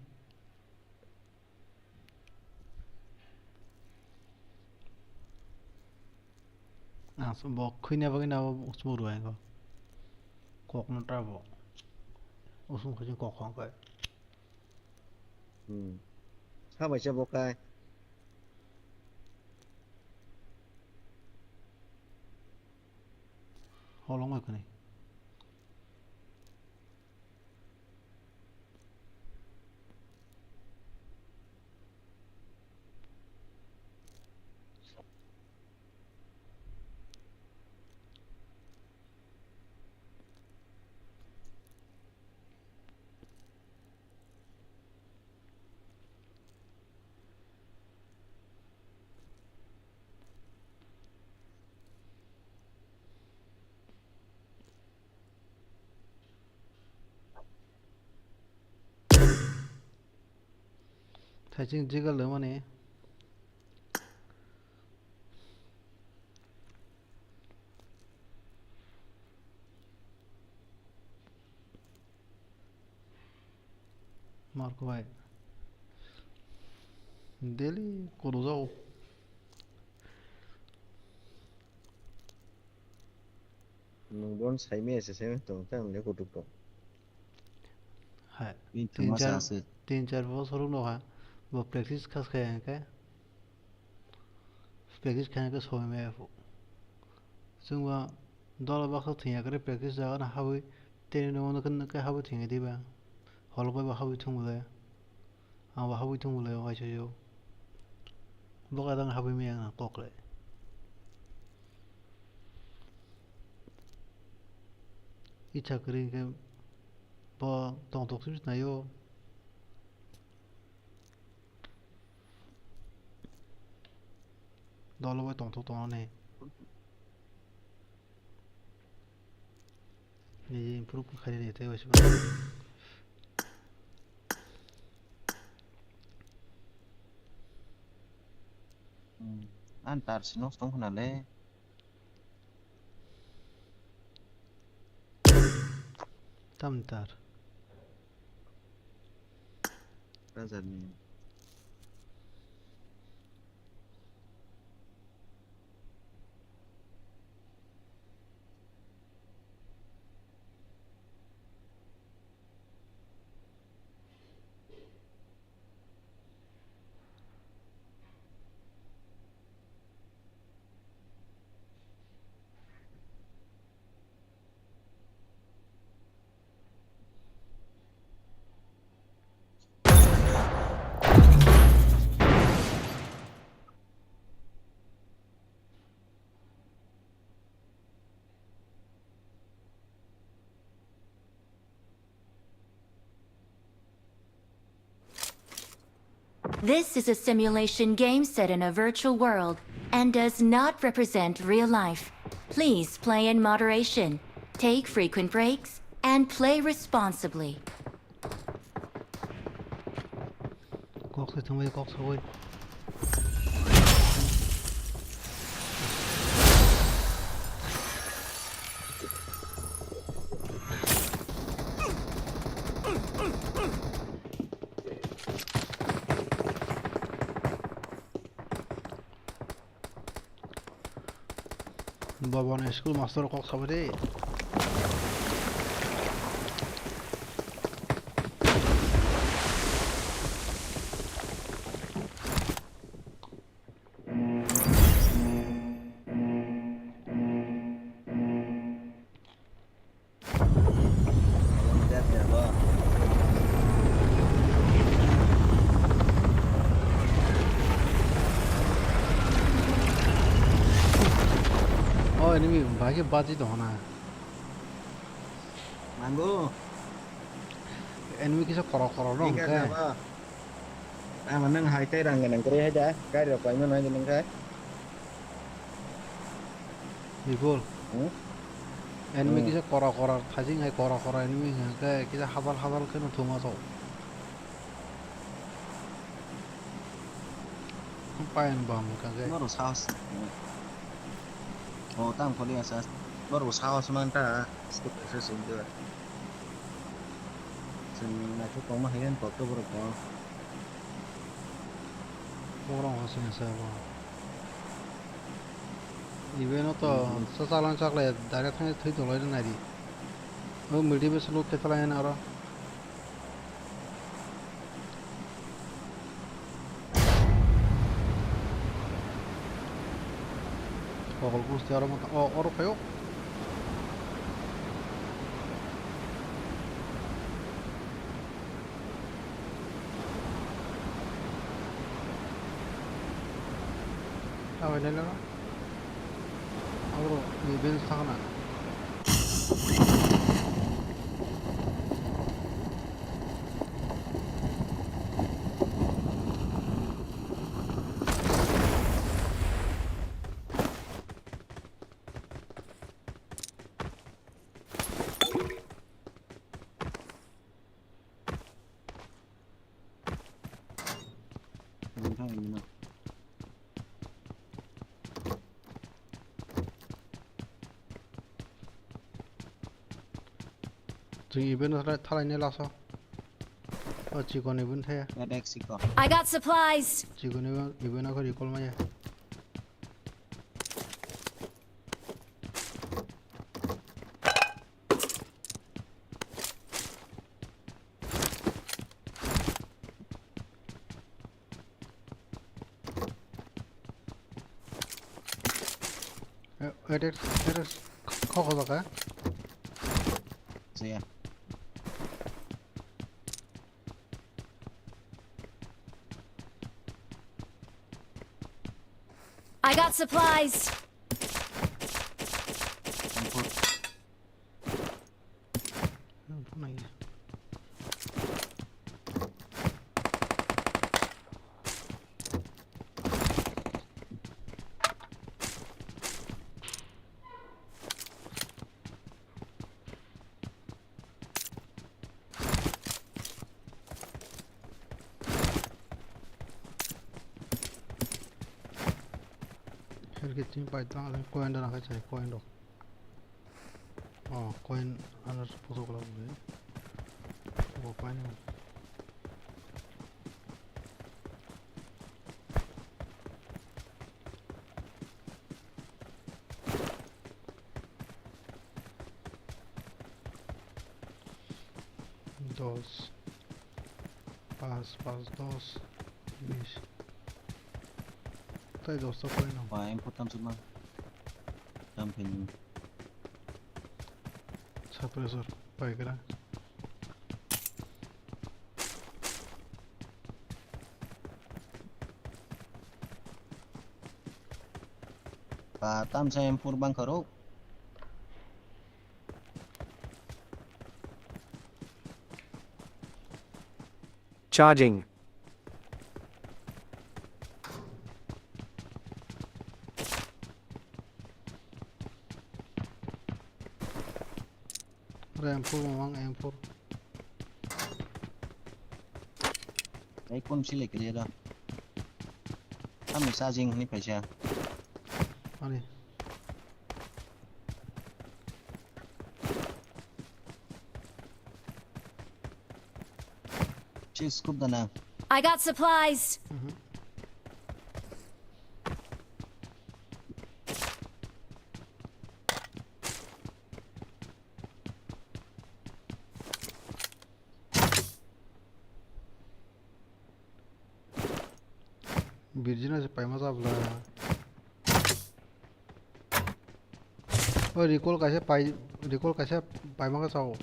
Aswk bo khwina bagwi nabo usmuk rwai go. Kokno ta bo. Usmuk khajin kok hong kai. Hmm. Sabai se bo kai. Holong bai khani. Saiching jigal le mani. Marko bai. Daily kono jao. Nwng bon saimaya se saimaya tong tang le kutuk tong. Hai. Bini tin thwngma char, sa se. Tin char bosor wngno ha. Bo practice khas khe hwnkhe. Practice khaina khe soi maya pho. Chwngbo dola baksa thwngya khe practice jaga no habwi tini no khe habwi thwngya diba. Holok bai bo habwi thwngbo le. Ang bo habwi thwngbo le waisa yo. Bo kadang habwi maya ang kok le. Icha kwrwi khe bo tongthok simi naio. Dolo bai tongthok tongnani. Nini improve khainani tei waisa. Hmm. Ang tar si nosto wngkha nale. Tamni tar. Rajarni. This is a simulation game set in a virtual world and does not represent real life. Please play in moderation, take frequent breaks, and play responsibly. Kok se thangbai, kok se thangbai. Bobo ni school master kok sabai de. O enemy bai khe baji tongna. Mango. Enemy kisa koro koro no hwnkhe. Ama nang hai tei rang gwnang kwrwi hai da, gari rok paimano hai nang khai. Bipul. Hmm? Enemy kisa kora kora, thajing hai kora kora enemy hwnkhe kisa habal habal kheno thuma sok. Payan bam hwnkhe. Norok sahos. O tang kholi asa. Norok sahos man ta. Scope se sing de. Sing na chu kong ma hayan kok to borok ko. Borok ko sing sa bo. Ibe no to sa chalan chaklai direct thang thwi tolai nai di. O multi be solo khe thalai na aro. Kokol bus te oro mata o oro phaio. Tawai lelo. Abro ni bench thangna. Nang thang ini no. Chwng event thalai, thalai ne laso. O chikon event thaya. Red X chikon. I got supplies. Chikon event, event ako recall maya. Eh, eh, eh, eh, kho, kho, kho, kho. Saya. I got supplies. Herkhe chini pai tang, coin da nakhai chai, coin rok. Oh, coin ano puthok la bole. Bo coin. Dos. Pas, pas, dos, bis. Tai dos ta paino. Ba, M four tam suma. Tam pin. Suppressor, paigra. Ba, tam sa M four bang karo. Charging. Ore M four, mamang M four. Ai, kon si le kre da. Ami charging ni paisa. Ani. Chief scoop dana. I got supplies. Mhm. Virgin se paima jabla. O recall kaisa pai, recall kaisa paima ka chao.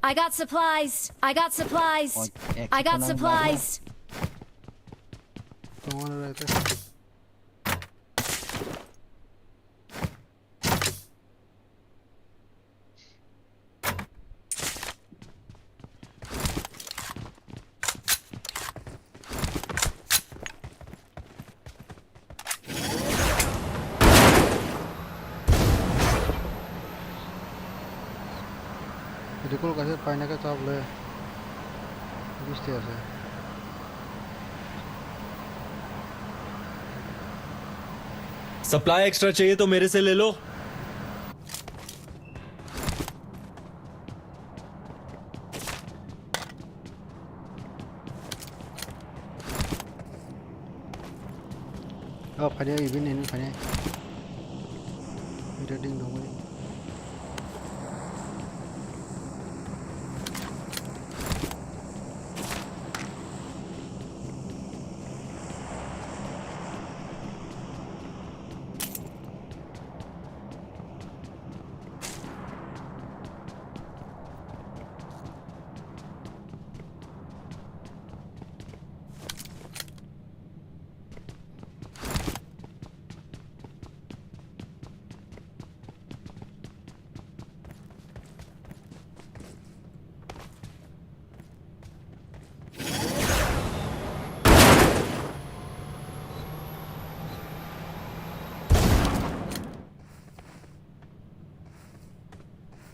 I got supplies. I got supplies. Oi, ek I got second ang supplies. Tongo na rete. Recall kaisa paina khe chap le. Bish te ase. Supply extra चाहिए तो मेरे से ले लो। Oh, phaidi, even ini phaidi. Ready dong, ini.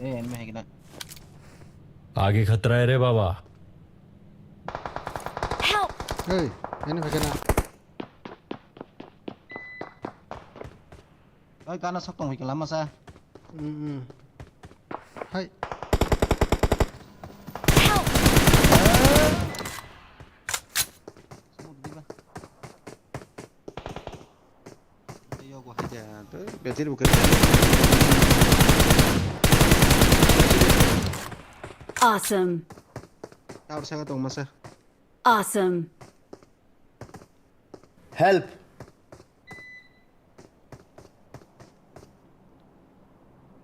Eh, ini mah kena. आगे खतरा है रे बाबा। Help! Hey, ini pakai na. Oi, kana sok tong wikla masa. Hmm, hmm. Hai. Help! Smoke di ba. Ayo, gua haja. Tuh, betir bukan. Awesome. Tower saka tong masa. Awesome. Help.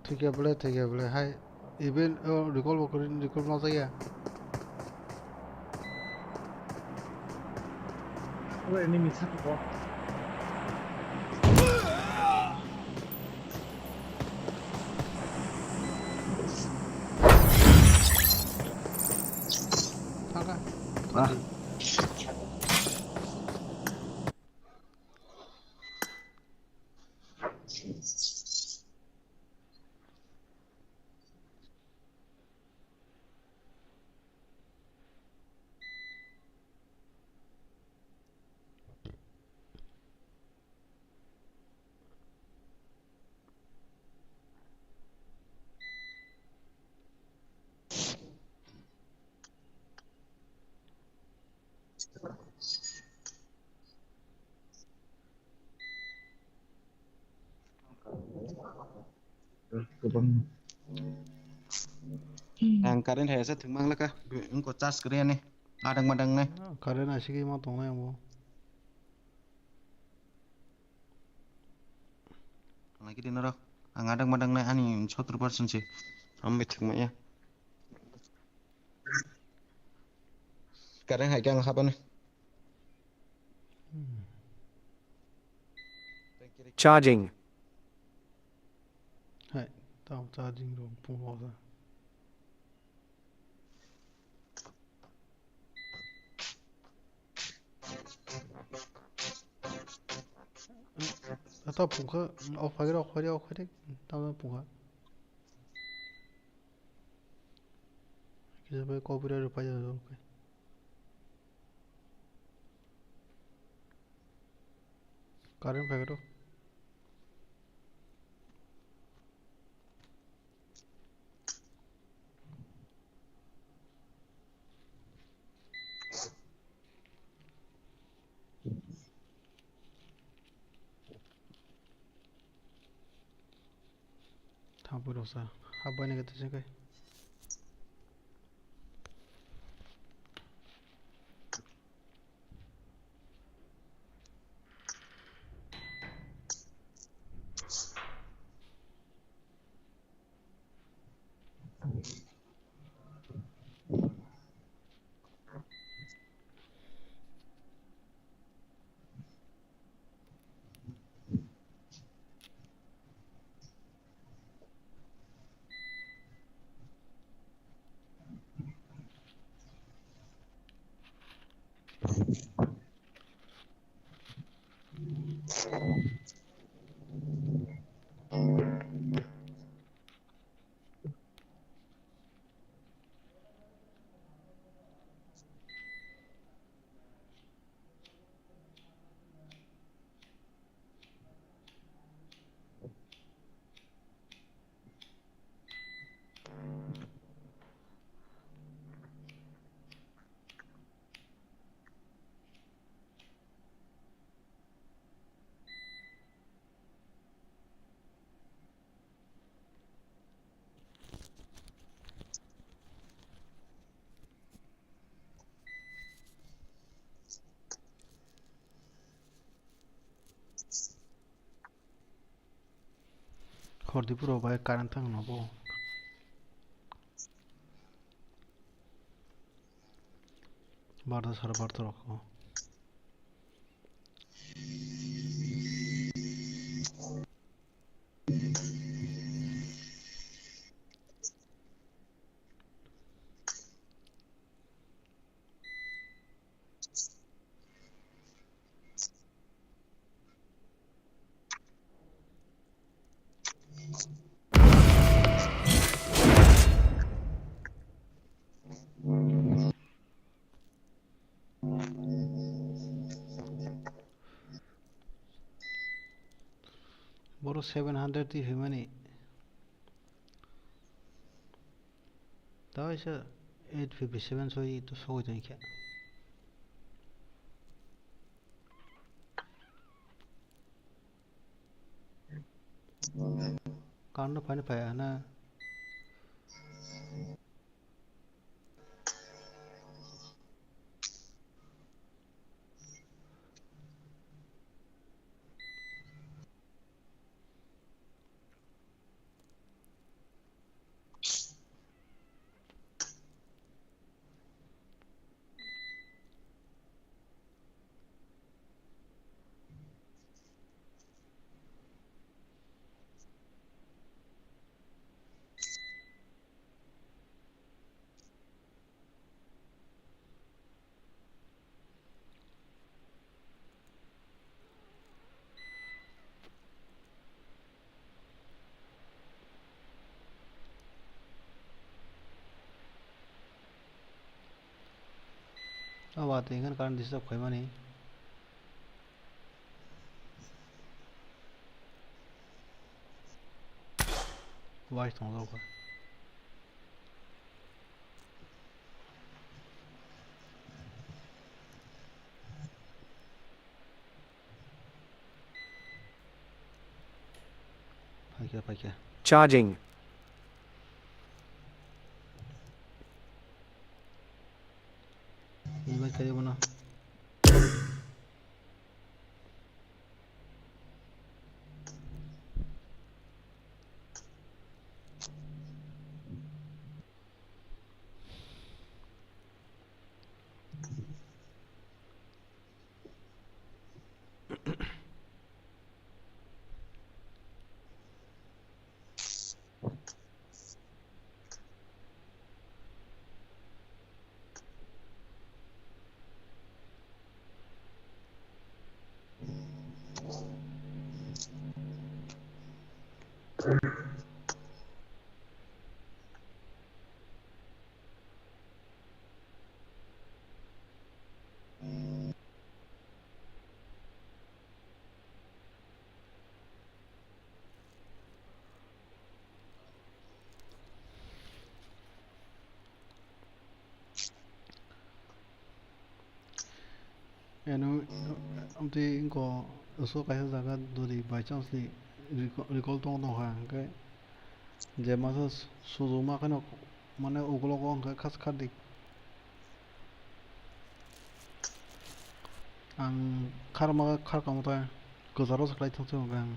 Thikya bole, thikya bole. Hai, even, oh, recall bo kori, recall no jaya. Ore, enemy saka ko. Thangkha. Ah. Kwbang. Ang current hai sa thwngmang laka, wngkha charge kwrwi ani, adang madang nai. Ah, current asigwi ma tongnai ang bo. Ang lagi dino rok, ang adang madang nai ani sotro percent se, ang bai thwngmaya. Current hai khe ang habani. Charging. Hai, tamo charging rok pung rok. Ata pungkha, ok phai rok, ok phai rok, ok phai rok, tamo pungkha. Kisa bai copyright rok paijak rok. Current phai rok. Thang pui rok sa. Hap bai nai khe twi se kai. Hor di puro bai current thang no bo. Barda sar barda rok. Boro seven hundred twi phaimani. Taisa eight fifty seven soi to sogwi tongkha. Karno phani phai ana. Abo twi hwnkheno current disturb khaimani. Wise tongjak kha. Phaikha, phaikha. Charging. Invite khayo bono. Eno, amtwi wngkha, so kaisa jaga dori by chance ni recall, recall tong tong kha, hwnkhe je masa su-, sujuma kheno, mane, ukulok o hwnkhe khas kha di. Ang kharma kharkamo ta kwcharo se khlai thangse hwnkhe ang.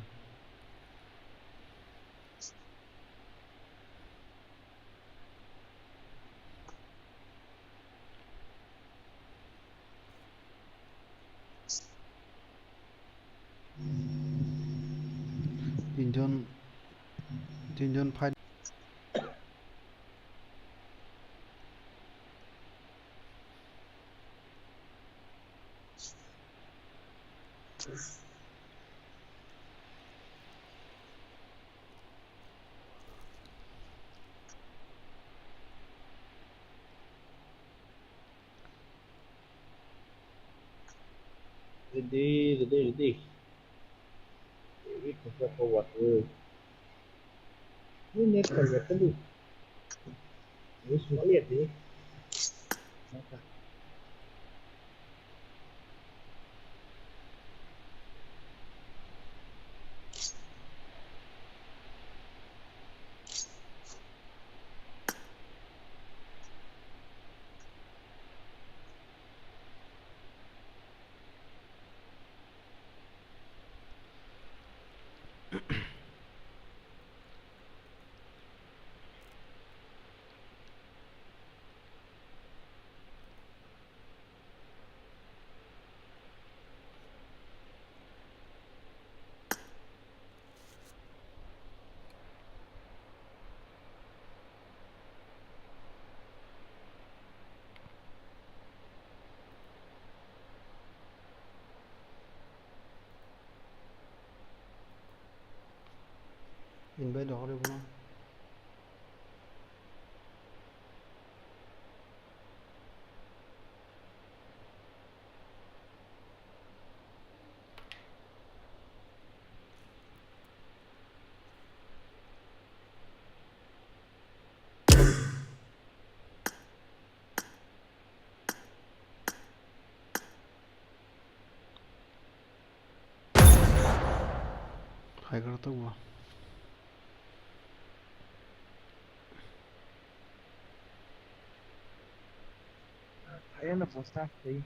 Tinjon, tinjon fight. Ready, ready, ready. Ready to go forward. Ni net kaya tadi. Ini semua lihat ni. Mata. Invite rohor bono. Paikrok tok bo. Ayana bosta tei.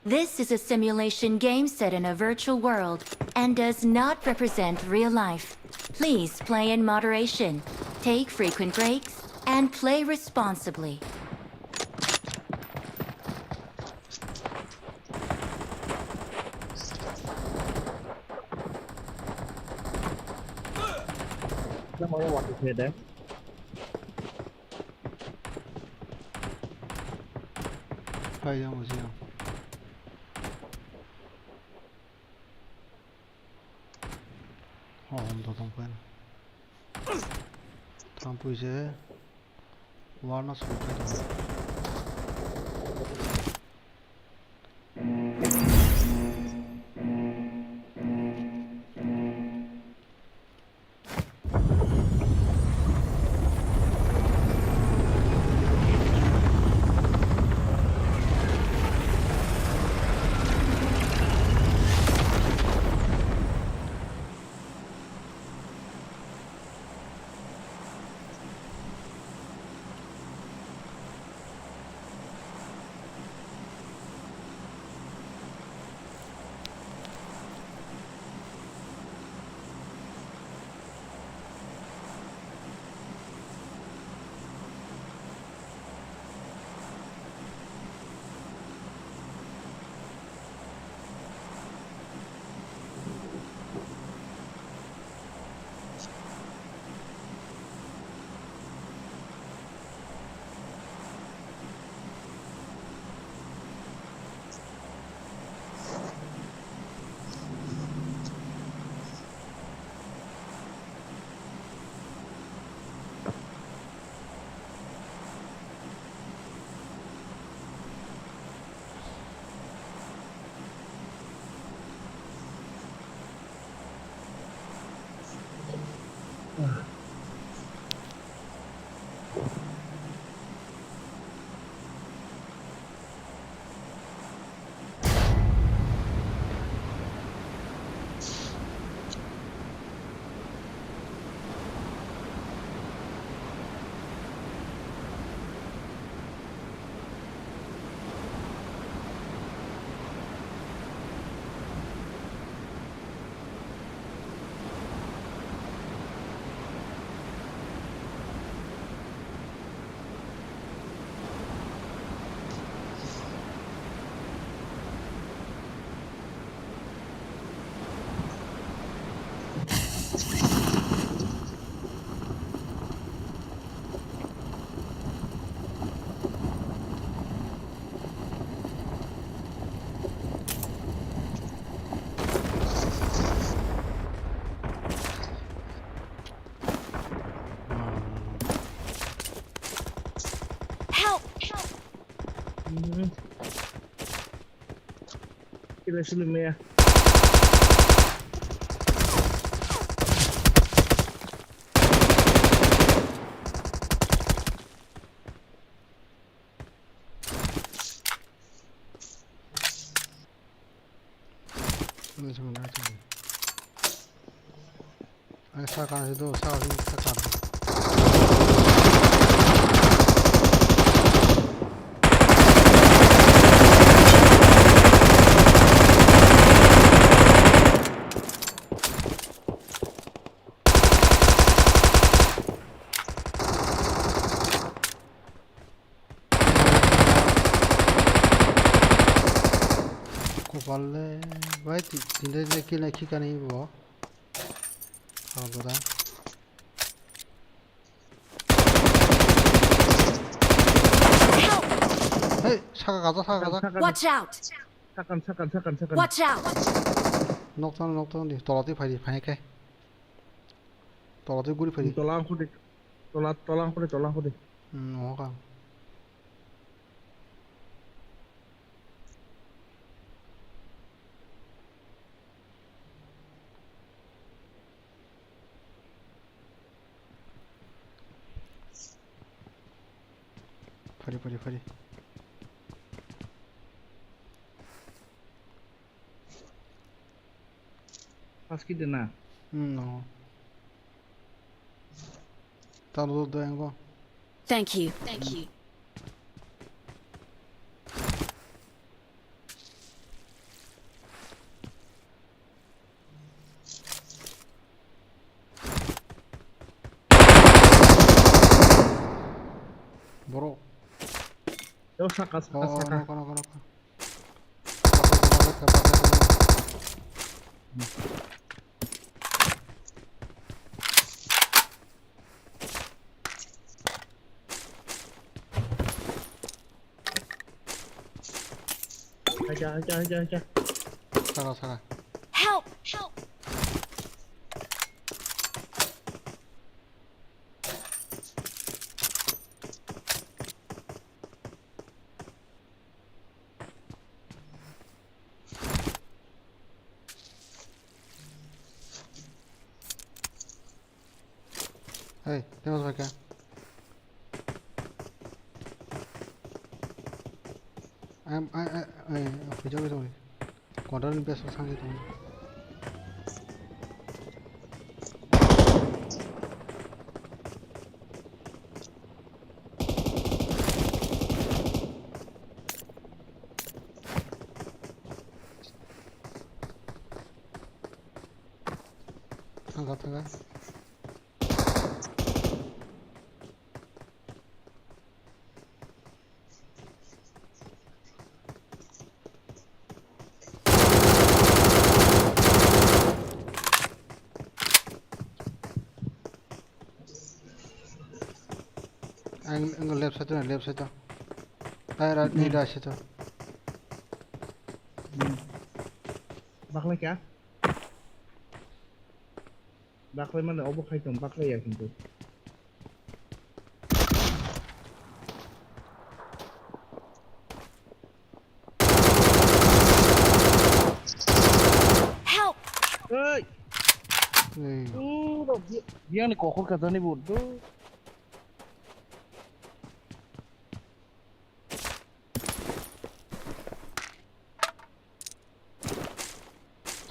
This is a simulation game set in a virtual world and does not represent real life. Please play in moderation, take frequent breaks, and play responsibly. Phai yang bo se yang. Oh, hom to tong phai. Thang pui se. Wall no soi khe tong. Help! Help! Kira sulu meya. Ang saka si do, saka si, saka si. Kopal le bai ti-, tinde je kill nai khikani bo. Salgoda. Hey, Saka kaja, saka kaja. Sakani, Watch out! Sakani, sakani, sakani, sakani. Watch out! Nokthang, nokthang di. Tola twi phai di, phai khe. Tola twi guri phai di. Tola ang khudi. Tola, tola ang khudi, tola ang khudi. Hmm, oka. Phari, phari, phari. Pas kit de na. Hmm, no. Talo do engo. Thank you. Thank you. Borok. Yo, saka, saka, oh, oh, saka. Nokha, nokha, nokha, nokha. Haja, haja, haja, haja. Saka, saka. Help! Help! Hey, tengok saika. Am, ai, ai, ai, pujak, pujak. Control ni best sang itu. Thangkha, thangkha. Ang, ang left side to, left side to. Ai, right, ni right side to. Hmm. Baklai kya? Baklai mane obo khai tong, baklai ya kintu. Help! Hey! Hey. Uro, bi-, biyangni kokhor kajani bo, do.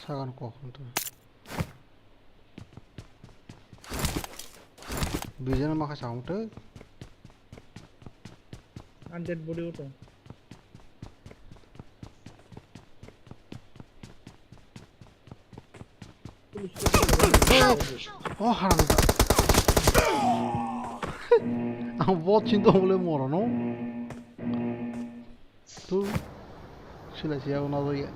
Sagan kok hwnto. Bijana makha samung tei. Ang dead body o tong. Oh, haram. Ang bot chinto bole moro no. Tu sila siya una doya.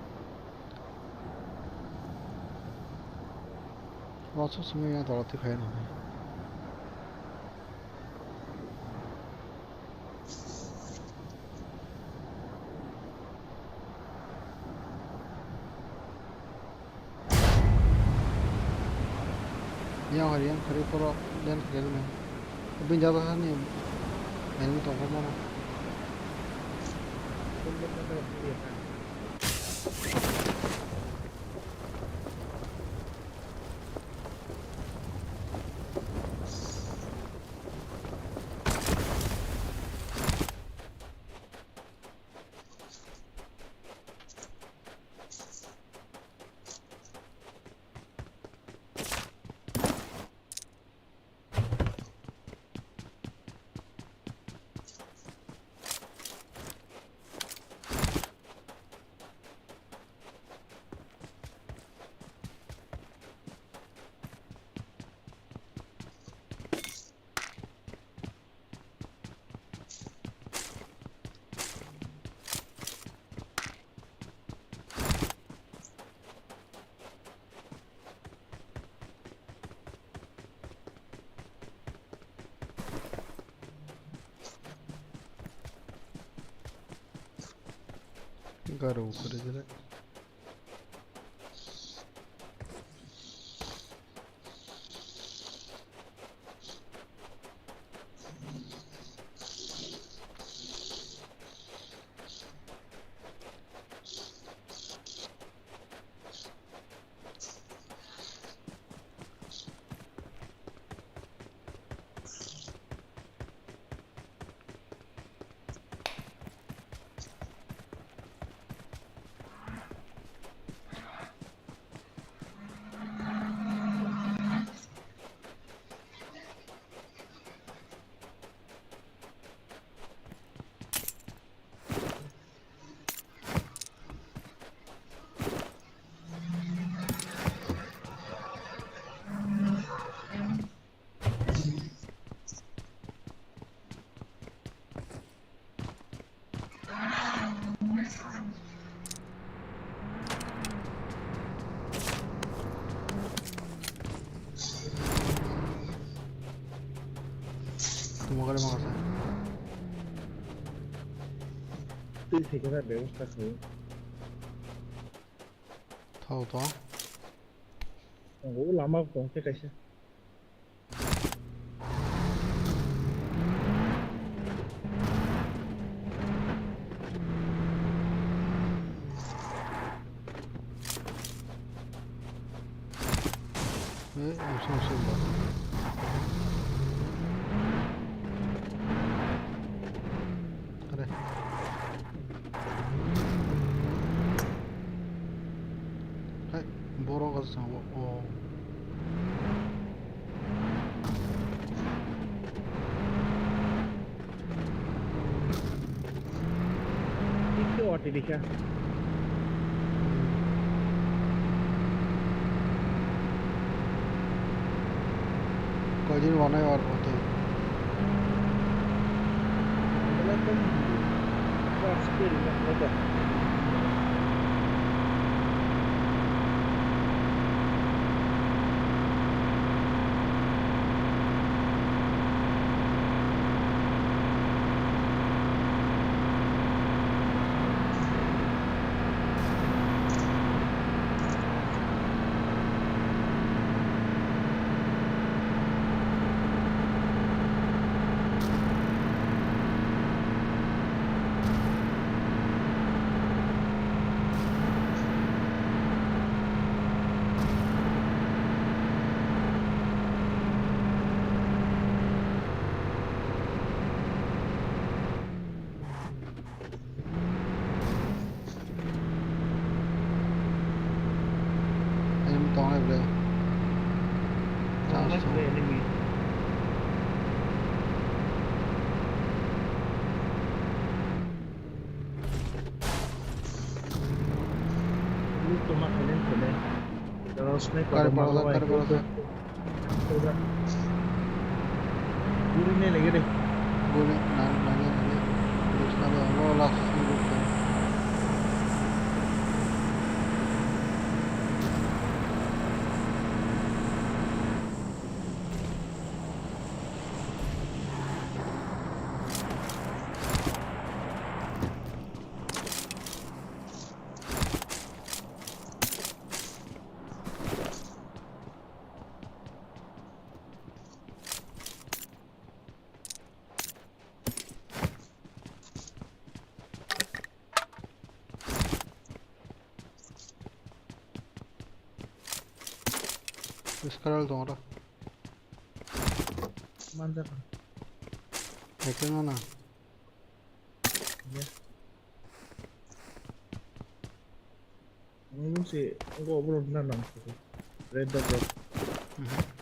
Wa su simi ya tolo ti khayan. Yang hari yang kari poro dan kagel men. Bin jaba hani men tong ko mono. Garo kwrwi jera. Twi thwikhe na bebostha khlai. Thao to. Tongo, o lama tong khe kaisa. Eh, ang song song ba. Are. Hai, borok aswk chwngo. Oh. Ikhe wati dikha. Koidin wanai or wati. Enemy tongo bre. Chance tongo. Enemy. Loot tongma khainai khainai. Oro sniper rok ma rok bai. Guri nai lagi de. Guri nai, nai, nai, nai. Guri nai, nai, nai. Skarang tongo. Manjak. Ekhe mana? Ya. Ang mungsi, ang obo rok na nang. Red dot rok. Mhm.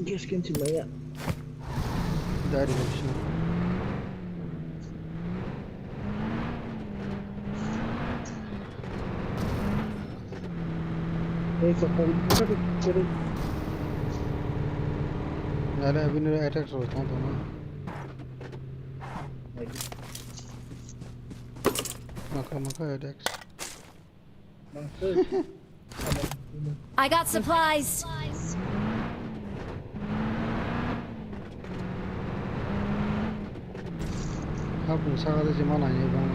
Gas can chimaya. Dari bisa. Eh, kok kok kok kok. Ada bini attack so tong tong. Maka maka attack. I got supplies. Hapung saka de jima nai bang.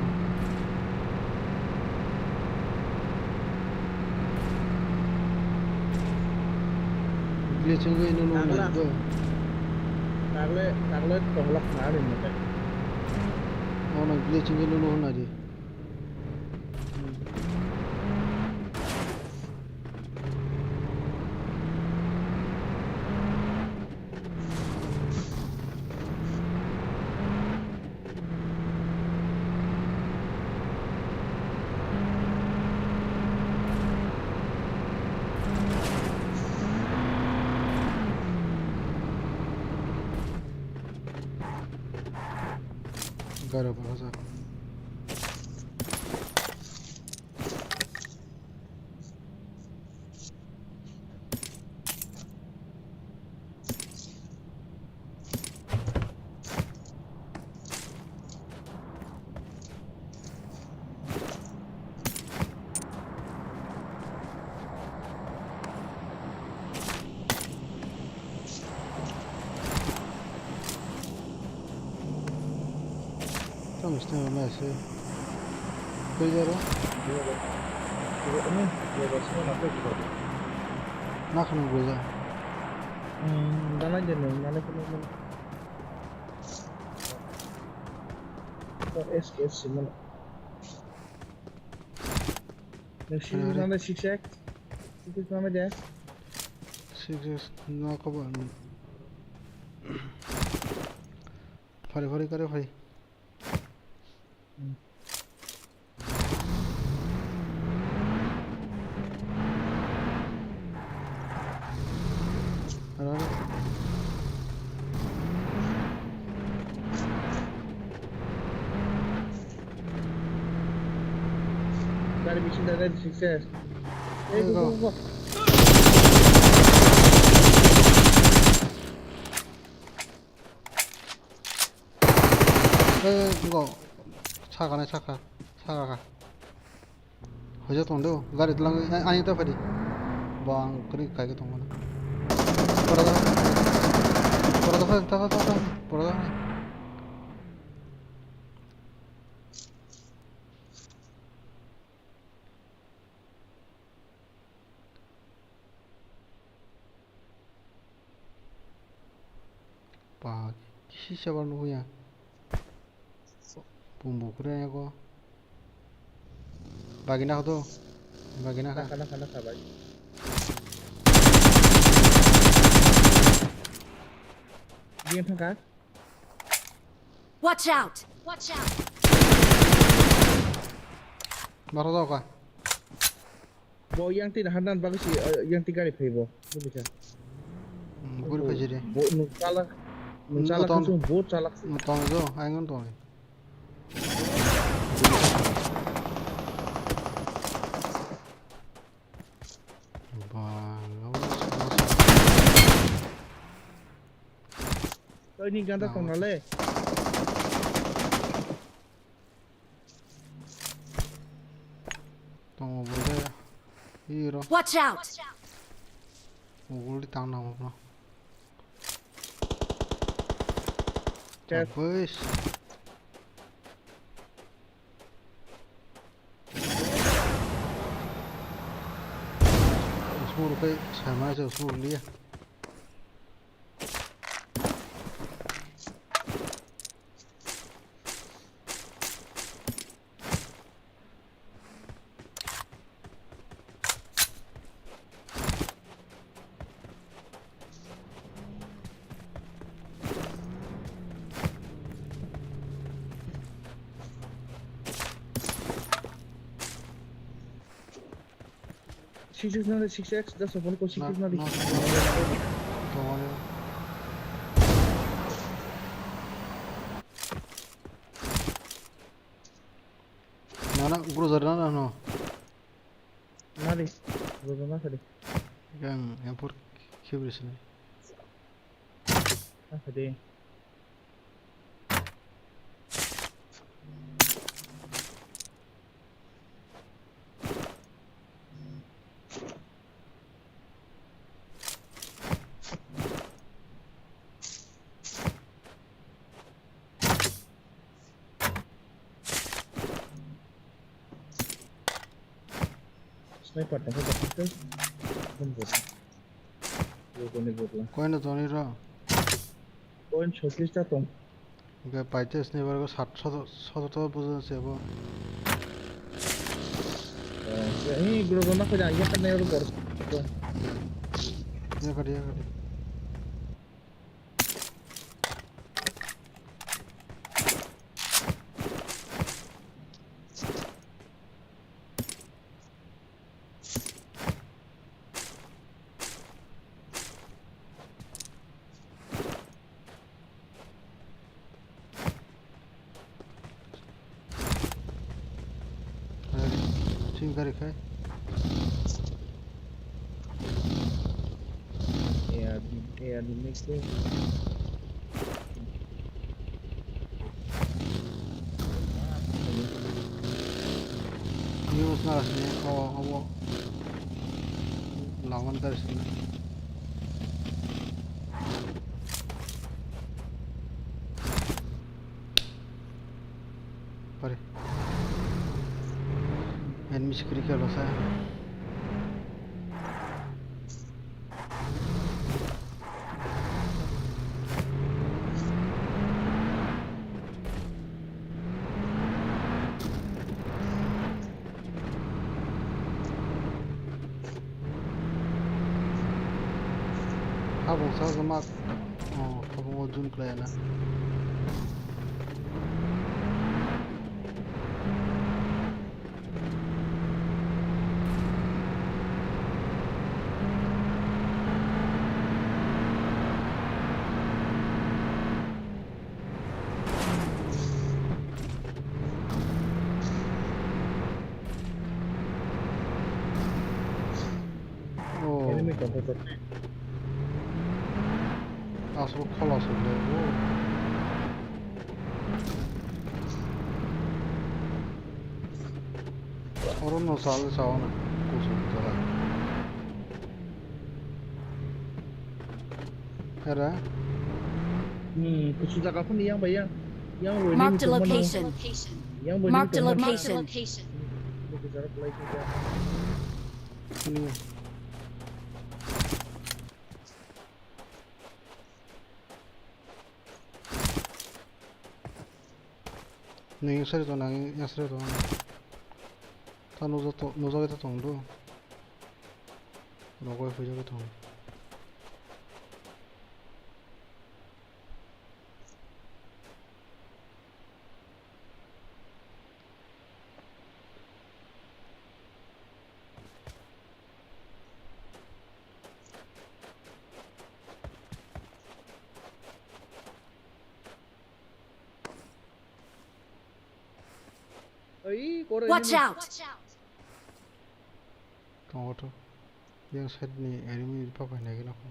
Glitching wi nunu nai do. Tagle tagle tonglak na rin mate. Ono glitching wi nunu nai di. Garo bahasa. Tamo sitwng ma se. Koi jaro? Ini, ya, sini nak kau juga. Nak nang goja. Hmm, dana je nung, nana kene kene. Kok S K S sih mana? Nung sih mana six X? Six X mana dia? Six X na ko ba. Fari fari kare fari. Dari machine dari sukses. Eh, go, go, go. Eh, go. Saka na, saka. Saka ka. Hoja tong do. Gari tlang, ani ta padi. Bang, kri kai ka tong mana. Pora da. Pora da, ta, ta, ta, ta. Pora da. Ba, kisi sabar nukya. Bumbu kure ko. Bagi nak tu. Bagi nak. Nakha, nakha, nakha, bai. Dia thangka. Watch out! Watch out! Baru tau ka? Bo yang tin hanan bagwi si, eh, yang tin gari phai bo. Bujikha. Hmm, guri phai jiri. Bo nuk chalak. Nuk chalak tong, chung bo chalak si. Nuk tong jo, ai ngun tong. Ba, lo. Koi ni ganda tong na le. Tongo bo de. Hero. Watch out! Ugul di tang na mo. Yes. Boys. Usmur kai sama aja usmur liya. Six X na six X, just open ko six X na. Na, na, na. Tongo. No. Nari, Rojo na sadi. Yang yang pur khibri sini. Na sadi. Sniper tongkha tongkha tei. Bom bom. Bom bom ni bom. Koino tongni ro. Point soitrish ta tong. Hingke paite sniper ko sat soto soto to bujo se bo. Eh, ini bro bro nak kerja ya kan nih bro. Ya kadi ya kadi. Chini gari khai. Air, air next day. News na sini, oh, oh, oh. Langan dari sini. Pare. Enemy security lo sa. Habung sa mak. Oh, habung o jun klaya na. Oh. Enemy tongkha tongkha. Aswk khola se le, oh. Oro no sal sa ono kusuk jora. Era? Hmm, kusu jaga phun yang bai yang. Yang waiting. Marked a tongmani. Location. Yang waiting. Marked a tongmani. Location. Ini kusu jaga pelai kerja. Ini. Nini sari to nang yang sari to. Ta nujo to nujo to tong do. Rogo phuja to tong. Watch out! Tongo to. Yang side ni enemy pa pai nai gina ko.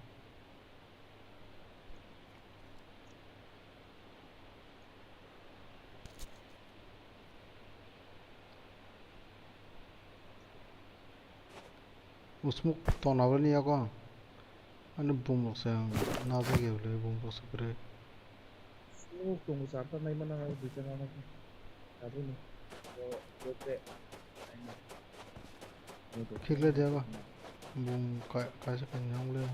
Usmuk tona bani yago. Ani bumrok se ang najak ya bwle bumrok se kwrwi. Smoke tongo charta naimana ang duita nana. Tabuni. Bo, bo te. Khikle diya ba. Bum kai, kaisa kaini nang le.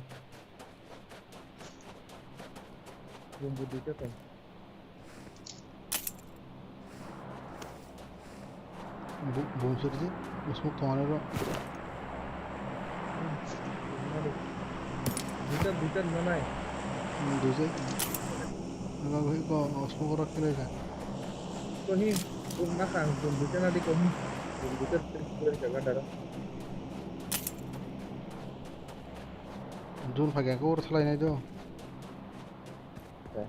Bum bo duita tong. Bu-, bum sirdi, usmuk tongani ro. Duita, duita nanai. Hmm, duita. Aba bai ko usmuk ro kile ka. Ko hi, bum na kang, bum duita na di ko hi. Bum duita, duita jaga daro. Jun phai khe ur salai nai do. Okay.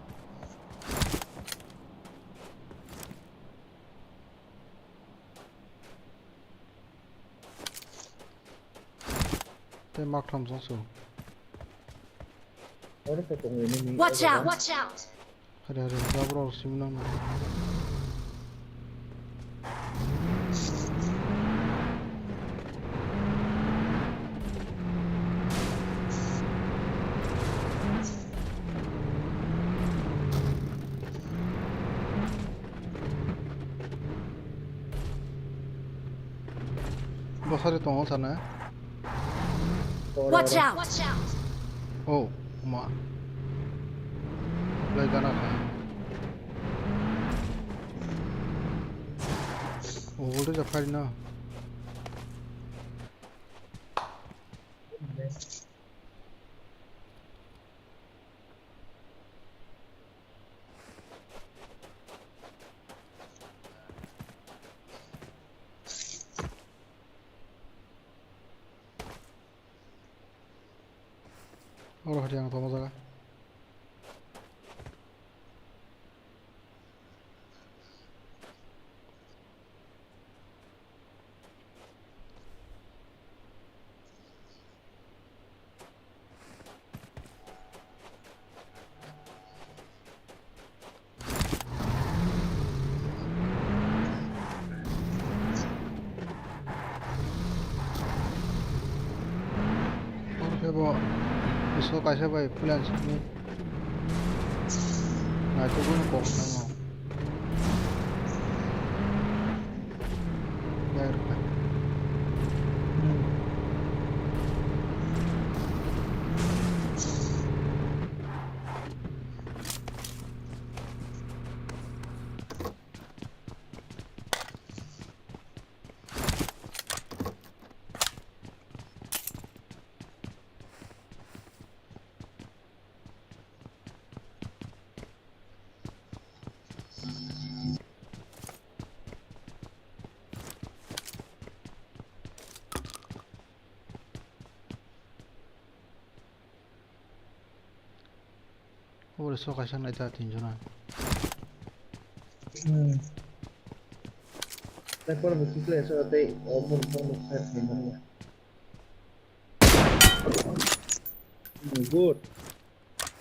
Tei mak tham jang su. Oro khe tongo enemy. Watch out! Watch out! Hari hari, jabra simi nang. Bwsari tongo sana. Watch out! Oh, ma. Lai gana kha. Oh, voltage apari na. Oro hai ang tongma jaga. Oro khe bo bisingo kaisa bai freelance ni naitugwi kok tamo. Bai rwkha. Oboni so kaisa nai ta tin jona. Hmm. Tei poro bo kiphilai so tei o boni phone no khai khai manya. Hmm, good.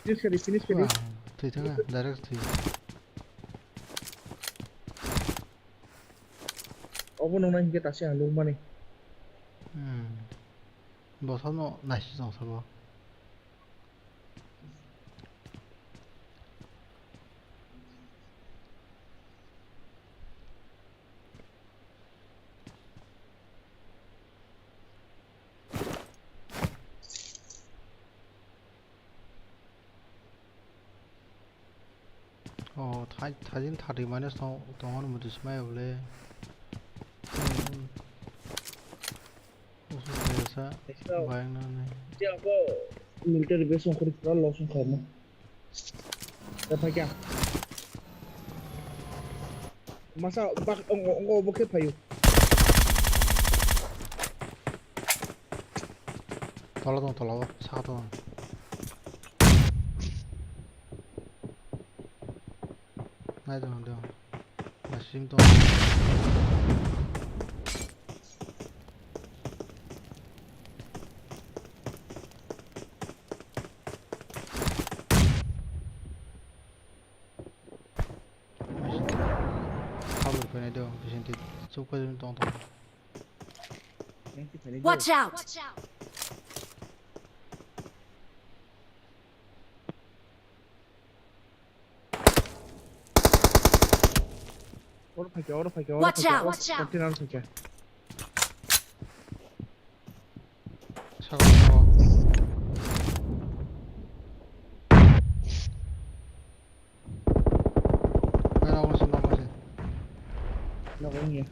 Finish kari, finish kari. Wah, twi thang direct twi. Obo nung nai hinkhe tasi ang nung mani. Hmm. Bosano naisi tong sabo. Oh, thai-, thaijin thirty minus tong-, tongo hwnwi muitu swmai ya bwle. Hmm. Usu kaya sa, Extra. Bayang na ni. Dia apa military base wng kori pura loss wng kha mo. Da phai kya? Masa bak, ong, ong, ong, bo khe phayu. Tola tong, tola o, saka tong. Nai tong, tong. Naising tong. Habur khainai do, bising twi chukpai tong tong. Watch out! Oro phaikha, oro phaikha, oro Watch phaikha, out! Oro Watch out! Container phaikha. Sago, sago. Bai, nok masa, nok masa. Nok wngya.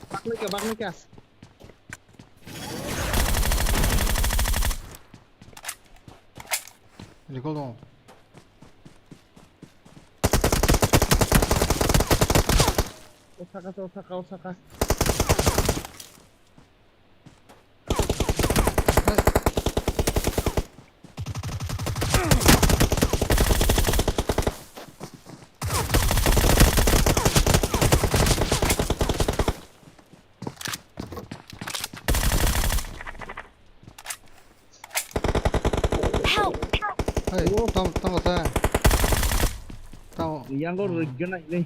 Baknai kha, baknai kha. Recall dong. O saka, o saka, o saka. Help! Hey, tamo, tamo sa. Tamo. Yang lo rujana ini.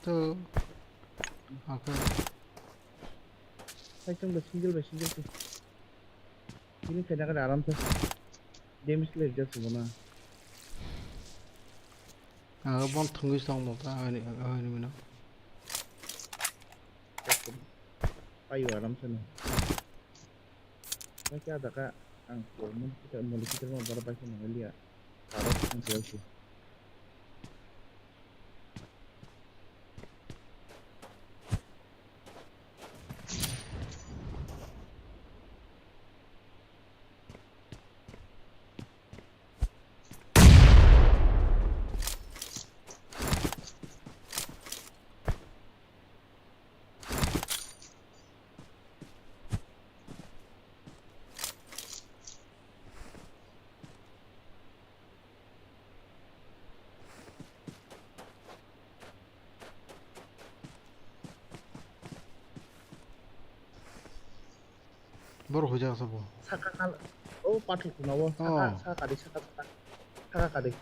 Tu. Oke. Hai, tong single by single tu. Ini kena kena aram tu. Damage clear just mana. Aga bon thungwi song mo ta, ani, ani mina. Ayo aram sana. Kaya ada ka ang komen kita mau kita mau berapa sih nanglia. Harus yang jauh sih. Borok huijak aswk bo. Saka kal-, o pathor kuna o, saka, oh, saka kadi, saka, saka, saka kadi.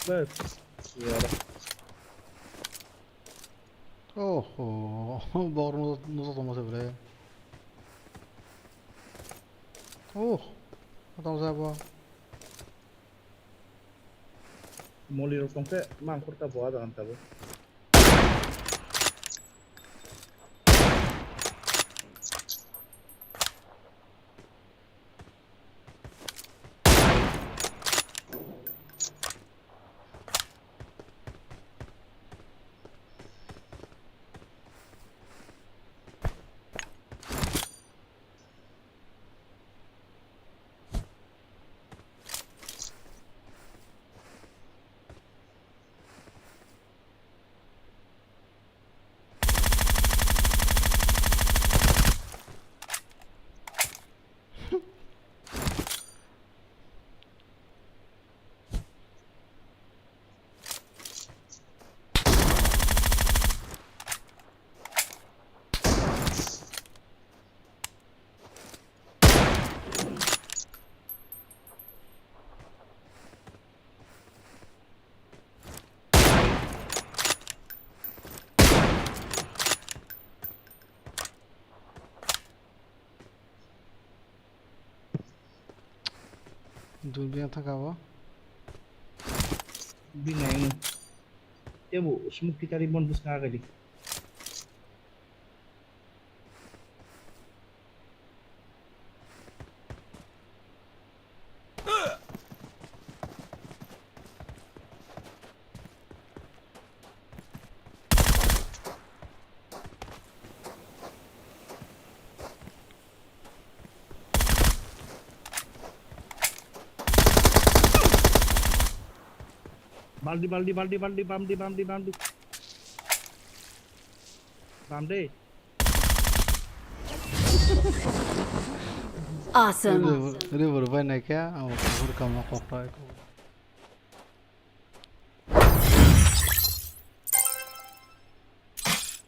Bas. Yara. Oho, borok nusa tongma se bre. Oh, tongsa bo. Moli rok tongkhe mangkhor ta bo a jaga ni tabuk. Dul biya thaka bo. Bini ang tebo smoke pitari bon bwskango agadi. Baldi, baldi, baldi, baldi, bamdi, bamdi, bamdi. Bamdi. Awesome. River, river bai naikha, ang river kamna kokra.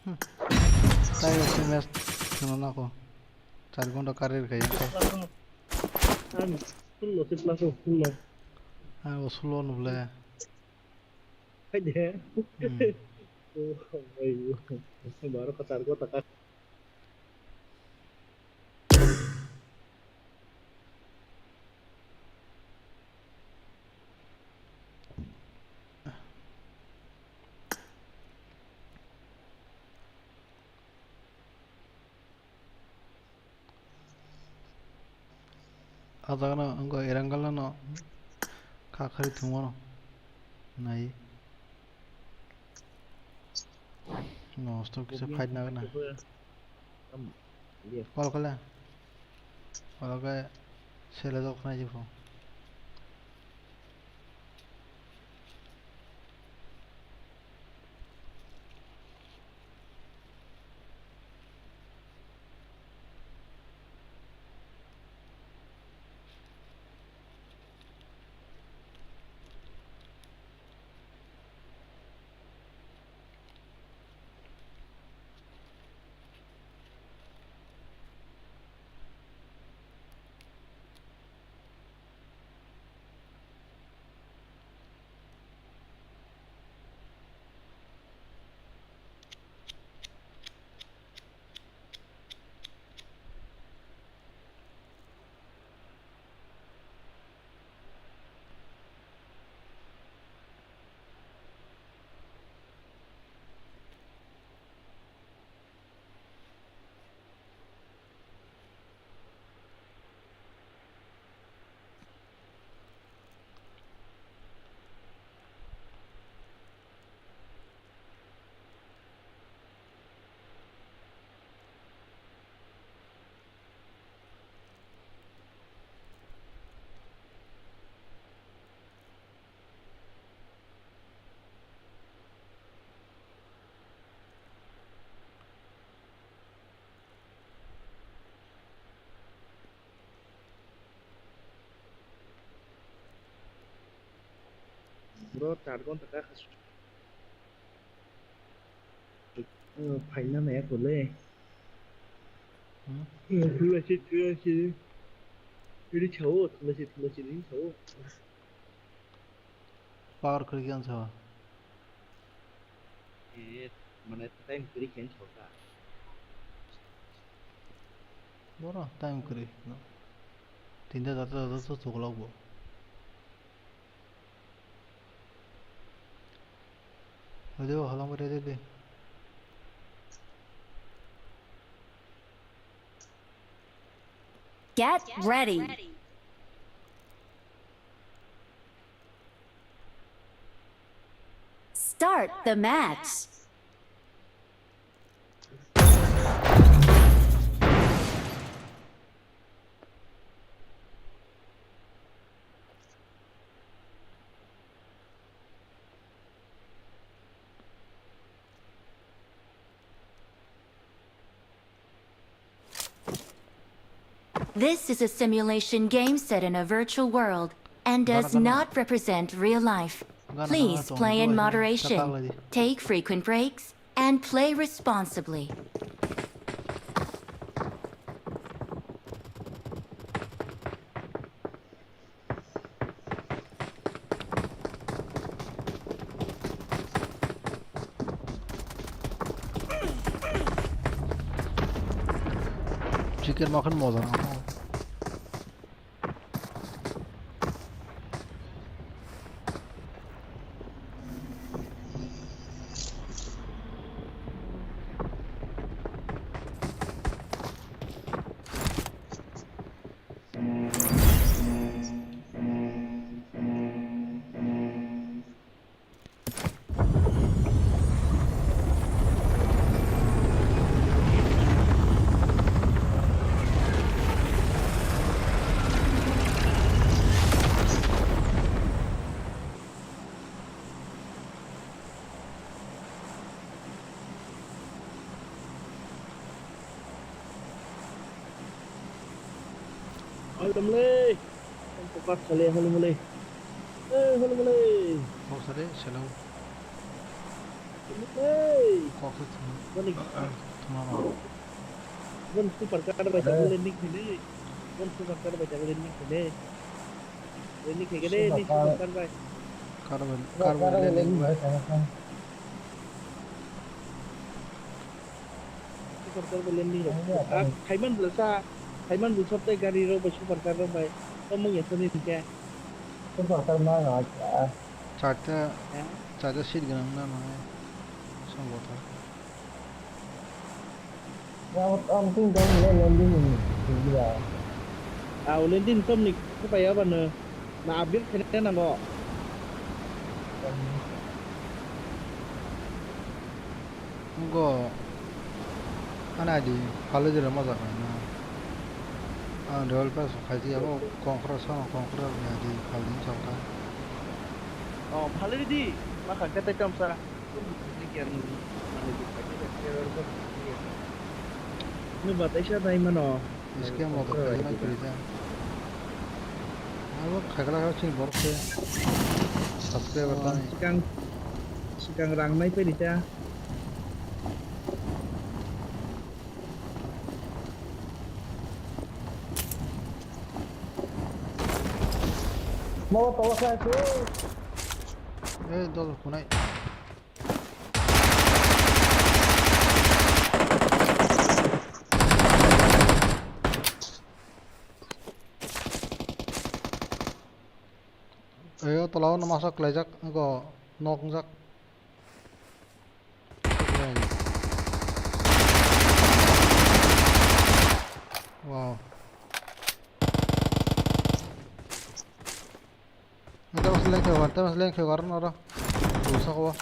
Hmm. Tai se match kheno nako. Char ghonta kari rwkha yang khe. Ang sullo se plus o sullo. Ah, o sullo no ble. Hai de. Hmm. Oh, ayo. Baro ka char ghonta ka. Ah jaga no wngkha Erangel no kha khari thwngmano nai. Nosto kisa fight na na. Call khala. Call khe sele jok khnai jepho. Bro, char ghonta kha. Phaina naya kole. Hmm? Thula si, thula si. Ri chao, thula si, thula si, ri chao. Power kwrwi khe ang sao. Eh, mane time kwrwi khe ang sao ta. Boro time kwrwi. Tinta jata jata so chuklok bo. Video halangwi rede de. Get ready. Start the match. This is a simulation game set in a virtual world and does not represent real life. Please play in moderation, take frequent breaks, and play responsibly. Chicken makan moja nang. Holomle. Ang focus kale holomle. Eh, holomle. Kok sare selo. Holomle. Kok se thum. Bani. Thumama. Bon super car bai ta bole nik hene. Bon super car bai ta bole nik hene. Bole nik hene ni super car bai. Car bai, car bai le nik bai. Super car bai landing rok. Ah, khaiman bwlasa, khaiman bwlasa tei gari rok bai super car rok bai. Tamo ya sani ke. Super car ma no. Charta, charta seat ganang na no. Song bota. Ya, ang ting dong le landing ni. Ah, landing tom ni ko pa ya ba no. Na upgrade khaina nango. Ngo ani I D phalwi jora moja khaina. Ang Royal Pass khaidi abo kongkhra sama kongkhra ni I D phalwi chokha. Oh, phalwi di. Ma kha kete kamsa. Ni ba taisa dai mano. Scam moto khaijak bai kwrwi ta. Abo khagla ha chini borok se subscriber tani. Sikang, sikang rang nai peri ta. Mau tawa sa tu. Eh, dol kunai. Ayo, tola o no masa kwlaijak, go nok wngjak. Wow. Ante mas lengkhe war, ante mas lengkhe war noro. Busa ko.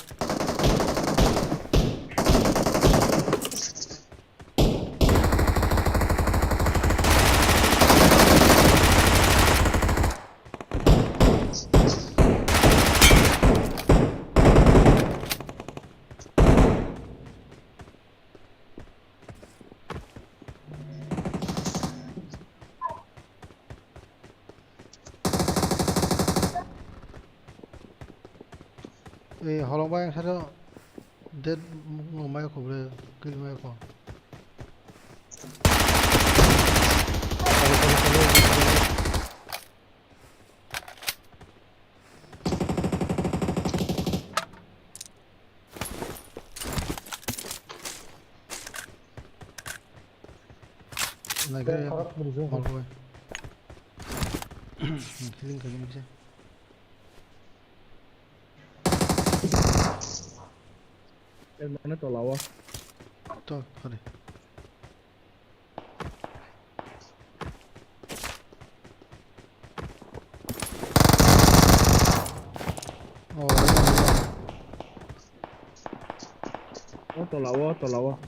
Ei, holong bai ang sado dead mung mai ko bre, kill mai ko. Nai khe khorok bwrwi se. Mol khe. Healing khe misa. Mane tola o. To, hadi. Oh, oh, tola o, tola o.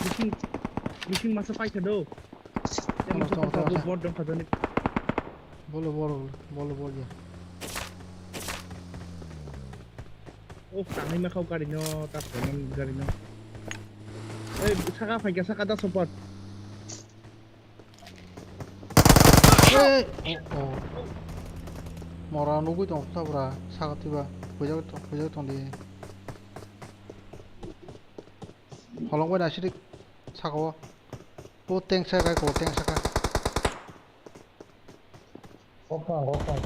Bising, bising masa paikha do. Tamo tamo tamo tamo tamo. Bot dong kha jani. Bolo, bolo, bolo, bolo ya. Oh, tangai ma khau gari no, tak kono gari no. Ei, saka phaikha, saka da support. Ei, oh, oh. Mora nugui tong tabra, saka tiba, bujak tong, bujak tong di. Holong bai nasidik, saka o. O tank saka, ko tank saka. Kokang, kokang.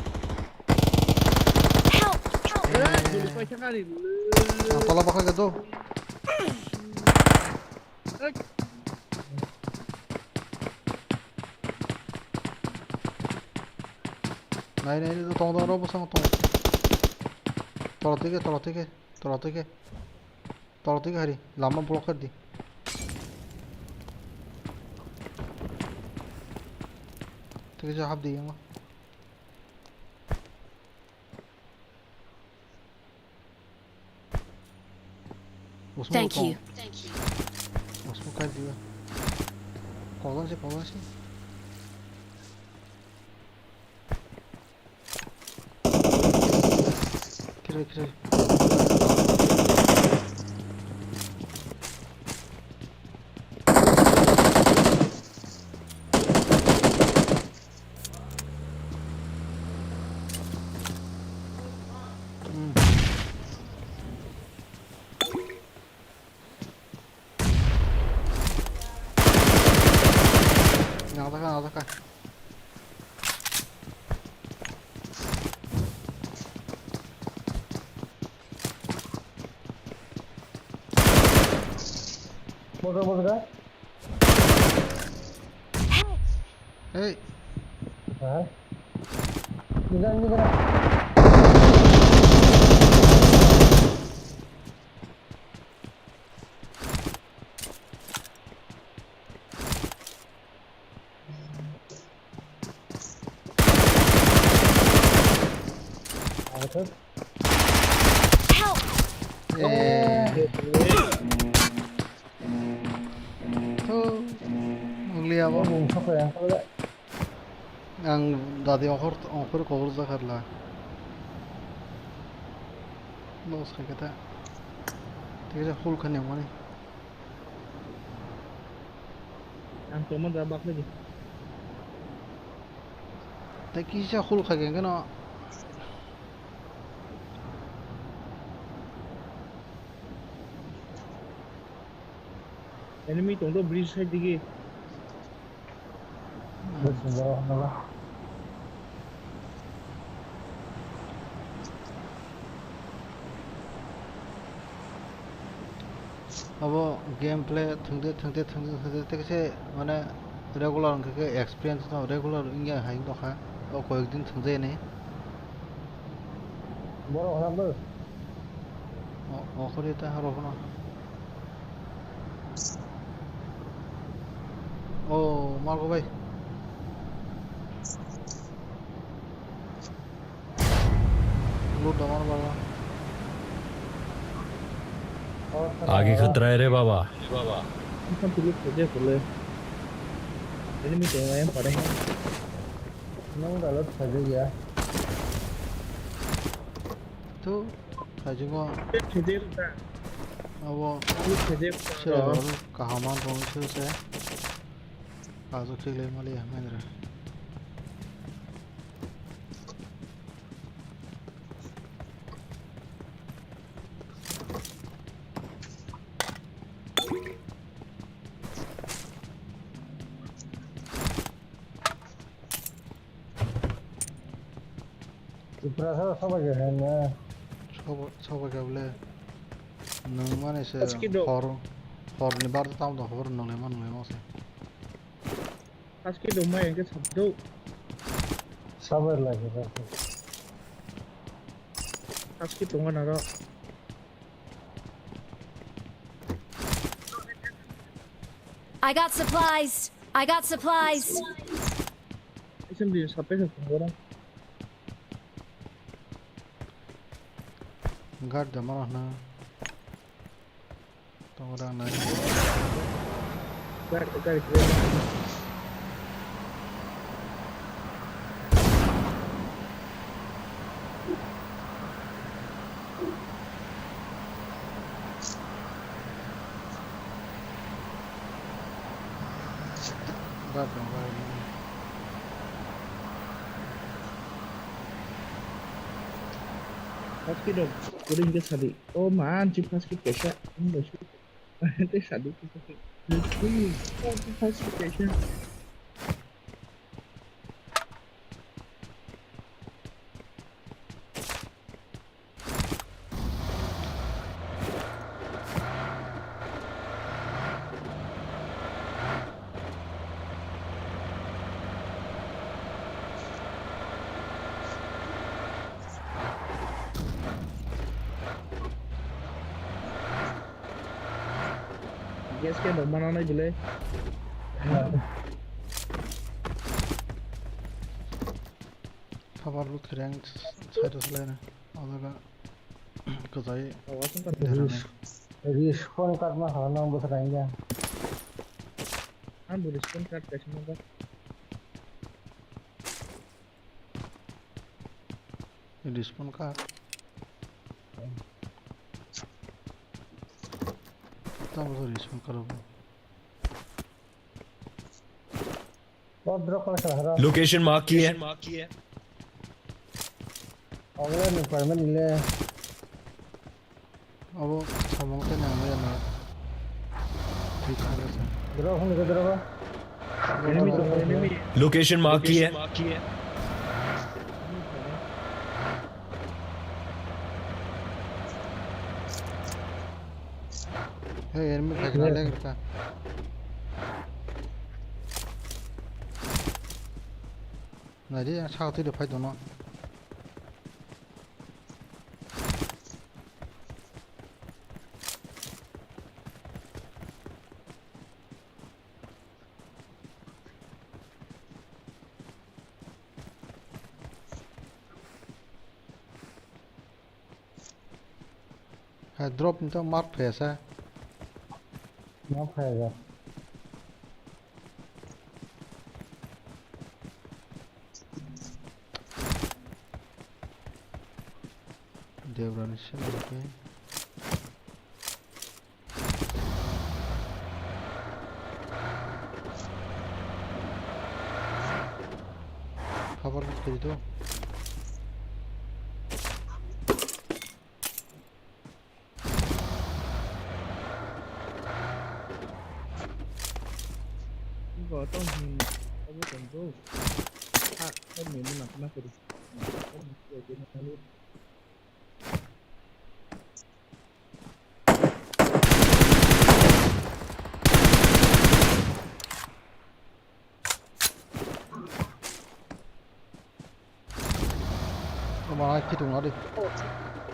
Help! Help! Eh, bulu paisa kari. Ang tola bakha ke do. Eh. Nai, nai, nai, tong, tong, robo sang, tong. Tola tike, tola tike, tola tike. Tolo twi hari, lama block kar di. Twi kisa hap di yango. Thank you. Usmo kar di. Kolan se, kolan se. Kiri, kiri. Hmm. Nang taka, nang taka. Motor, motor ka? Hey. Ha? Nida, nida. Help! Eh. Thu, ugli abo. Ang dadi okhor, okhor kobor jakharla. Los khaikhe ta. Thik ase, full khani mani. Ang tongma da bakle di. Tei kisa hul kha khe no. Enemy tong do bridge side digi. Abo gameplay thwngde, thwngde, thwngde, thwngde, thwngde, thwngde, thwngde, thwngde, mane regular wngkha khe experience no regular wngya hai wngtokha, o koyek din thwngjani. Borok hwnba? O, o khori ta harok no. O, Margo bhai. Loot damar baba. आगे खतरा है रे बाबा। Enemy tong ayang pada. Nang dalat saja ya. Tu, saja ko. Abo. Abo. Kaham ang tong se. Ajo kheklai maliya, Mahendra. Tiprasa sabai khe hwnwi. Sabo, sabo khe bole. Nwng mani se Aski do. Hor, horni bar tamo do hor nwnglai ma nwnglai ma se. Aski do mai hwnkhe sabdo. Sabai lai khe. Aski tongo naro. I got supplies. I got supplies. Isem di sapai sa tongo. Guard da mana na. Tongo rang nai. Guard, guard, guard. Ba tong ba ni. First kid dong, kuring ke sadi. Oh man, si first kid kaisa. Ini loh sih. Teh sadi kita. First kid kaisa. Gas ke dong mana nai bile. Khabar loot khereng side o selai na. Odaga kwchai. Awas wngkha. Res-, respawn card ma hala nang bwswk rang ya. Ang bo respawn card kaisa nang. Respawn card. Tamo respawn card bo. Location mark किया है। Ogle ni permanent le. Abo samung te nang le na. Drop hwn ke drop. Enemy to enemy. Location mark किया है। Hey, enemy khaikhe na leg rwkha. Naidi, ang saka twi rw phai tono. Hai, drop ni to mark phai sa. Mark phai ja. Debrani sila ke. Cover ni twi to. Gotong hin, abo tong bro. Ha, ha, ni mo na na kuri.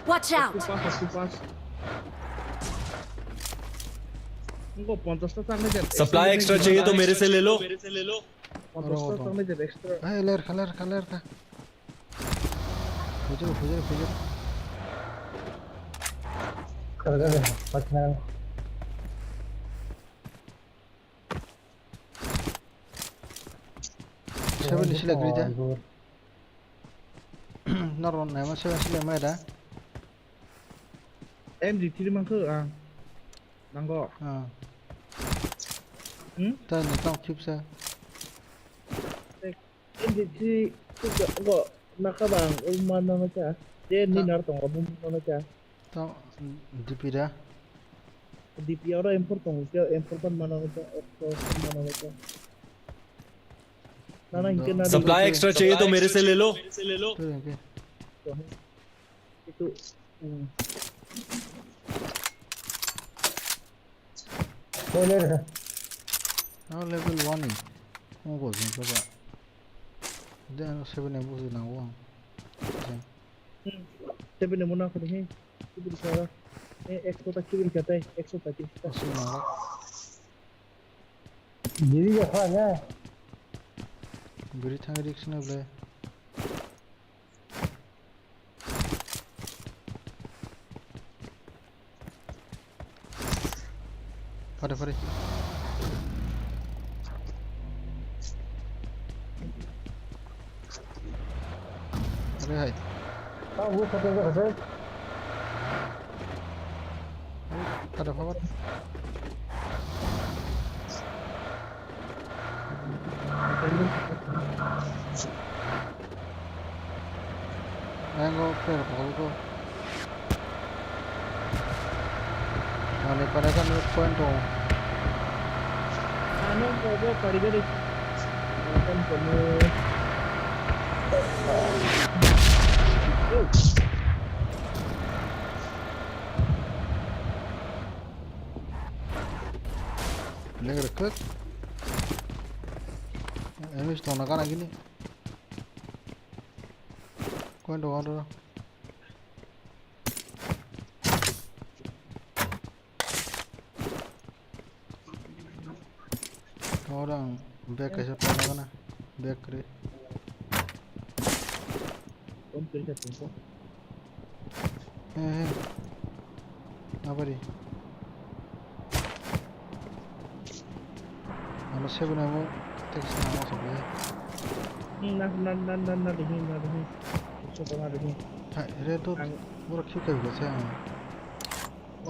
Watch out! Six pass, six pass. Supply extra चाहिए तो मेरे से ले लो। Hey, ler kha, ler kha, ler kha. Hujur, hujur, hujur. Seven ni sila grid ya. Normal nama seven sila mai da. M G three mangkho ang. Nango. Ah. Hmm? Ta ni tong chip sa. M D three go nakha bang o manna cha. Je ni nar tongo bo manna cha. To D P da. D P oro M four tongo, je M four ban manna cha, X four ban manna cha. Nana hinke na. Supply extra chahiye to mere se le lo. Itu. Hmm. Boleh dah. Now level one ni. Mau kau jin coba. Dia seven yang butuh nang uang. Hmm. Seven yang mana aku ni? Kibir kara. Eh, ekso ta kibir kata, ekso ta kibir kata. Asli nang. Jadi ya kan ya. Beri thang risk na boleh. Pare, pare. Pare hai. Ah, bu kata kata. Pare, pare. Mango player ko ko. Ani pada kan point to. Ano ko bo kari gari. Kan kono. Legra kut. Emis tona kana gini. Koin do ando. Orang back kaisa tona kana. Back kre. Phone kiri sa tingko. He, he. Abari. Ano seven amo text na amo sabai. Hmm, na, na, na, na, na, dehi, na, dehi. Itu kau na, dehi. Hai, re to, ang mura khikai gasa.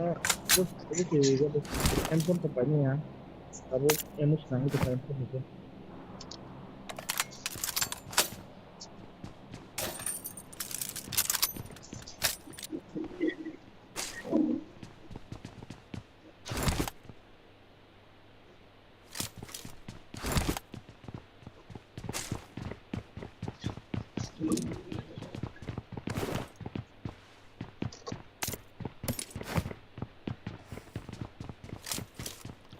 Oh, terus, terus, terus, handphone kapaini ya. Abo emo swnam wngkha tabuk.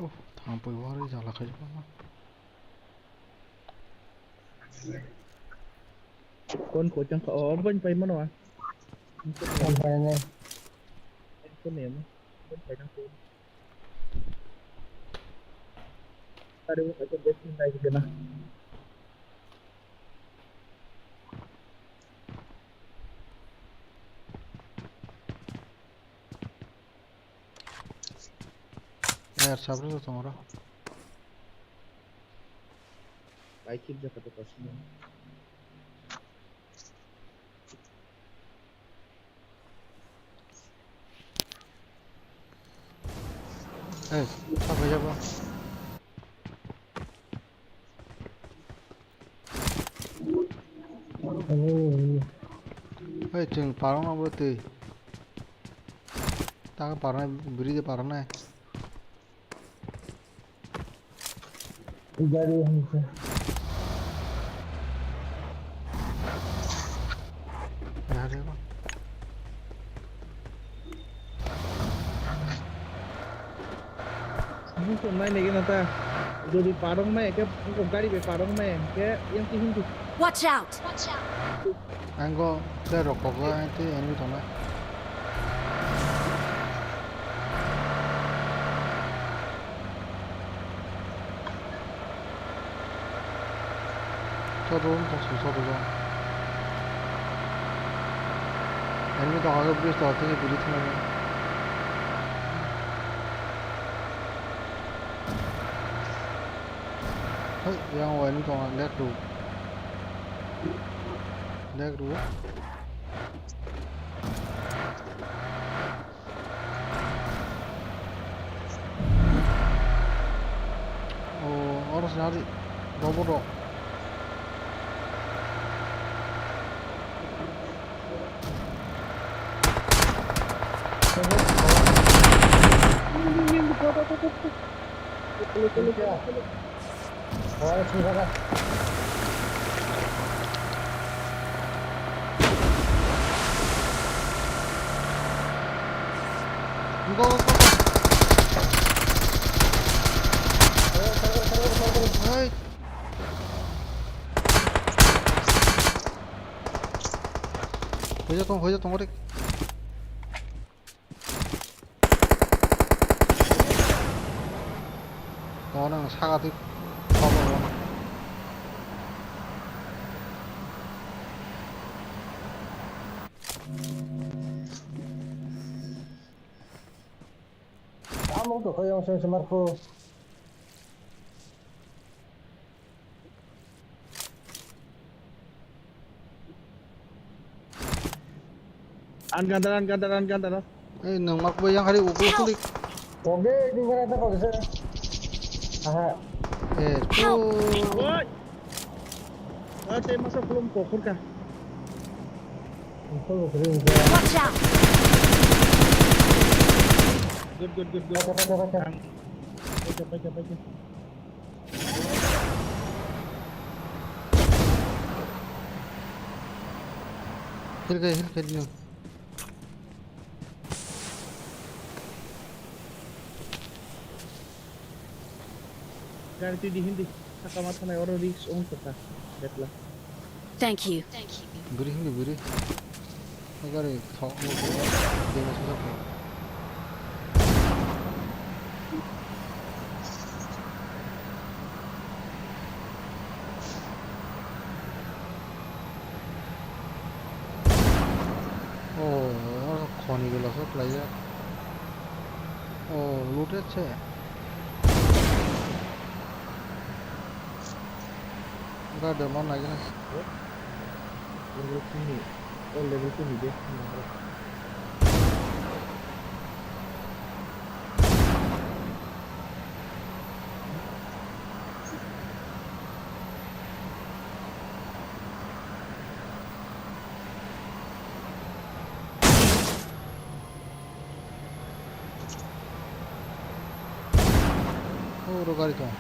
Oh, thang pui wari jala khai ba. Kon ko chang kha, oh, ban pai mano a. Kon pai ne. Kon ne mo. Kon pai nang ko. Tare mo ka best nai gena. Yar, sabri to tongo ro. Ai, kip jaka to kasino. Hey, apa ya, Bang? Hei, chwng parwng nang bo twi. Ta parwnai, bridge parwnai. Gari hwnse. Gari ba. Bukung nai nai gana ta. Jodi parong mai ke, bukung gari be parong mai ke, yang ti hindi. Watch out! Ang go, ke rokok go, ang ti enemy tongnai. Soto wng tong song soto wng. Enemy tong kha khe bridge tong twi bridge thang. Hoi, yang o enemy tong kha left two. Left two. O, oro se nari, robot rok. Go, go, go, go. Hey. Hoja tong, hoja tong, orik. Ono ang saka twi kobo ono. Tamo to koi ang seng semarko. An gandar, an gandar, an gandar. Eh, nang mak bai yang hari ukur kulik. Oke, ini mana tak bisa? Aha. Eh, tu. Woi. Ah, saya masuk belum kokor kah? Watch out! Good, good, good, good. Baca, baca, baca. Ang. Baca, baca, baca. Heal kai, heal kai dino. Gari twi di hindi. Saka ma thanai oro risk wng tongkha. Betla. Thank you. Bwrwi hindi bwrwi. Gari thok damage wngkha. Oh, khoni gula so player. Oh, looted se. Ga de mon lagi na. Level two ni. Oh, level two ni de. Oro gari tong.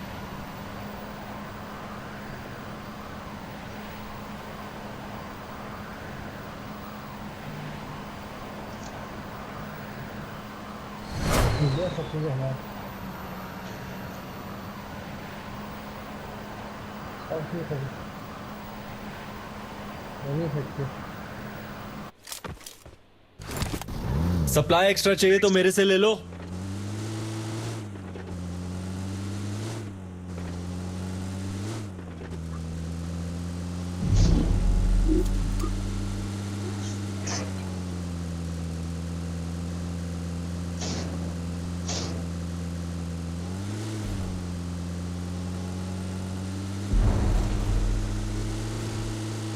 Supply extra चाहिए तो मेरे से ले लो।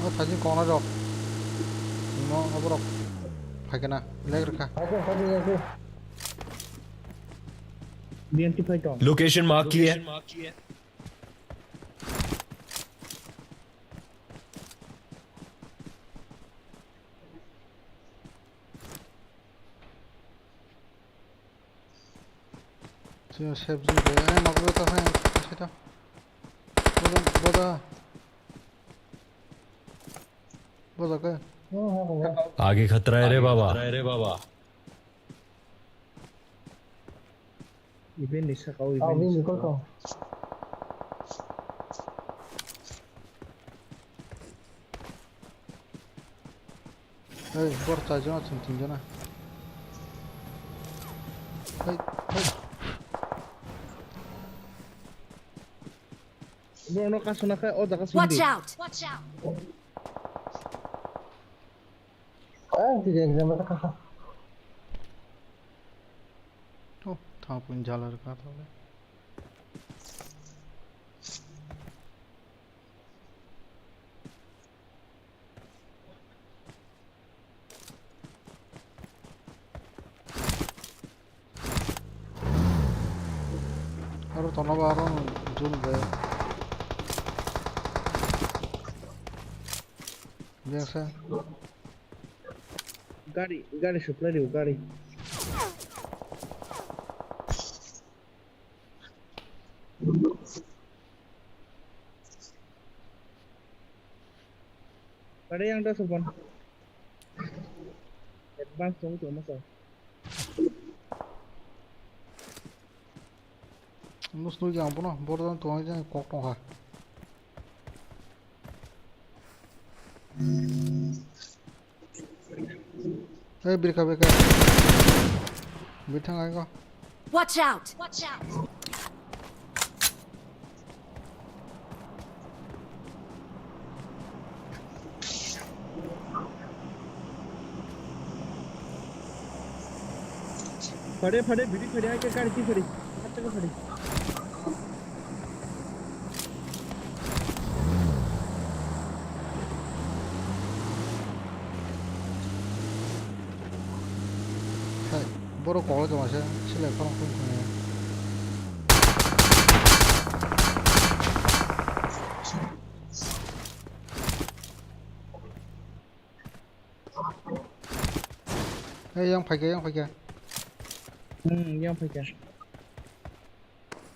O thajin kongna rok. No, aborok. Phaikena, leg rwkha. Location mark किया है। Sino sep jin de, eh, nok bo ta hai, seta. Boda, boda. Boda ka. आगे खतरा है रे बाबा। Event ni saka o, event ni saka o. Ei, bor chai jona, chwng tin jona. Ei, ei. Borok no kasuna khe o jaga sindi. Watch out! Watch out! Ah, di dia exam ta kha. Oh, thapun jalar ka thole. Aro tono ba aro jun be. Biasa. Gari, gari supply riw, gari. Are yang da sopan. Advance tong tong masa. Nus nui jang bono, borok jang tong jang kok tong kha. Hey, birka, birka. Bithang ai go. Watch out! Watch out! Phade, phade, biri phade, ai ke kari ki phade. Acha ke phade. Hai, borok kok le tongma se, selai khorang khorang thangya. Hey, yang phaikha, yang phaikha. Hmm, yang phaikha.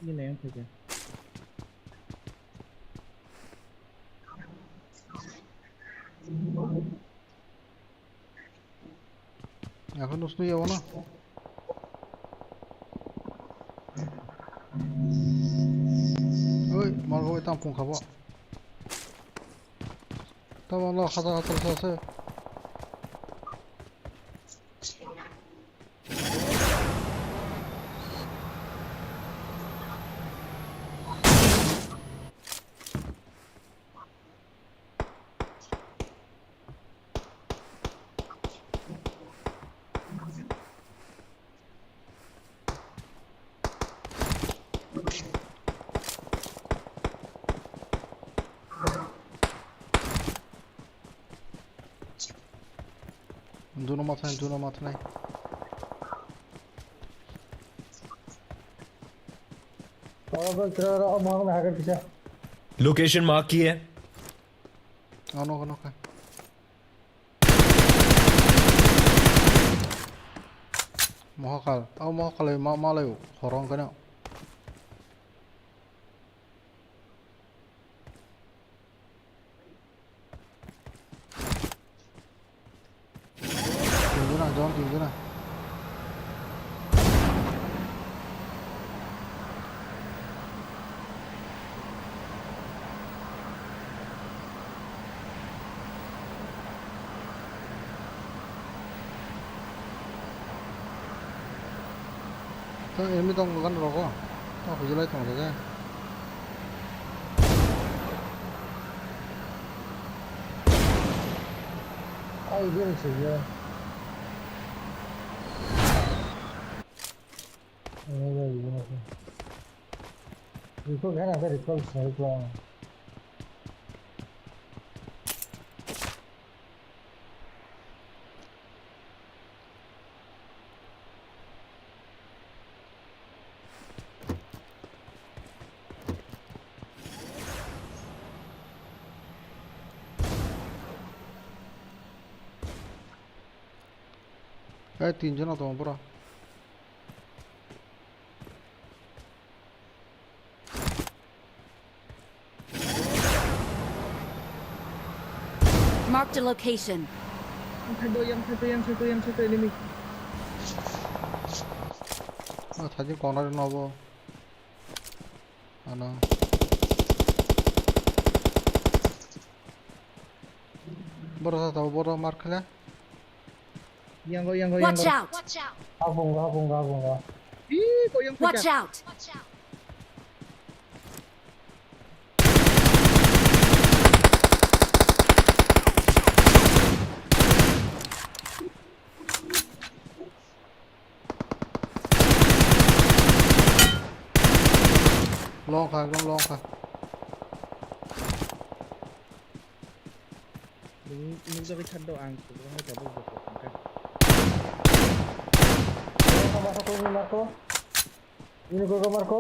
Ini yang phaikha. Ekhon nusnwi yabo na. Oi, morgo bai tang pung khabo. Tamo no khata khata sa se. Duno mathanai, duno mathanai. Location mark किया है। Ano, ano ka. Mohakal, tao mohakal ma malai horong kena. Tinjana, John, tinjana. To enemy tong gan rogo. To hujulai tong jaga. Ai gel se ya. Recall gana recall sniper. Eh, tinjon tongo boro. Marked a location. Yang side o, yang side o, yang side o, yang side o enemy. Ah, thaji corner no bo. Ano. Boro sa tabo, boro mark khle. Yango, yango, Watch yango. Out! Habung, habung, habung. Ih, kok yang Watch pecah? Out! Long kha, ekdom long kha. Nung, nung jagwi thar do, ang kubur hai tabuk bukuk wngkha. Marco, Marco, ini Marco. Ini gua Marco.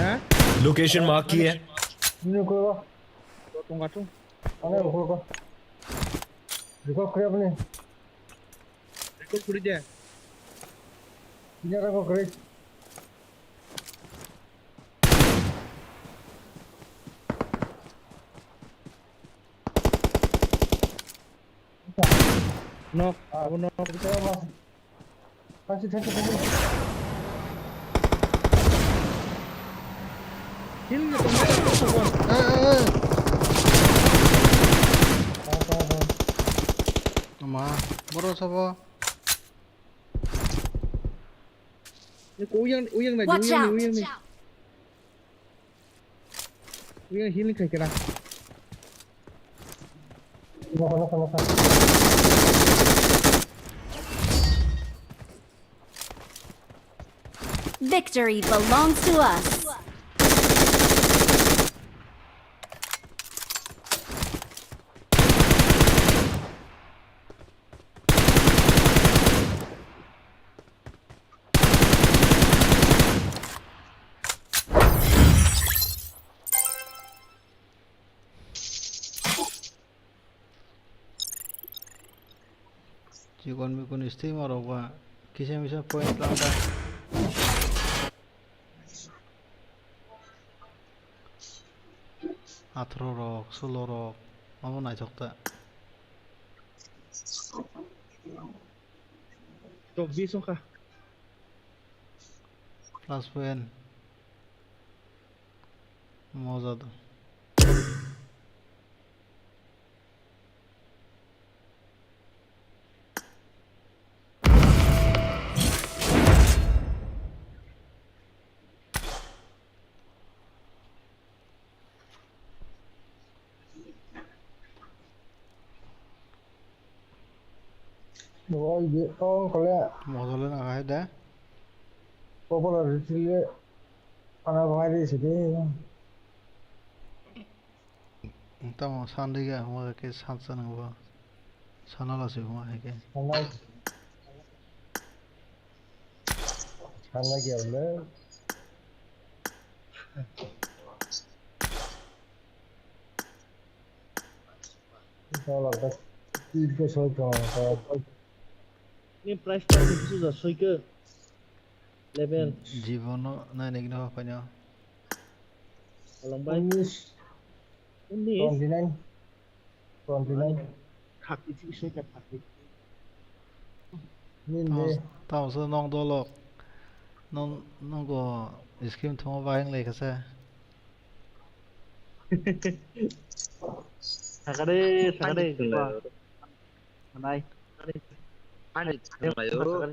Ha? Location mark किया है। Ini gua. Gua tungga tung. Ane gua. Gua kre apni. Record kuri de. Ini ada gua kre. Nok, abo nok. Thank you, thank you, thank you. Heal ni tongma tongma. Eh, eh, eh. Tama, borok sabo. Ni ko uyang, uyang na, Watch uyang ni, out! Uyang ni. Uyang healing khai kena. Nokha, nokha, nokha. Victory belongs to us. Chikon mikon streamer rok ba kisa misa point lamda. Atharo rok, solo rok, abo naithok ta. Chobbish wngkha. Plus point. Moja do. Oi, je, ong kole. Motor le nang hai de. Popular retail le ana bai de sidi. Tamo Sunday ga hwnba khe sansa nang bo. Sana la se hwnba hai khe. Sana. Sana kya bole? Ni price ta kisa da soike. Level. Jibono nai nai gino paino. Along bai. Unis. Unis. Twenty nine. Twenty nine. Thirty six soike thirty. Nini. Tamo, tamo se nong dolok. Nong, nong go scheme thuma bahing lai kasa. Sakare, sakare, jiba. Nai. Ani thanglaio.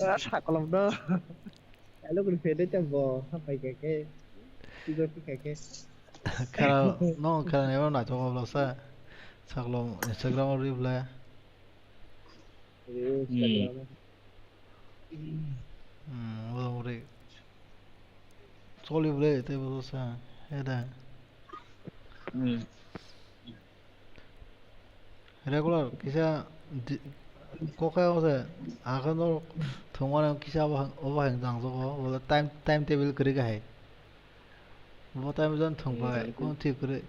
Ah, sakolom do. Alo kuri fede ta bo, hapai kake. Tigo ti kake. Khara, no, khara ne ba na to ko sa. Sakolom Instagram reply. Hmm. Hmm, wala muri. Choli bwle tei bo sa, he da. Hmm. Regular kisa di-, kokha o se, akhe no thwngmani kisa obo hang, obo hang jang jogo, wala time, time table kwrwi kahai. Bo time zone thwng bai, hmm, kun thik kwrwi.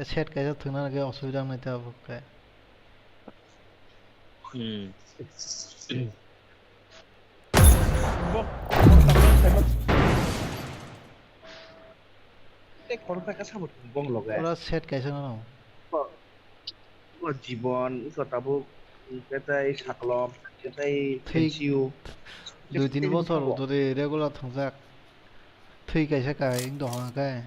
Set kaisa thwngna khe osubida wngnai ta bo khe. Hmm. Tei khoroksa khe sabo thwng bong loge. Ora set kaisa no. O, o jibon, iko tabuk, ketai saklom, ketai thik. N C U. Dui tini bochor jodi regular thwngjak. Thwi kaisa kai wng tong khe.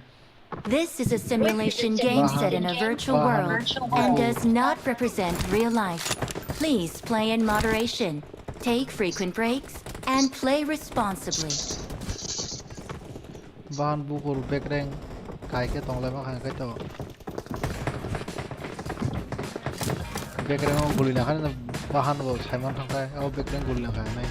This is a simulation game set in a virtual world and does not represent real life. Please play in moderation, take frequent breaks, and play responsibly. Bahan bukur bekreng kai khe tong lai ma kha khe to. Bekreng o guli na kha bahan bo sai man thang khe o bekreng guli na kha nai.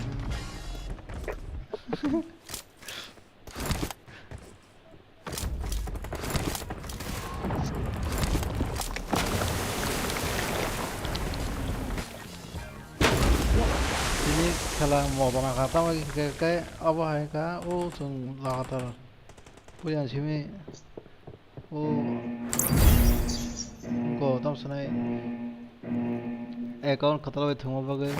Tini khela modona kha, tamo khe khe abo hai kha, o chwng lagatar puya simi, o go tam sanai. Account kwtal bai thwngma bagwi.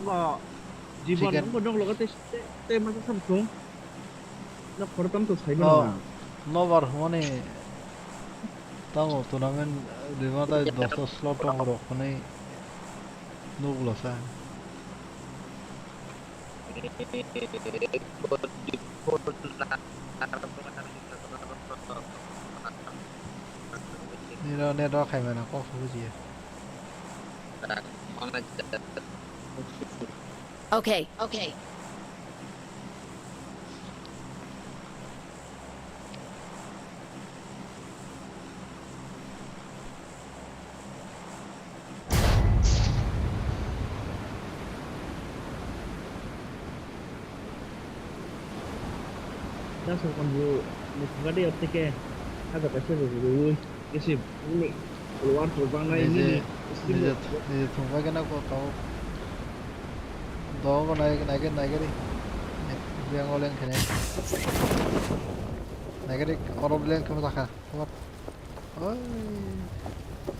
Jibon chicken. Wngkha nok logo tei, tei, tei masa sam thung. Nok khoro tam to sai mano. No, na. Nobar hwnmani tamo tournament rima tai dosta slot rok hwnwi nuklo sa. Niro net rok khai mano kok bujiya. Okay, okay. Nasung kon bu ni thangkha de opte ke aga kaisa rwui kisi bini follower rok bangnai nini stream nije rok. Nije thungbai gana ko tau dogo nai nai nai gari. Biang oleng kene nai gari oro leng kema jakha. What? Oi.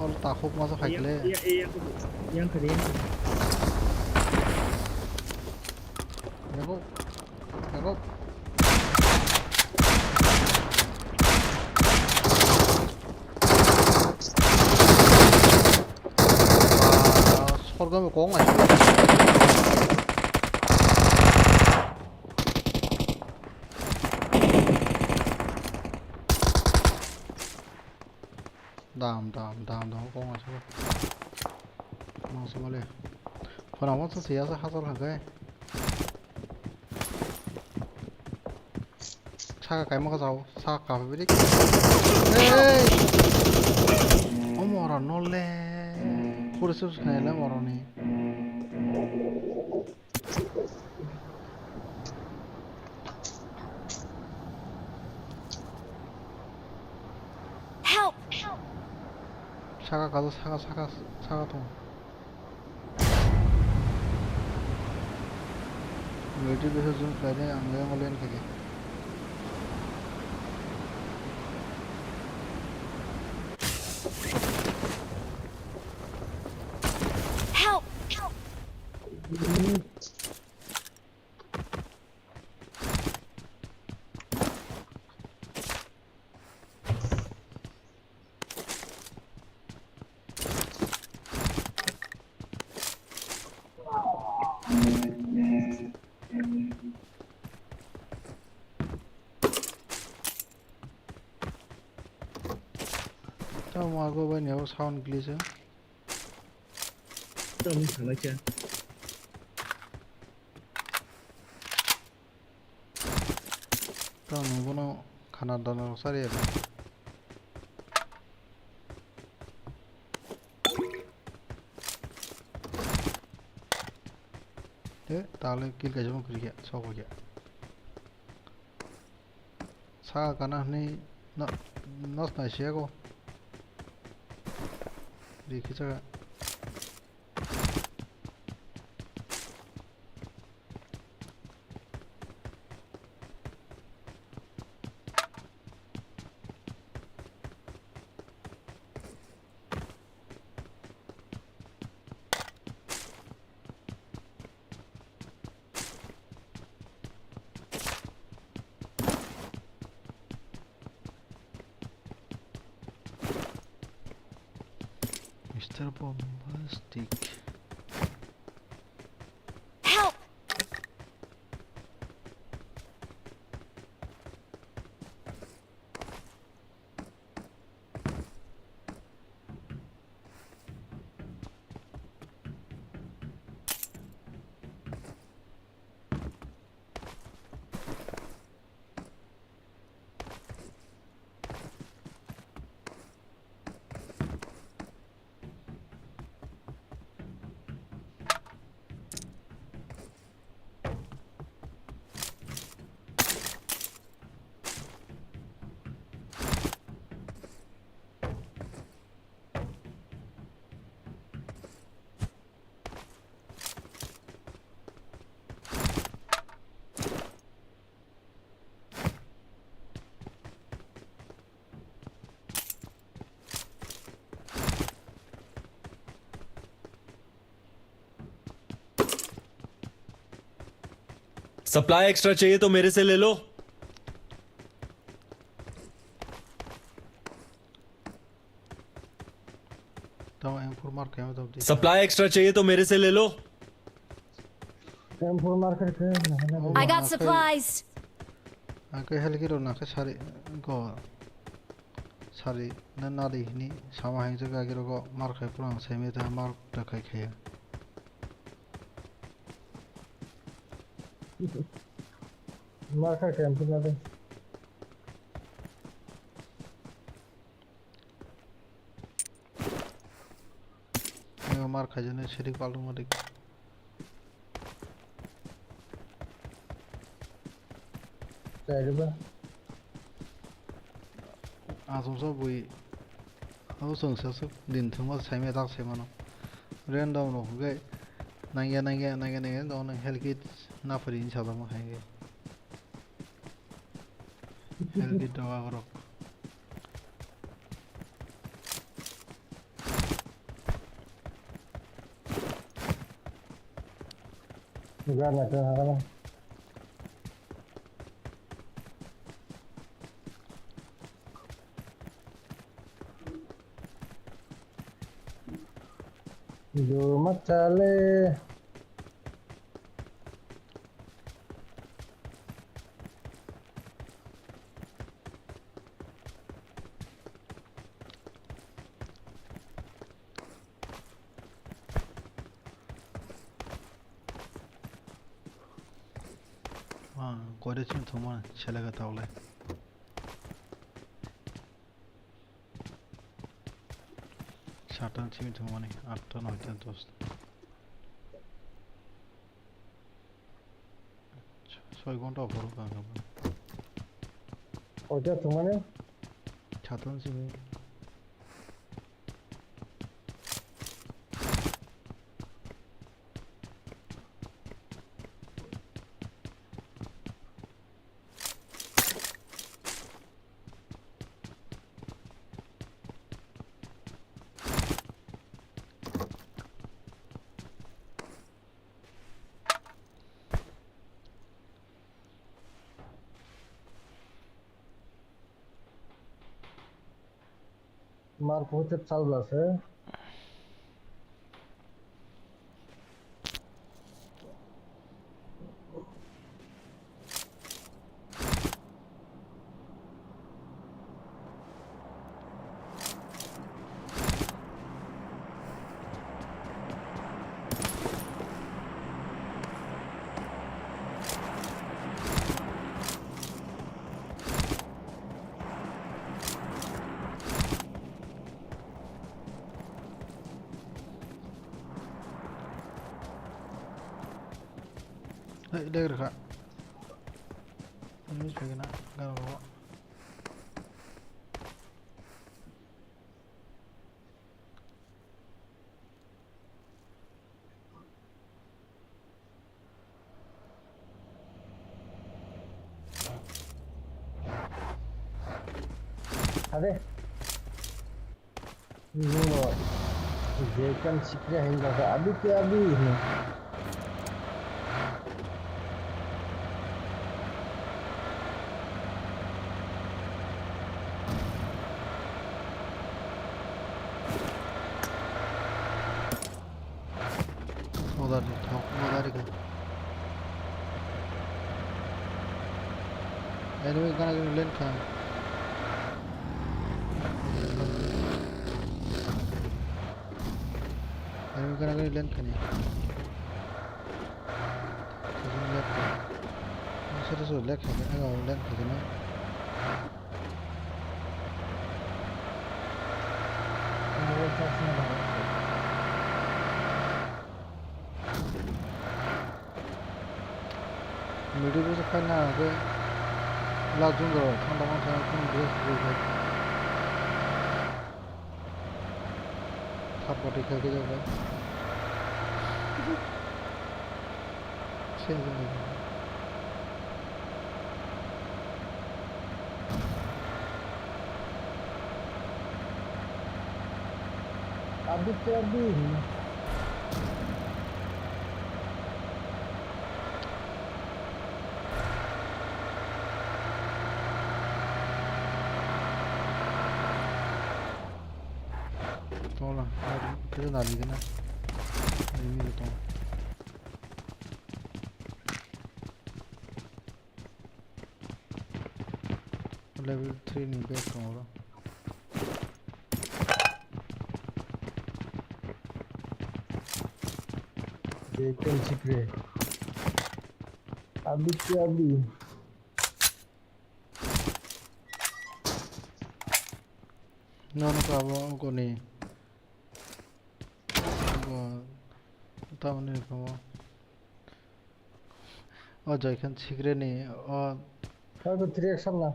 Ol takhuk masa phaikle. Yang, yang, yang, yang kari, yang kari. Yago. Yago. Wah, sorga me kong ai. Dam, dam, dam, dam, kong asuk. Nang sumale. Phone amo sa siya sa hasal hangkai. Saka kaima ka jao, saka kafe bidik. Hey! Omora nole. Pura sus khaile moroni. Help! Saka kajo, saka, saka, saka thung. Military base o zoom khlainai ang yang len khaikhe. Help! Tamo ago bai ni abo sound glitch o. Tamo thanglaikha. Tamo bono khana dana rok sari abo. Te tale kill kaisa phano kwrwi khe, sok khe. Saka kana hwnwi no, nos nai siya ko. Ri khichaka. Mister Bombastic. Help! Supply extra चाहिए तो मेरे से ले लो। Tamo M four mark kemo tamo di. Supply extra चाहिए तो मेरे से ले लो। M four mark khe. Oh, I got supplies. Ang khe heli kiro na khe sari go. Sari na nadi hini sama hai jaga kiro go mar khai pura ang sai me ta mar ta khai khai. Mar khai khai pura de. Mar khai jani siri palung mari. Chai ba. Aswk bui. Abo chwng saswk din thwngma saimaya tak saimano. Random rok hwnkhe nangya nangya nangya nangya dono health kit naphari hinwi sajagma khaikhe. Health kit rok agorok. Gana khe hagala. Duma chale. Ah, koi de chini thwngmani seleka taulai. Satan chini thwngmani, atta, noita, dosta. Soi ghonta ophuru kha khe. Koita thwngmani? Satan chini. Mar puhut chal bla se. Hai, dek rwkha. Ini segena, garo. Ade. Nuno je kan sikre hin jaga abi ke abi hin. Odar di, thok, odar di. Enemy gana gini len kha. Enemy gana gini len khani. Sini len kha. Sini sini len kha, enemy len kha sini. Midi bwswk khaina hwnkhe last june rok thangtongma thangwi kheno dress rwkhe thar party khaikhe jaga. Abi ke abi. Kisa nari gana. Ini betul. Level three ni bag tongo. Bag kan sikre. Abi ki abi. Nono ka abo koni. Bo tamoni kamo. O joy khan sikre ni o. Kar ko three X na.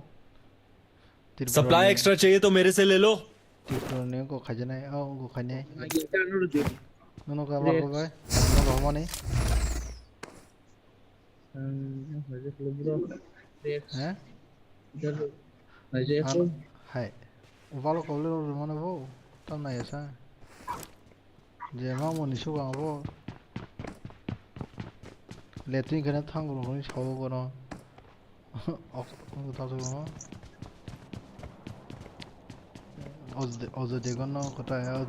Tripura Supply ni, extra chahiye to mere se le lo. Tripura ni ko khajanai, o ko khainai. Nono ka abo bai. Nono ka mani. Ang, ang hajak lo bro. Rex. Hah? Jalo. Hajak lo. Hai. Ubalo kau le ro mana bo? Tam na yasa. Je ma mo ni su bang bo. Le tin kana thang ro ni sao kono. Ok, ok, ta su kono. Ojo de, ojo de gono kota ya.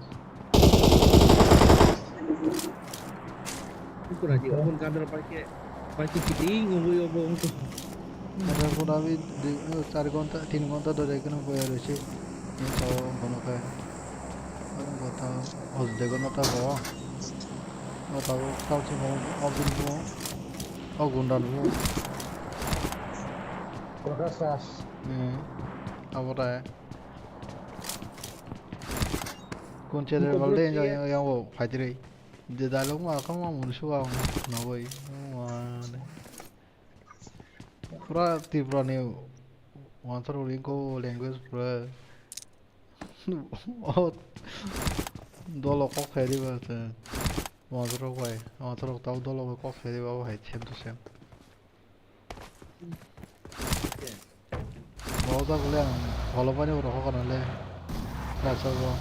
Kukura di, obon kadra paike, paike kiting, oboi obo, ongko. Ada pura bi di, eh, char gonta, tin gonta dore kono boya roise. Tin sao kono kai. Kota, ojo de gono ta bo. Kota bo, ta su kono, obin bo, o gunda bo. Prakash Das. Hmm. Abo ta. Kun chere balde yang, yang wo, phaitri. De dalok ma kama mun suwa nogoi. Mane. Pura Tripura ni wansar ringko language pura. O dolo kok khairi ba se. Wansar bai, wansar tau dolo kok khairi ba hai same to same. Bo jak le ang follow pani oro hokar le. Kaisa bo.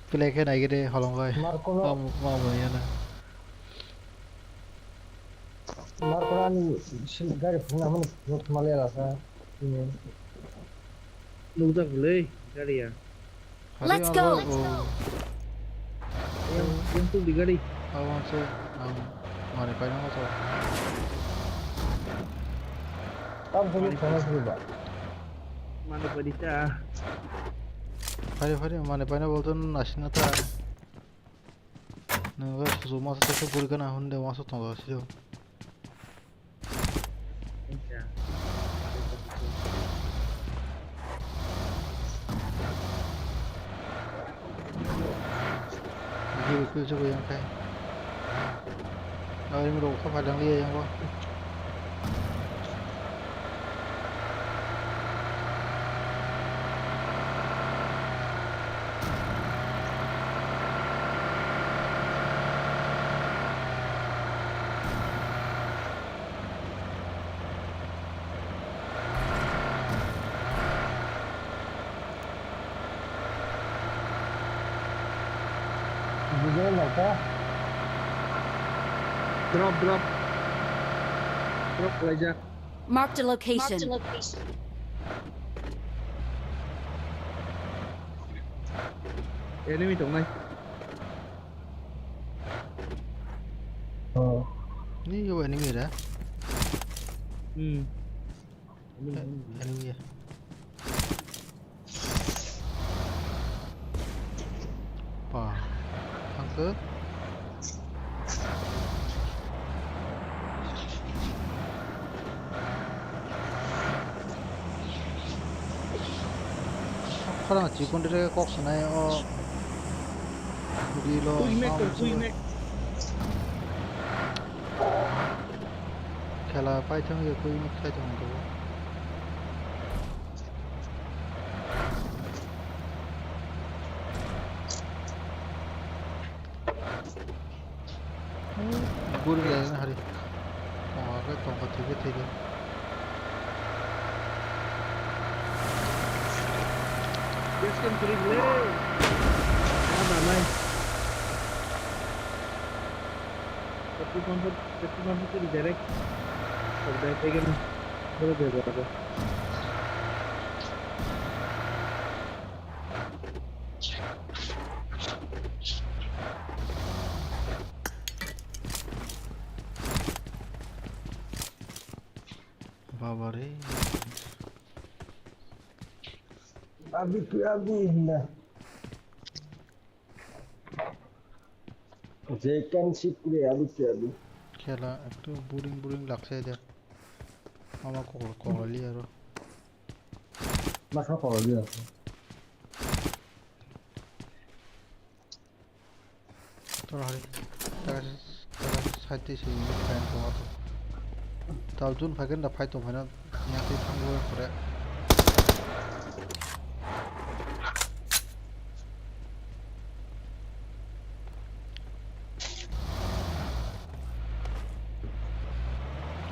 Play khe nai gede holong bai. Markono. Mam, mam, yana. Markona ni si gari phunukna mani phunuk thuma le lasa. Ini. Nukjak le gari ya. Let's go. Hari abo, oh. Yang, yang tu di gari. Abo se ang mani paina mo to. Tam phunuk thuma suri ba. Mani paina ta. Hari, hari, mani paina bolton nasina ta. Nang ba susu masa tesa guri kana hunde masa tongo sio. Giri kuil coba yang kai. Ayo ini rokok padang dia yang gua. Bujai naka. Drop, drop. Drop khlaijak. Marked a location. Enemy tongnai. Oh. Ni yo enemy ra? Hmm. Enemy ya. Pa. Thangkhe. Khorang chikon rega kok sanai o. Rilo. Quick make, quick make. Khela paithang ya, quick make khaithang do. Guri lai na hari. Tongkha khe tongkha thikhe thikhe. Gas can kuri le. Ada nai. Petrol pump, petrol pump twi direct. Direct hai khe no. Boro bebak abo. Baba re. Abi tu abi hinda. Jekan sipre abi tu abi. Khela ektu boring boring lagse de. Ama kokla kokla li aro. Lakha kokla li aro. Tor hari, taga, taga side twi simi fan tong ato. Tal jun phai khe da phai tong phai na, ya twi thang bo kore.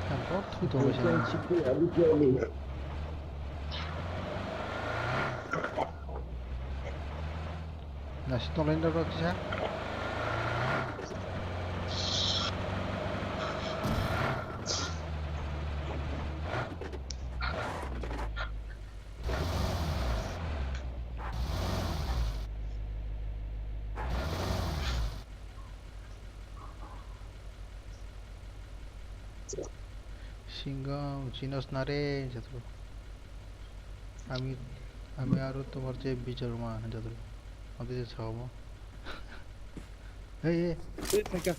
Fan kok twi tong phai sini. Nasi tolai da rok kisa. Singam, chinos na re, jatro. Ami, ami aro tomar je bichar ma, jatro. Adi je chao mo. Hey, hey. Hey, thank you.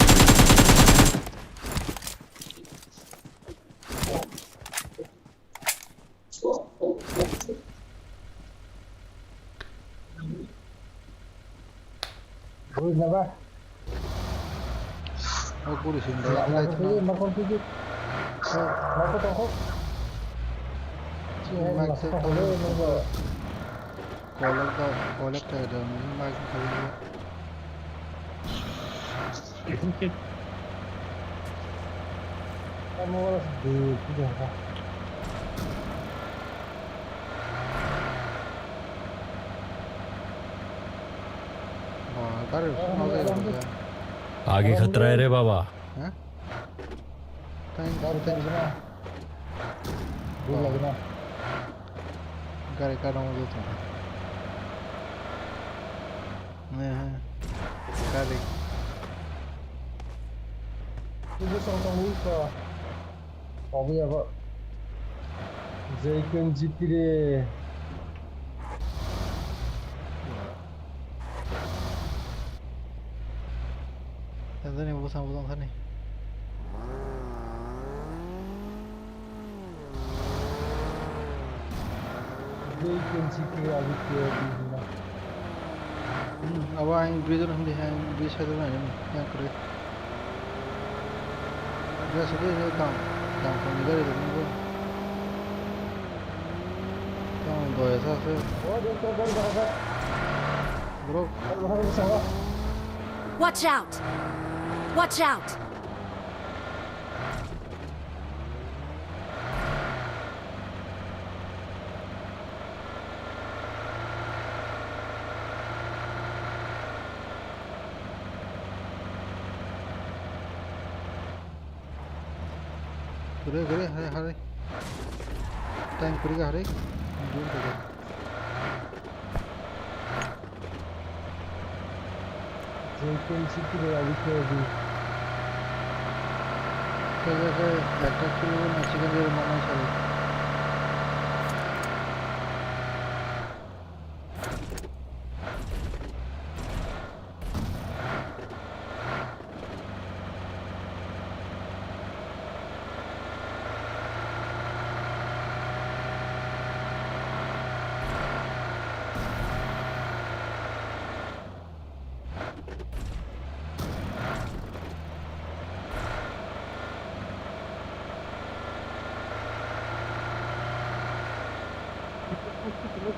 Bui na ba? O buri sin da. Ya, ya, ya, ma kon tigi. Ma ko to ko. Mic check ko le, ma ko. Kolok da, kolok da da, mic ko le. आगे खतरा है रे बाबा। Gari ka rong ulo tong. Gari. Ibu song tong iko. Obi abo. Jai kun jipire. Tanzania bosong bosong sani. Jai kun jipire abi ke abi hina. Abo ang bridge no hindi, ang bridge side no hindi, yang kore. Bridge side no kam, kam kami gari de nunggu. Kam doya sa se. Bro. Watch out! Watch out! Gure, gure, hare, hare. Time kuri ga hare. Dun kuri. J K M C kilo abi kilo abi. Kaya kaya, ekta kilo na chicken dil manai sari.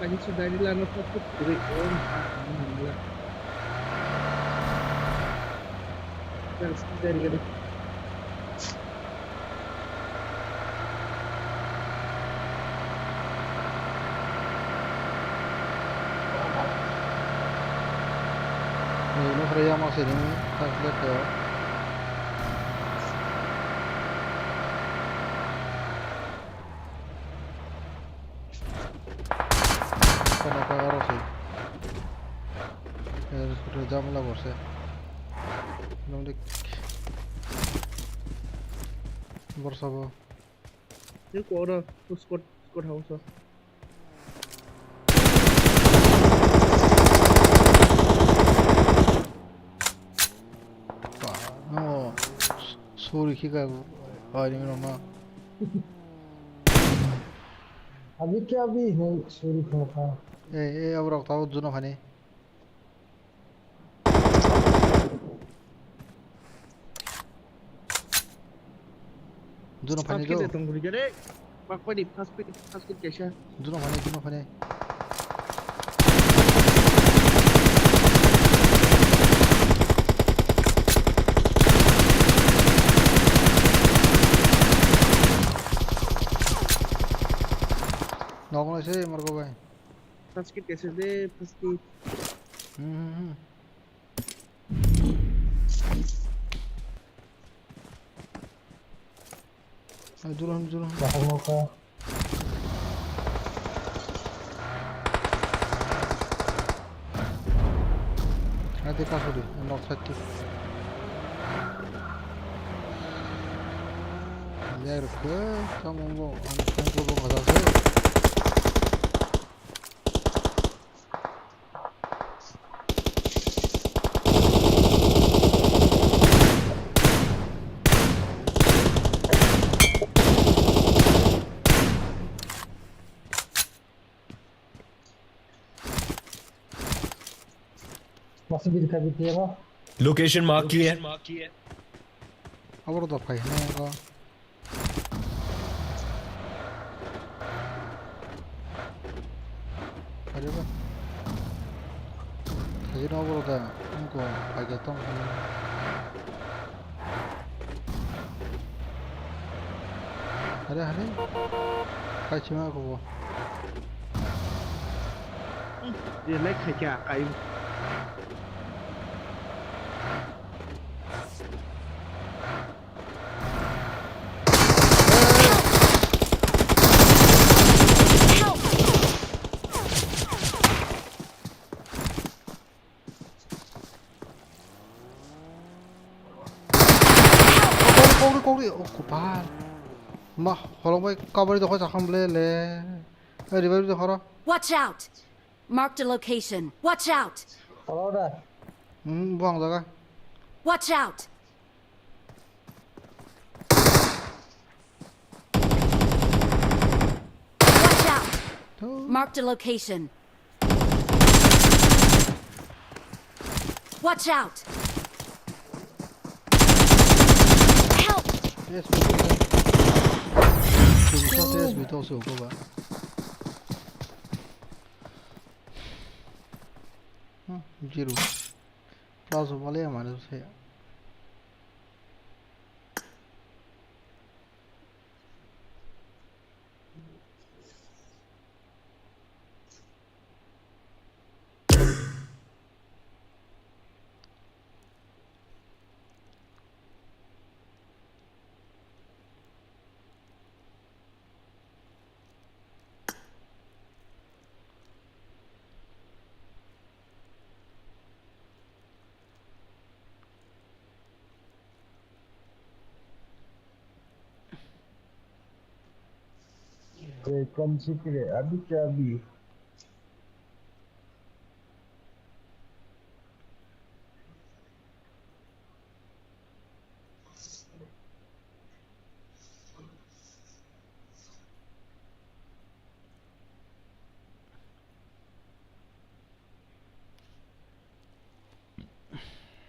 Kaisa gari lana kok kok kwrwi, o wngkha ang nungla. Gari, gari, gari. Nini nokhraya ma sini, tak tak ya. Jamla borse. Nongdik. Borsa bo. Ni ko oro squad, squad house o. Pa, no. Sorry, kika. Ai, ni no na. Abi kya abi hai sorry kha kha. Eh, eh, aborok tao juno khani. Juno phani First kit do. Tong guri gare. Bak padi first kit, first kit kaisa. Juno phani, juno phani. Nokno se morgo bai. First kit kaisa de, first kit. Hmm, hmm, hmm. Ay, duro, duro. Bahar mau ka. Hadi ka suri, nok sati. Ler ke, kamu mau, anu, kamu mau ngajar se. Masa biri kabi tiya ba? Location mark ki hai? Aboro da phai hwnwi ego. Phai rw ba. Thai rw aboro da. Wngkha phai khe tong hwnwi. Hare, hare. Kaisa ma kubo. Ye lek khai kya kai. Kokri, kokri, kokri. Oh, kopal. Ma, holong bai kabari dokho sakham le, le. Eh, revive dokhoro. Watch out! Marked a location. Watch out! Oro da. Hmm, buang jaga. Watch out! Watch out! Tuh. Marked a location. Watch out! Help! Yes, we go. Yes, we go, so go back. Hmm, zero. Plus wale amare se. Tei kom sikre abi ke abi.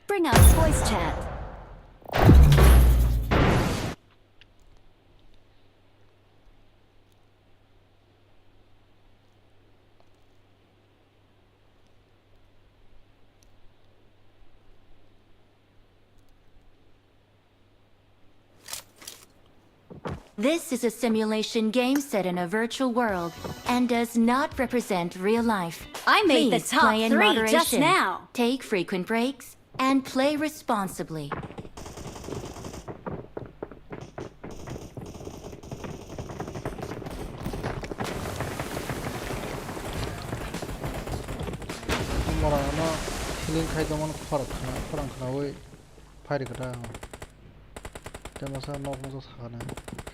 Bring up voice chat. This is a simulation game set in a virtual world and does not represent real life. I made the Please top play in three just moderation. Now. Take frequent breaks and play responsibly. Mora no, Healing khai tongmani khorang khna-, khorang khnaui phai rikha ta ang. Tei masa nok masa sakha na.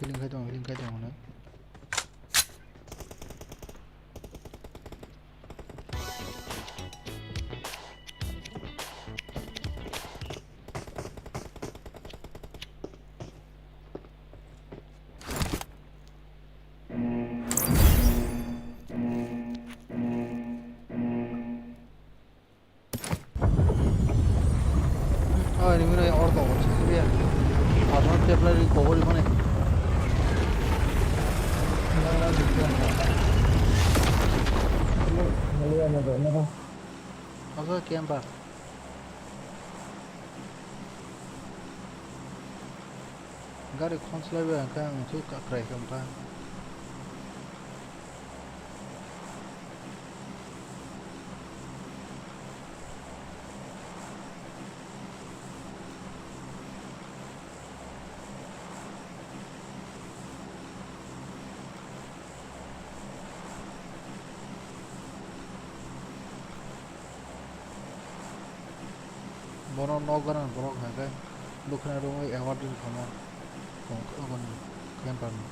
Healing khai tong, healing khai tong hinwi. Oh, ini mana orang tahu sih dia. Apa tiap hari kau boleh mana? Asa camper. Gari khonslai bai hwnkhe ang thwi kakrai khe wngkha. Bono nok gana borok hwnkhe bwkhwnai rwngwi award rwkha omo aboni camper ni.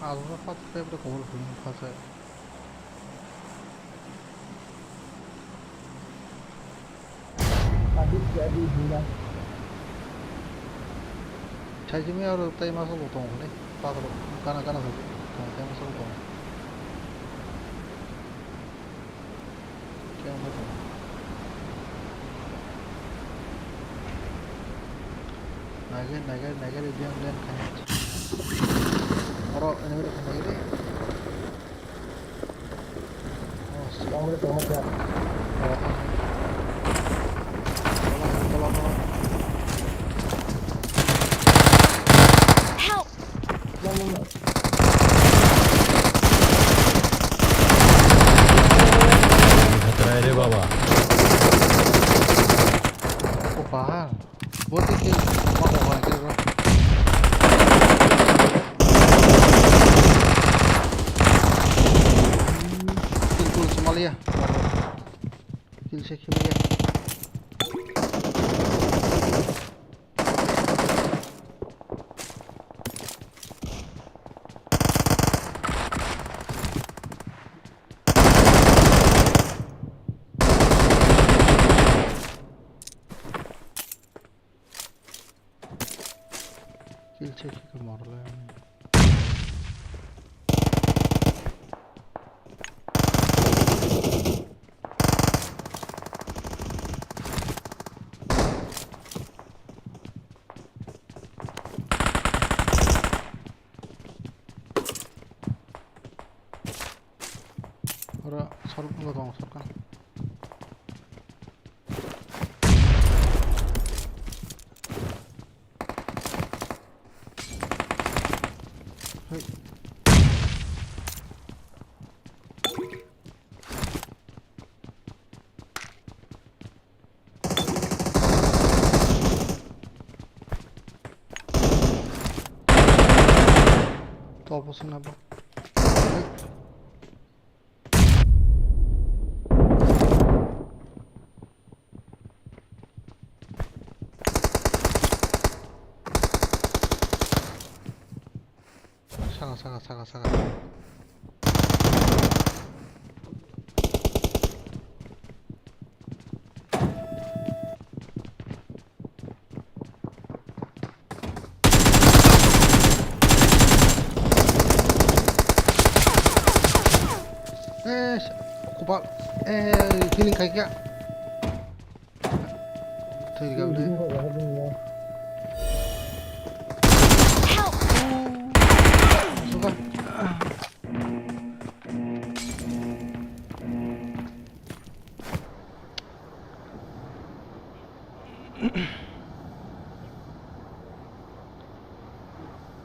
Aswk khe first step rok kobol phunukha se. Saisimi aro tei masa bo tongo hwnwi. Pathor gana gana se tongo, tei masa bo tongo. Khe wngkha tongo. Naigari, naigari, naigari, biyang, biyang khainai. Oro enemy rok naigari. Oh, si-, ang boleh tengok ya. Oh, oh. Tolong, tolong, tolong. Help! Tolong, tolong. Khatrai re baba. Ko bahar. Boti ke ma ko hai ke ro. Kill, kill, Somalia. Kill se kill ya. Kill check ke morle. Ora sorok nungkha tong sorkha. Hei. Top o swnabo. Saka, saka, saka, saka. Eh, kubal. Eh, healing kai kya? Thwi rwgabde. Help! Suka.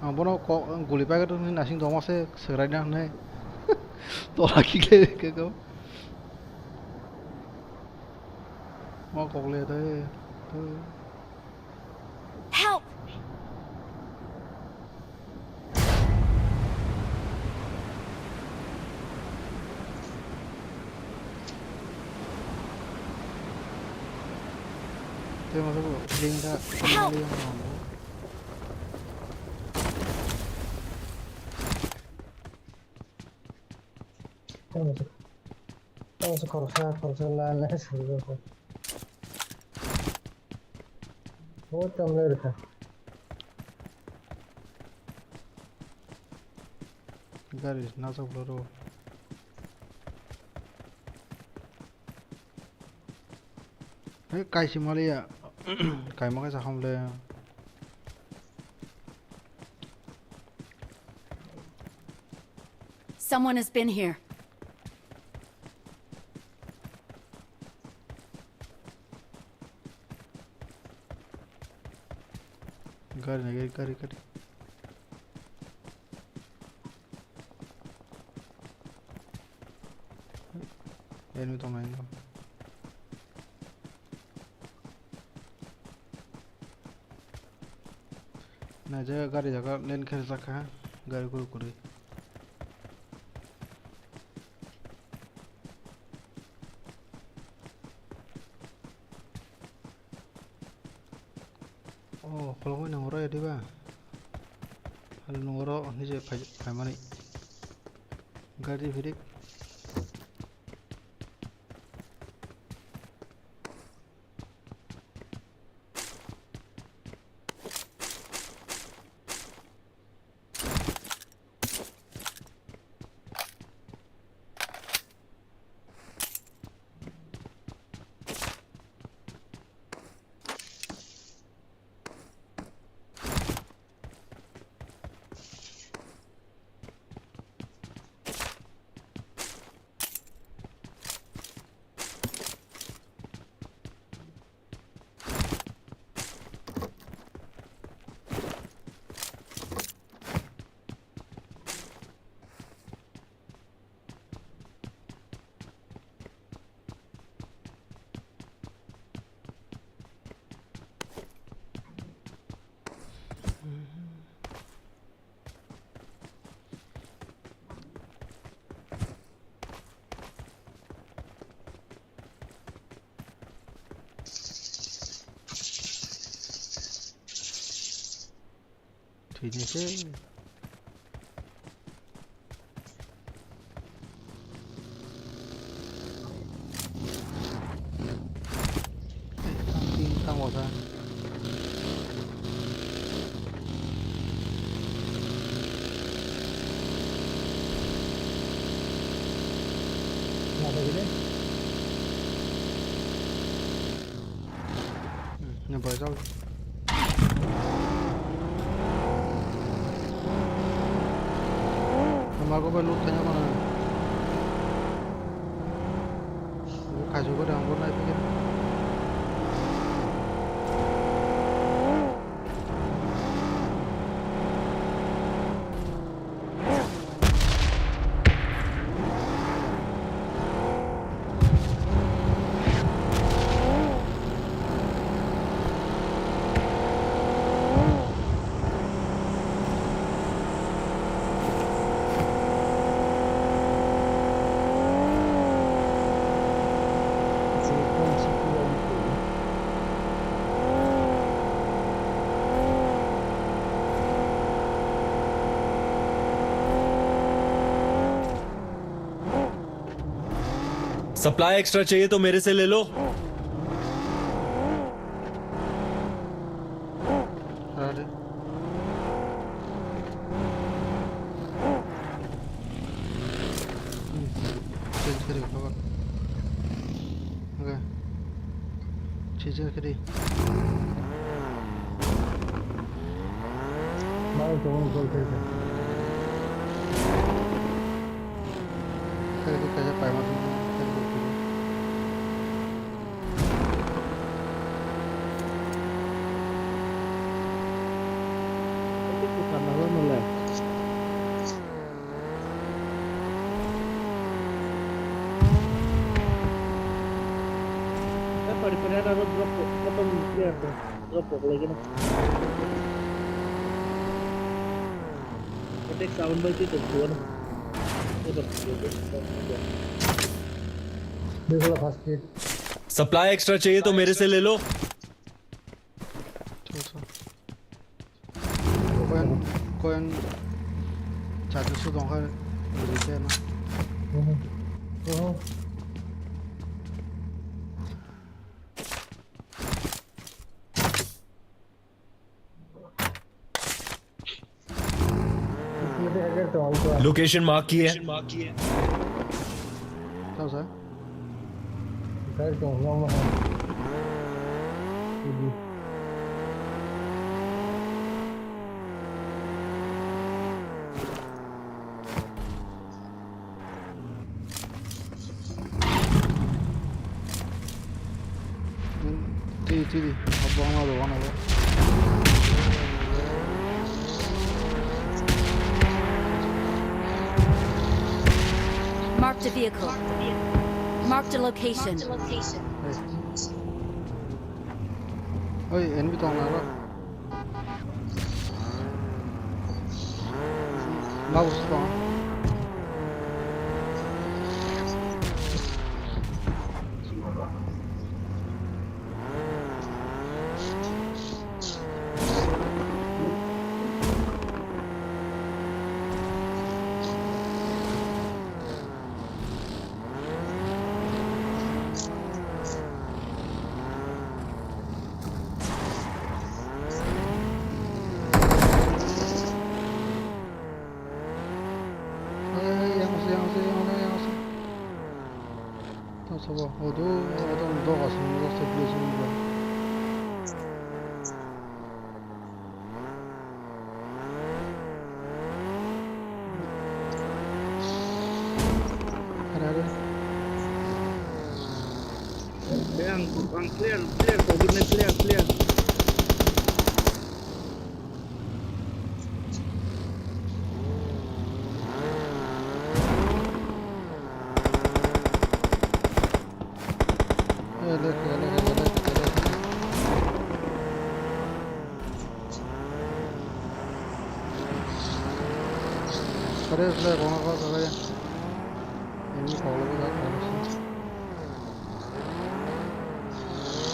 Ang bono kok guli packet ni nasing tongma se swkraina hwnwi tola kiklai khe kok. Ma kok le de. Help! Tei masa bo healing kha, healing kha. Tamo se, tamo se khoroksa, khoroksa la, la, suri ko. O tam le rikha. Gari najak boro. Hei, kaisa maliya. Kaima kaisa hamle. Someone has been here. Gari na gari, gari, gari. Enemy tongnai no. Na jaga gari jaga len khe rijak kha, gari kuru kuri. Oh, khulumui nang oro ya diba? Hal nang oro nije phai, phaimani. Gari phirik. Thwinai se. Tang, tang, tang, wasa. Nasa gini? Hmm, yang paling jauh. Sama aku perlu tanya mana? Aku kasih gua dah, gua naik pikir. Supply extra चाहिए तो मेरे से ले लो। Are. Change kare, baba. Okay. Change kare. Bhai, tongo call kare. Kare, kare, pai ma. Pari pari ada drop, potong dia tu, drop lagi na. Attack sound by tu tu. Dia kalau first aid. Supply extra चाहिए तो मेरे से ले लो। Location mark किया है। Tamo sa? Tidi, tidi. Abo ang abo, ang abo. Marked a vehicle. Marked a location. Oi, enemy tong naro. Bagus tong. Yang asa, yang asa, yang asa, yang asa. Tamo sabo, odo, odo, odo, asung, odo, sebelah sini, bro. Ada, ada. Be ang, ang clear, clear, kau gini clear, clear. Elek, elek, elek, elek. Kare, kare, kono, kono, kare. Ini kalau kita harus.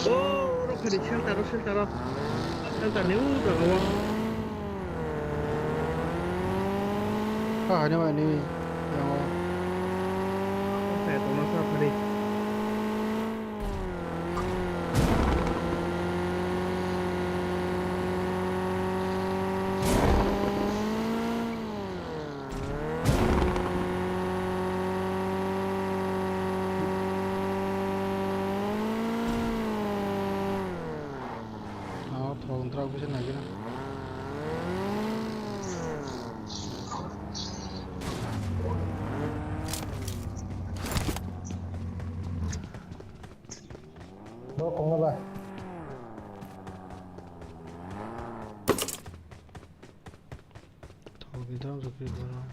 Oh, oro kari shelter, oro shelter, oro. Shelter ni u jaga o. Ah, ini mah ini. Yang o. Saya tongna sa kari. Ah, thong trak bisa nai gina. Bo kongna ba. Thok ni drum rwgwi bono.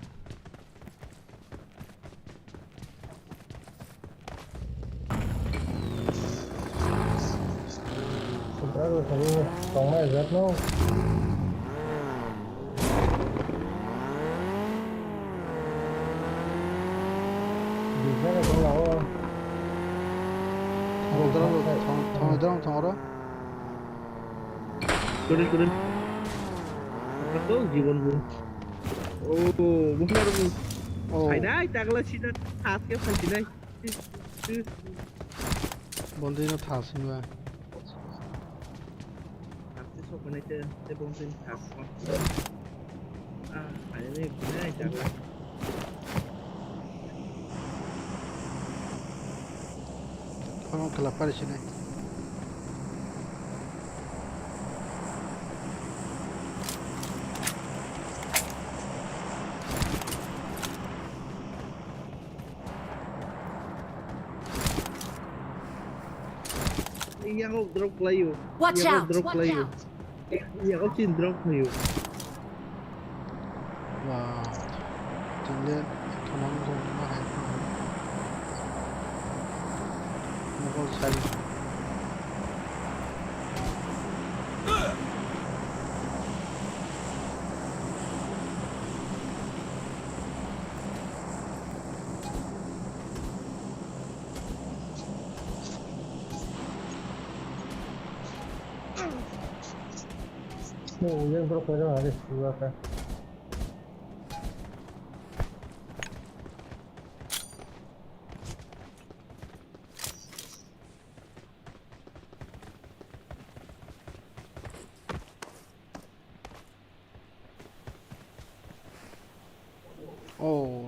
Subra rw thani tongma ejak no. Bijak tong lao. Thok drum, thok, thok drum thok ro. Sorry, sorry. Apa tuh, Jiwon bu? Oh, bukan bu. Oh. Hai dai, tagla sida, khas ke phai sida. Bondi no thas ni ba. Khas ke sok ne ke, te bondi thas. Ah, hai ne, ne tagla. Kono kela pari sini. Yang drop layu. Watch out! Drop layu. Watch out! Iya, kau chin drop na yuk. Wah, tinggal teman rumah itu. Mukul sekali.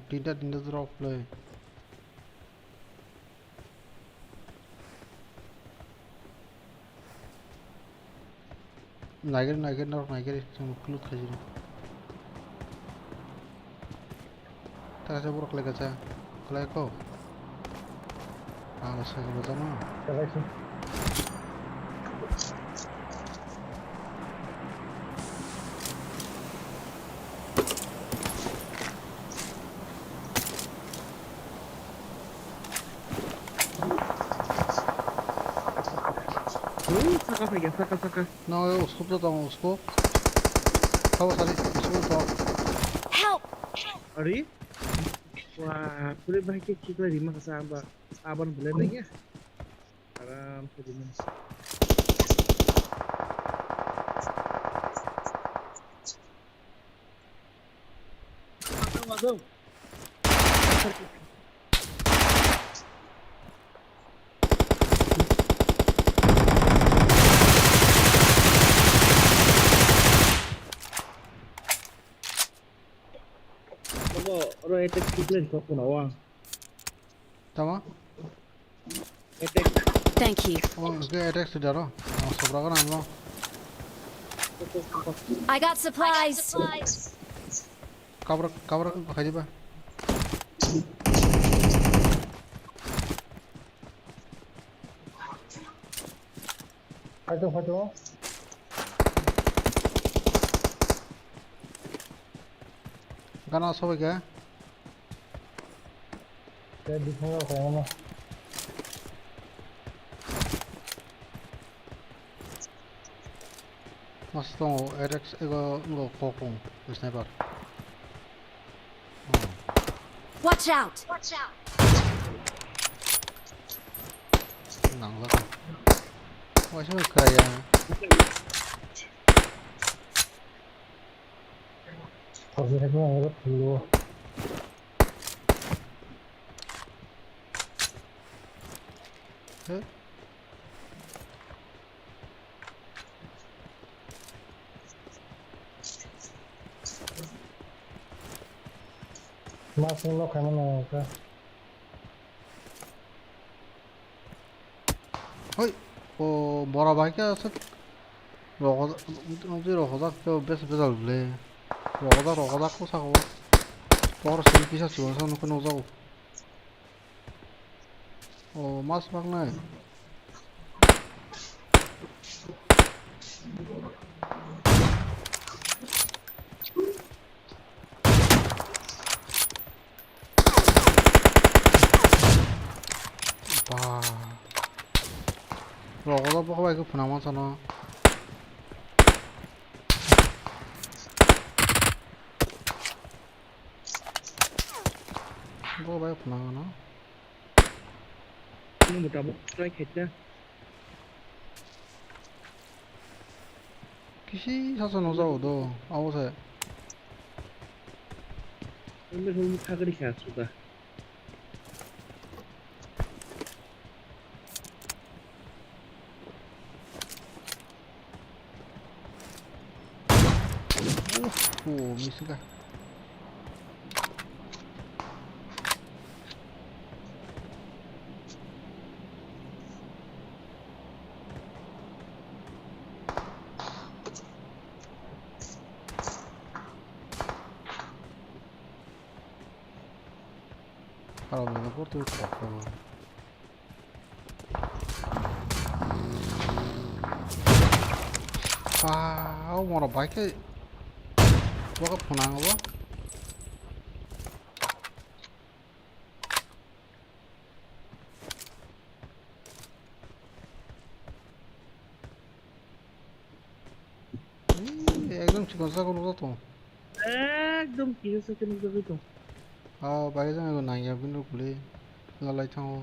Tinta, tinta drop play. Naiger, naiger, norok naiger, chwng clue khaijini. Tara se borok khlai kacha, khlai ko. Ang sakhe bachano. Khlai se. Ui, saka phaikha, saka, saka. No, uskop to tongo, uskop. Sabo sari, uskop to. Help! Ari? Wah, pura bahai ke chikla rima kasa aba, aban belai nanya. Aram se rima. Masuk, masuk. Obo, oro attack kick line kok kuna wa. Tama? Attack. Thank you. Oh, okay, attack sida ro. Oh, sobra kana mo. I got supplies. Cover, cover khai diba. Phaito, phaito. Gana sobai khe. Tei bising rok khaiyangno. Mas tongo, R X ego ngo kokong, sniper. Oh. Watch out! Watch out! Nang la. Waisa kaya. Kopi hai ko ang ro thulo. Huh? Mas no khaima nang ka. Hoi, o bora bai khe aswk rogo-, nukjak rogojak khe bes bejal le. Rogojak, rogojak khe saka o. Por simi kisa chubansong nukhe nukjago. O mas mangnai. Ba. Rogo da bokol bai khe phunang ma sano. Bokol bai phunang ano. Ini mutabok try khaita. Kisi sacha nukjago do, abo se. Ini room khagri kha suda. Uff, oh, miss ka. Aro mene portu kok. Wow, moro bai khe. Bo khe phunang bo. Ei, ekdom chikon sakon nukjak tongo. Ekdom kisa sakhe nukjagwi tong. Ah, bai jang ego nangya bini rok bwlwi lalai thango.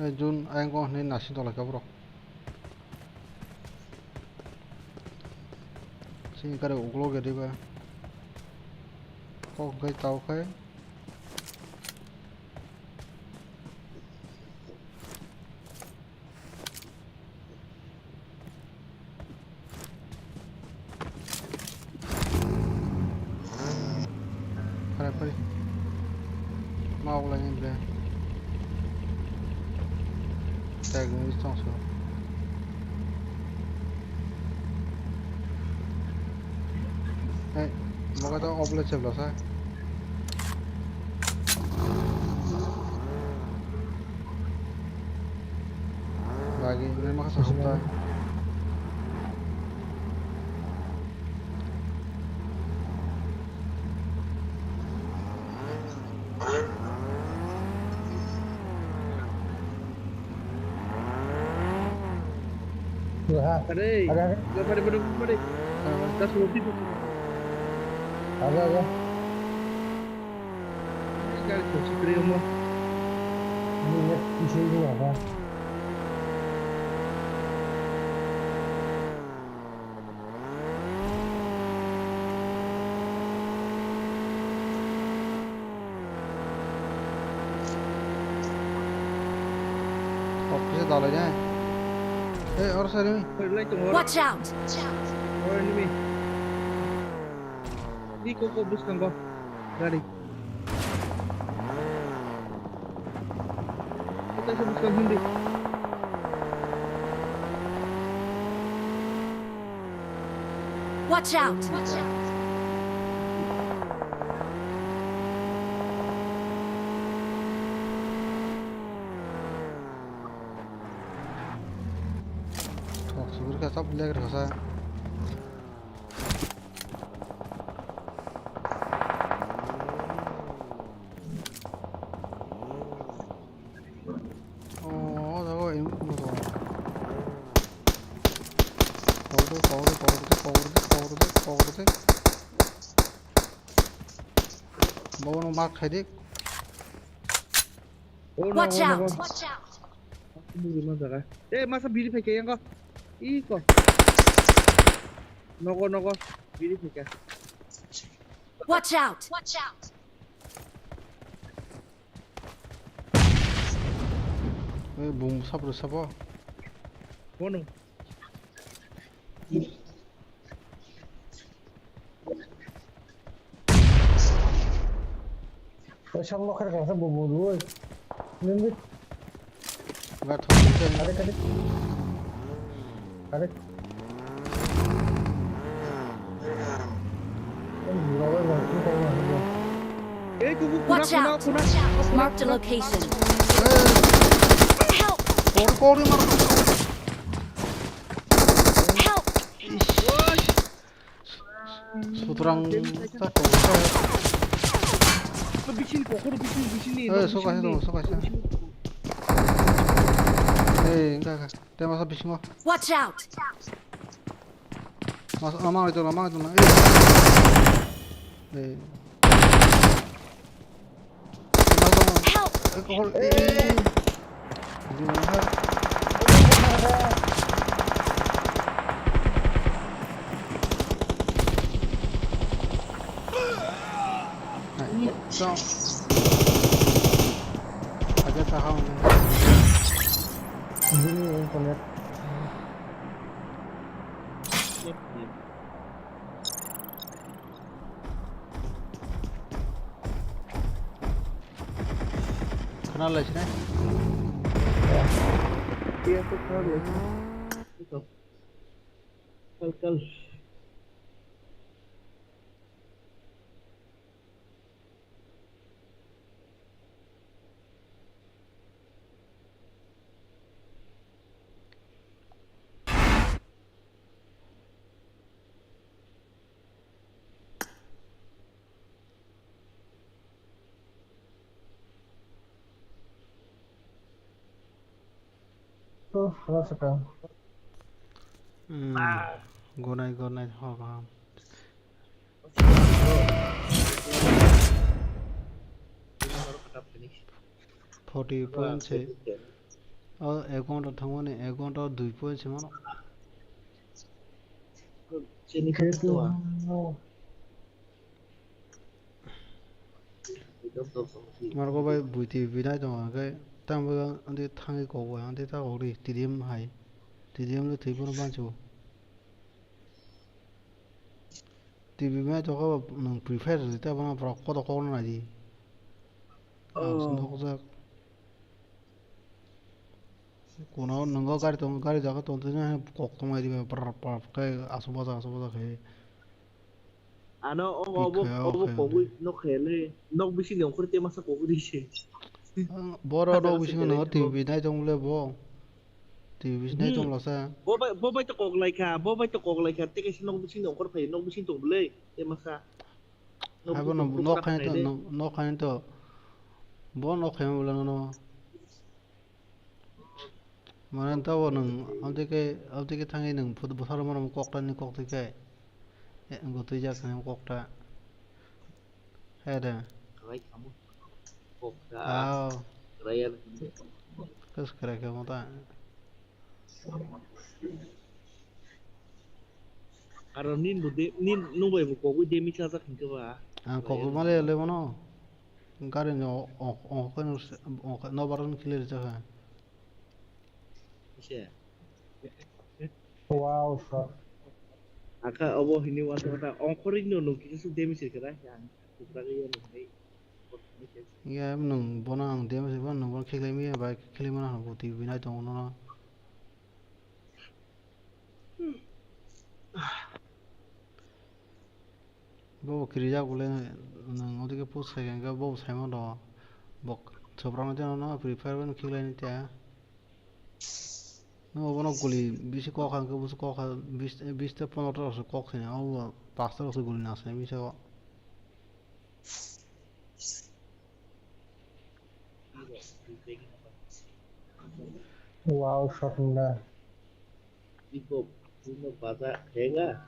Eh, Jun, ayang kok hinwi naising tonglaikha borok. Chini gari ukulok ya diba. Kok hwnkhe tao khai. Oi. Ma oglai ni ble. Tag ni tong so. Hey, moga to oble chebla sa. Lagi ini mah kasar sudah. Wah. Ada. Ada, ada. Ada, ada, ada, ada. Ada, ada. Ini gari kunci kiri, Om. Ini net isi dulu apa? Oh, bisa dalai deh. Eh, orang sini. Watch out! Oh, enemy. Di koko bus tanggo. Gari. Kita sebutkan hindi. Watch out! Kok subur ka sab leg rasa. Oh, jago ini bukan. Kau tu, kau tu, kau tu, kau tu, kau tu, kau tu. Bawa no mark khai dik. Oh, no, Watch no, no, out! no. Aku buru mana jaga? Eh, masa biri pakai yang kau? Ih, kok. Nogo, nogo. Biri pakai. Watch out! Watch out! Eh, bum sab ro sabo. Bono. Oi, sam no kare kasa bum bum oi. Nindi. Ba thok thok. Kare, kare. Kare. Watch out! Marked a location. Help! Kori, kori, mar. Help! Sutrang ta kong. Bisin kokoro bisin bisin ni. Eh, soka se dong, soka se. Eh, enggak, enggak. Dia masa bisingo. Watch out! Mas, ama itu, ama itu, ama itu. Eh. Help! Eh, kok, eh. Di mana, Har? Nah, so. Ada tahu nih. Ini yang connect. Khna lai sini. Iya, aku khna lai sini. Kal, kal. Oh, rasa ka. Hmm, gonai gonai ho kaham. Forty point se. Oh, ek ghonta thangmani, ek ghonta dui point se mano. Chini khe to. Margo bai buiti binai tongo, hwnkhe tamo andi thangwi kok bai, andi ta kok ri, T D M hai. T D M le thwi bono bancho. T V nai tongkha nwng Free Fire rwdi ta bono borok koto kokno naidi. Ang se Oh. nukjak. Kuno nwngo gari tong, gari jaga tong tini hai kok tong naidi bai brr brr khe aswk bajak aswk bajak khe. Ano obo Pik obo khe, obo oke, kogwi oke. Nok khe le nok bising ni ongkhor te masa kogwi ri se. Ang boro Hajar nok se bisingo kele no nok. T V nai tong bole bo. T V nai Hmm. tong lasa. Bo bai bo bai to kok lai kha, bo bai to kok lai kha, te kaisa nok bising ni ongkhor phai, nok bising tong bole, te masa. Nok Hai bo bising no tong nok kha khain to, nai le. Nok, nok khain to. Bo nok khain bole no. Mane tabo nwng abdike, abdike thangwi nwng phut-, bwsarok mano kokta ni kokti khe. Eh, gotwi jak khe kokta. He de. Kwrai khamu. Kokta. Aw. Kwrai ya. Kwswk kwrai khe mo ta. Aro nin bo de, nin nung bai bo kogwi de misa jak hinkhe ba. Ang kogwi male le mano. Gari no o, o, o, o, no baron kile rijak ha. Ise. Wow, shot. Aka obo hini wan thangta ongkhorwi no nung kisa su damage rikha da. Yang kupra ga yang hini. Ya, nwng bono ang damage rikha, nwng bono kheklai maya bai kheklai mano hwnwi bo twi binai tongo nono. Bo kirijak bole nwng odike post khai khe bo saimano bo sobrang de no Free Fire bai khiklai ni te. No bono guli bisi kok kha khe bisi kok kha bis bis te pondro ta rok se kok khe abo pasta rok se guli na se misa o. Wow, shot nda. Iko puno baja khega.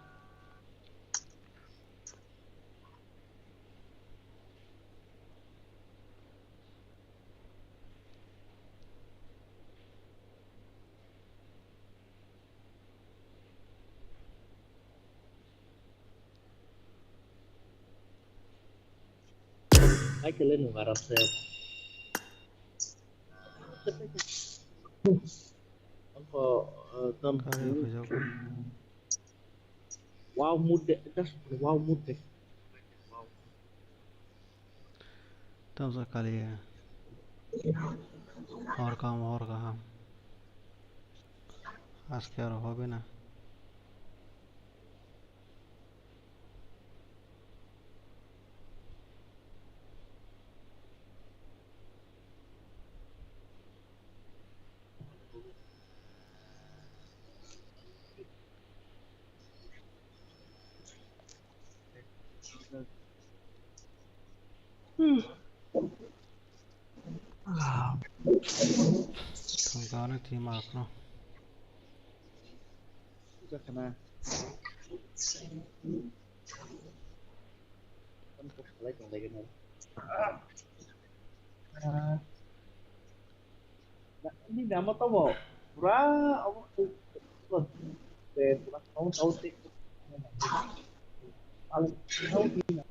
Ai kele nung aram se. Angko, eh, tam. Kaya kujak. Wow mood de, just wow mood de. Wow. Tamsa kali ya. Hor kaham, hor kaham. Aske aro hobe na. Thangkha ani team asno. Bujakha na. Kan kok salai tong lai gana. Ni nama tamo pura abo te pura tau tau te. Al tau ni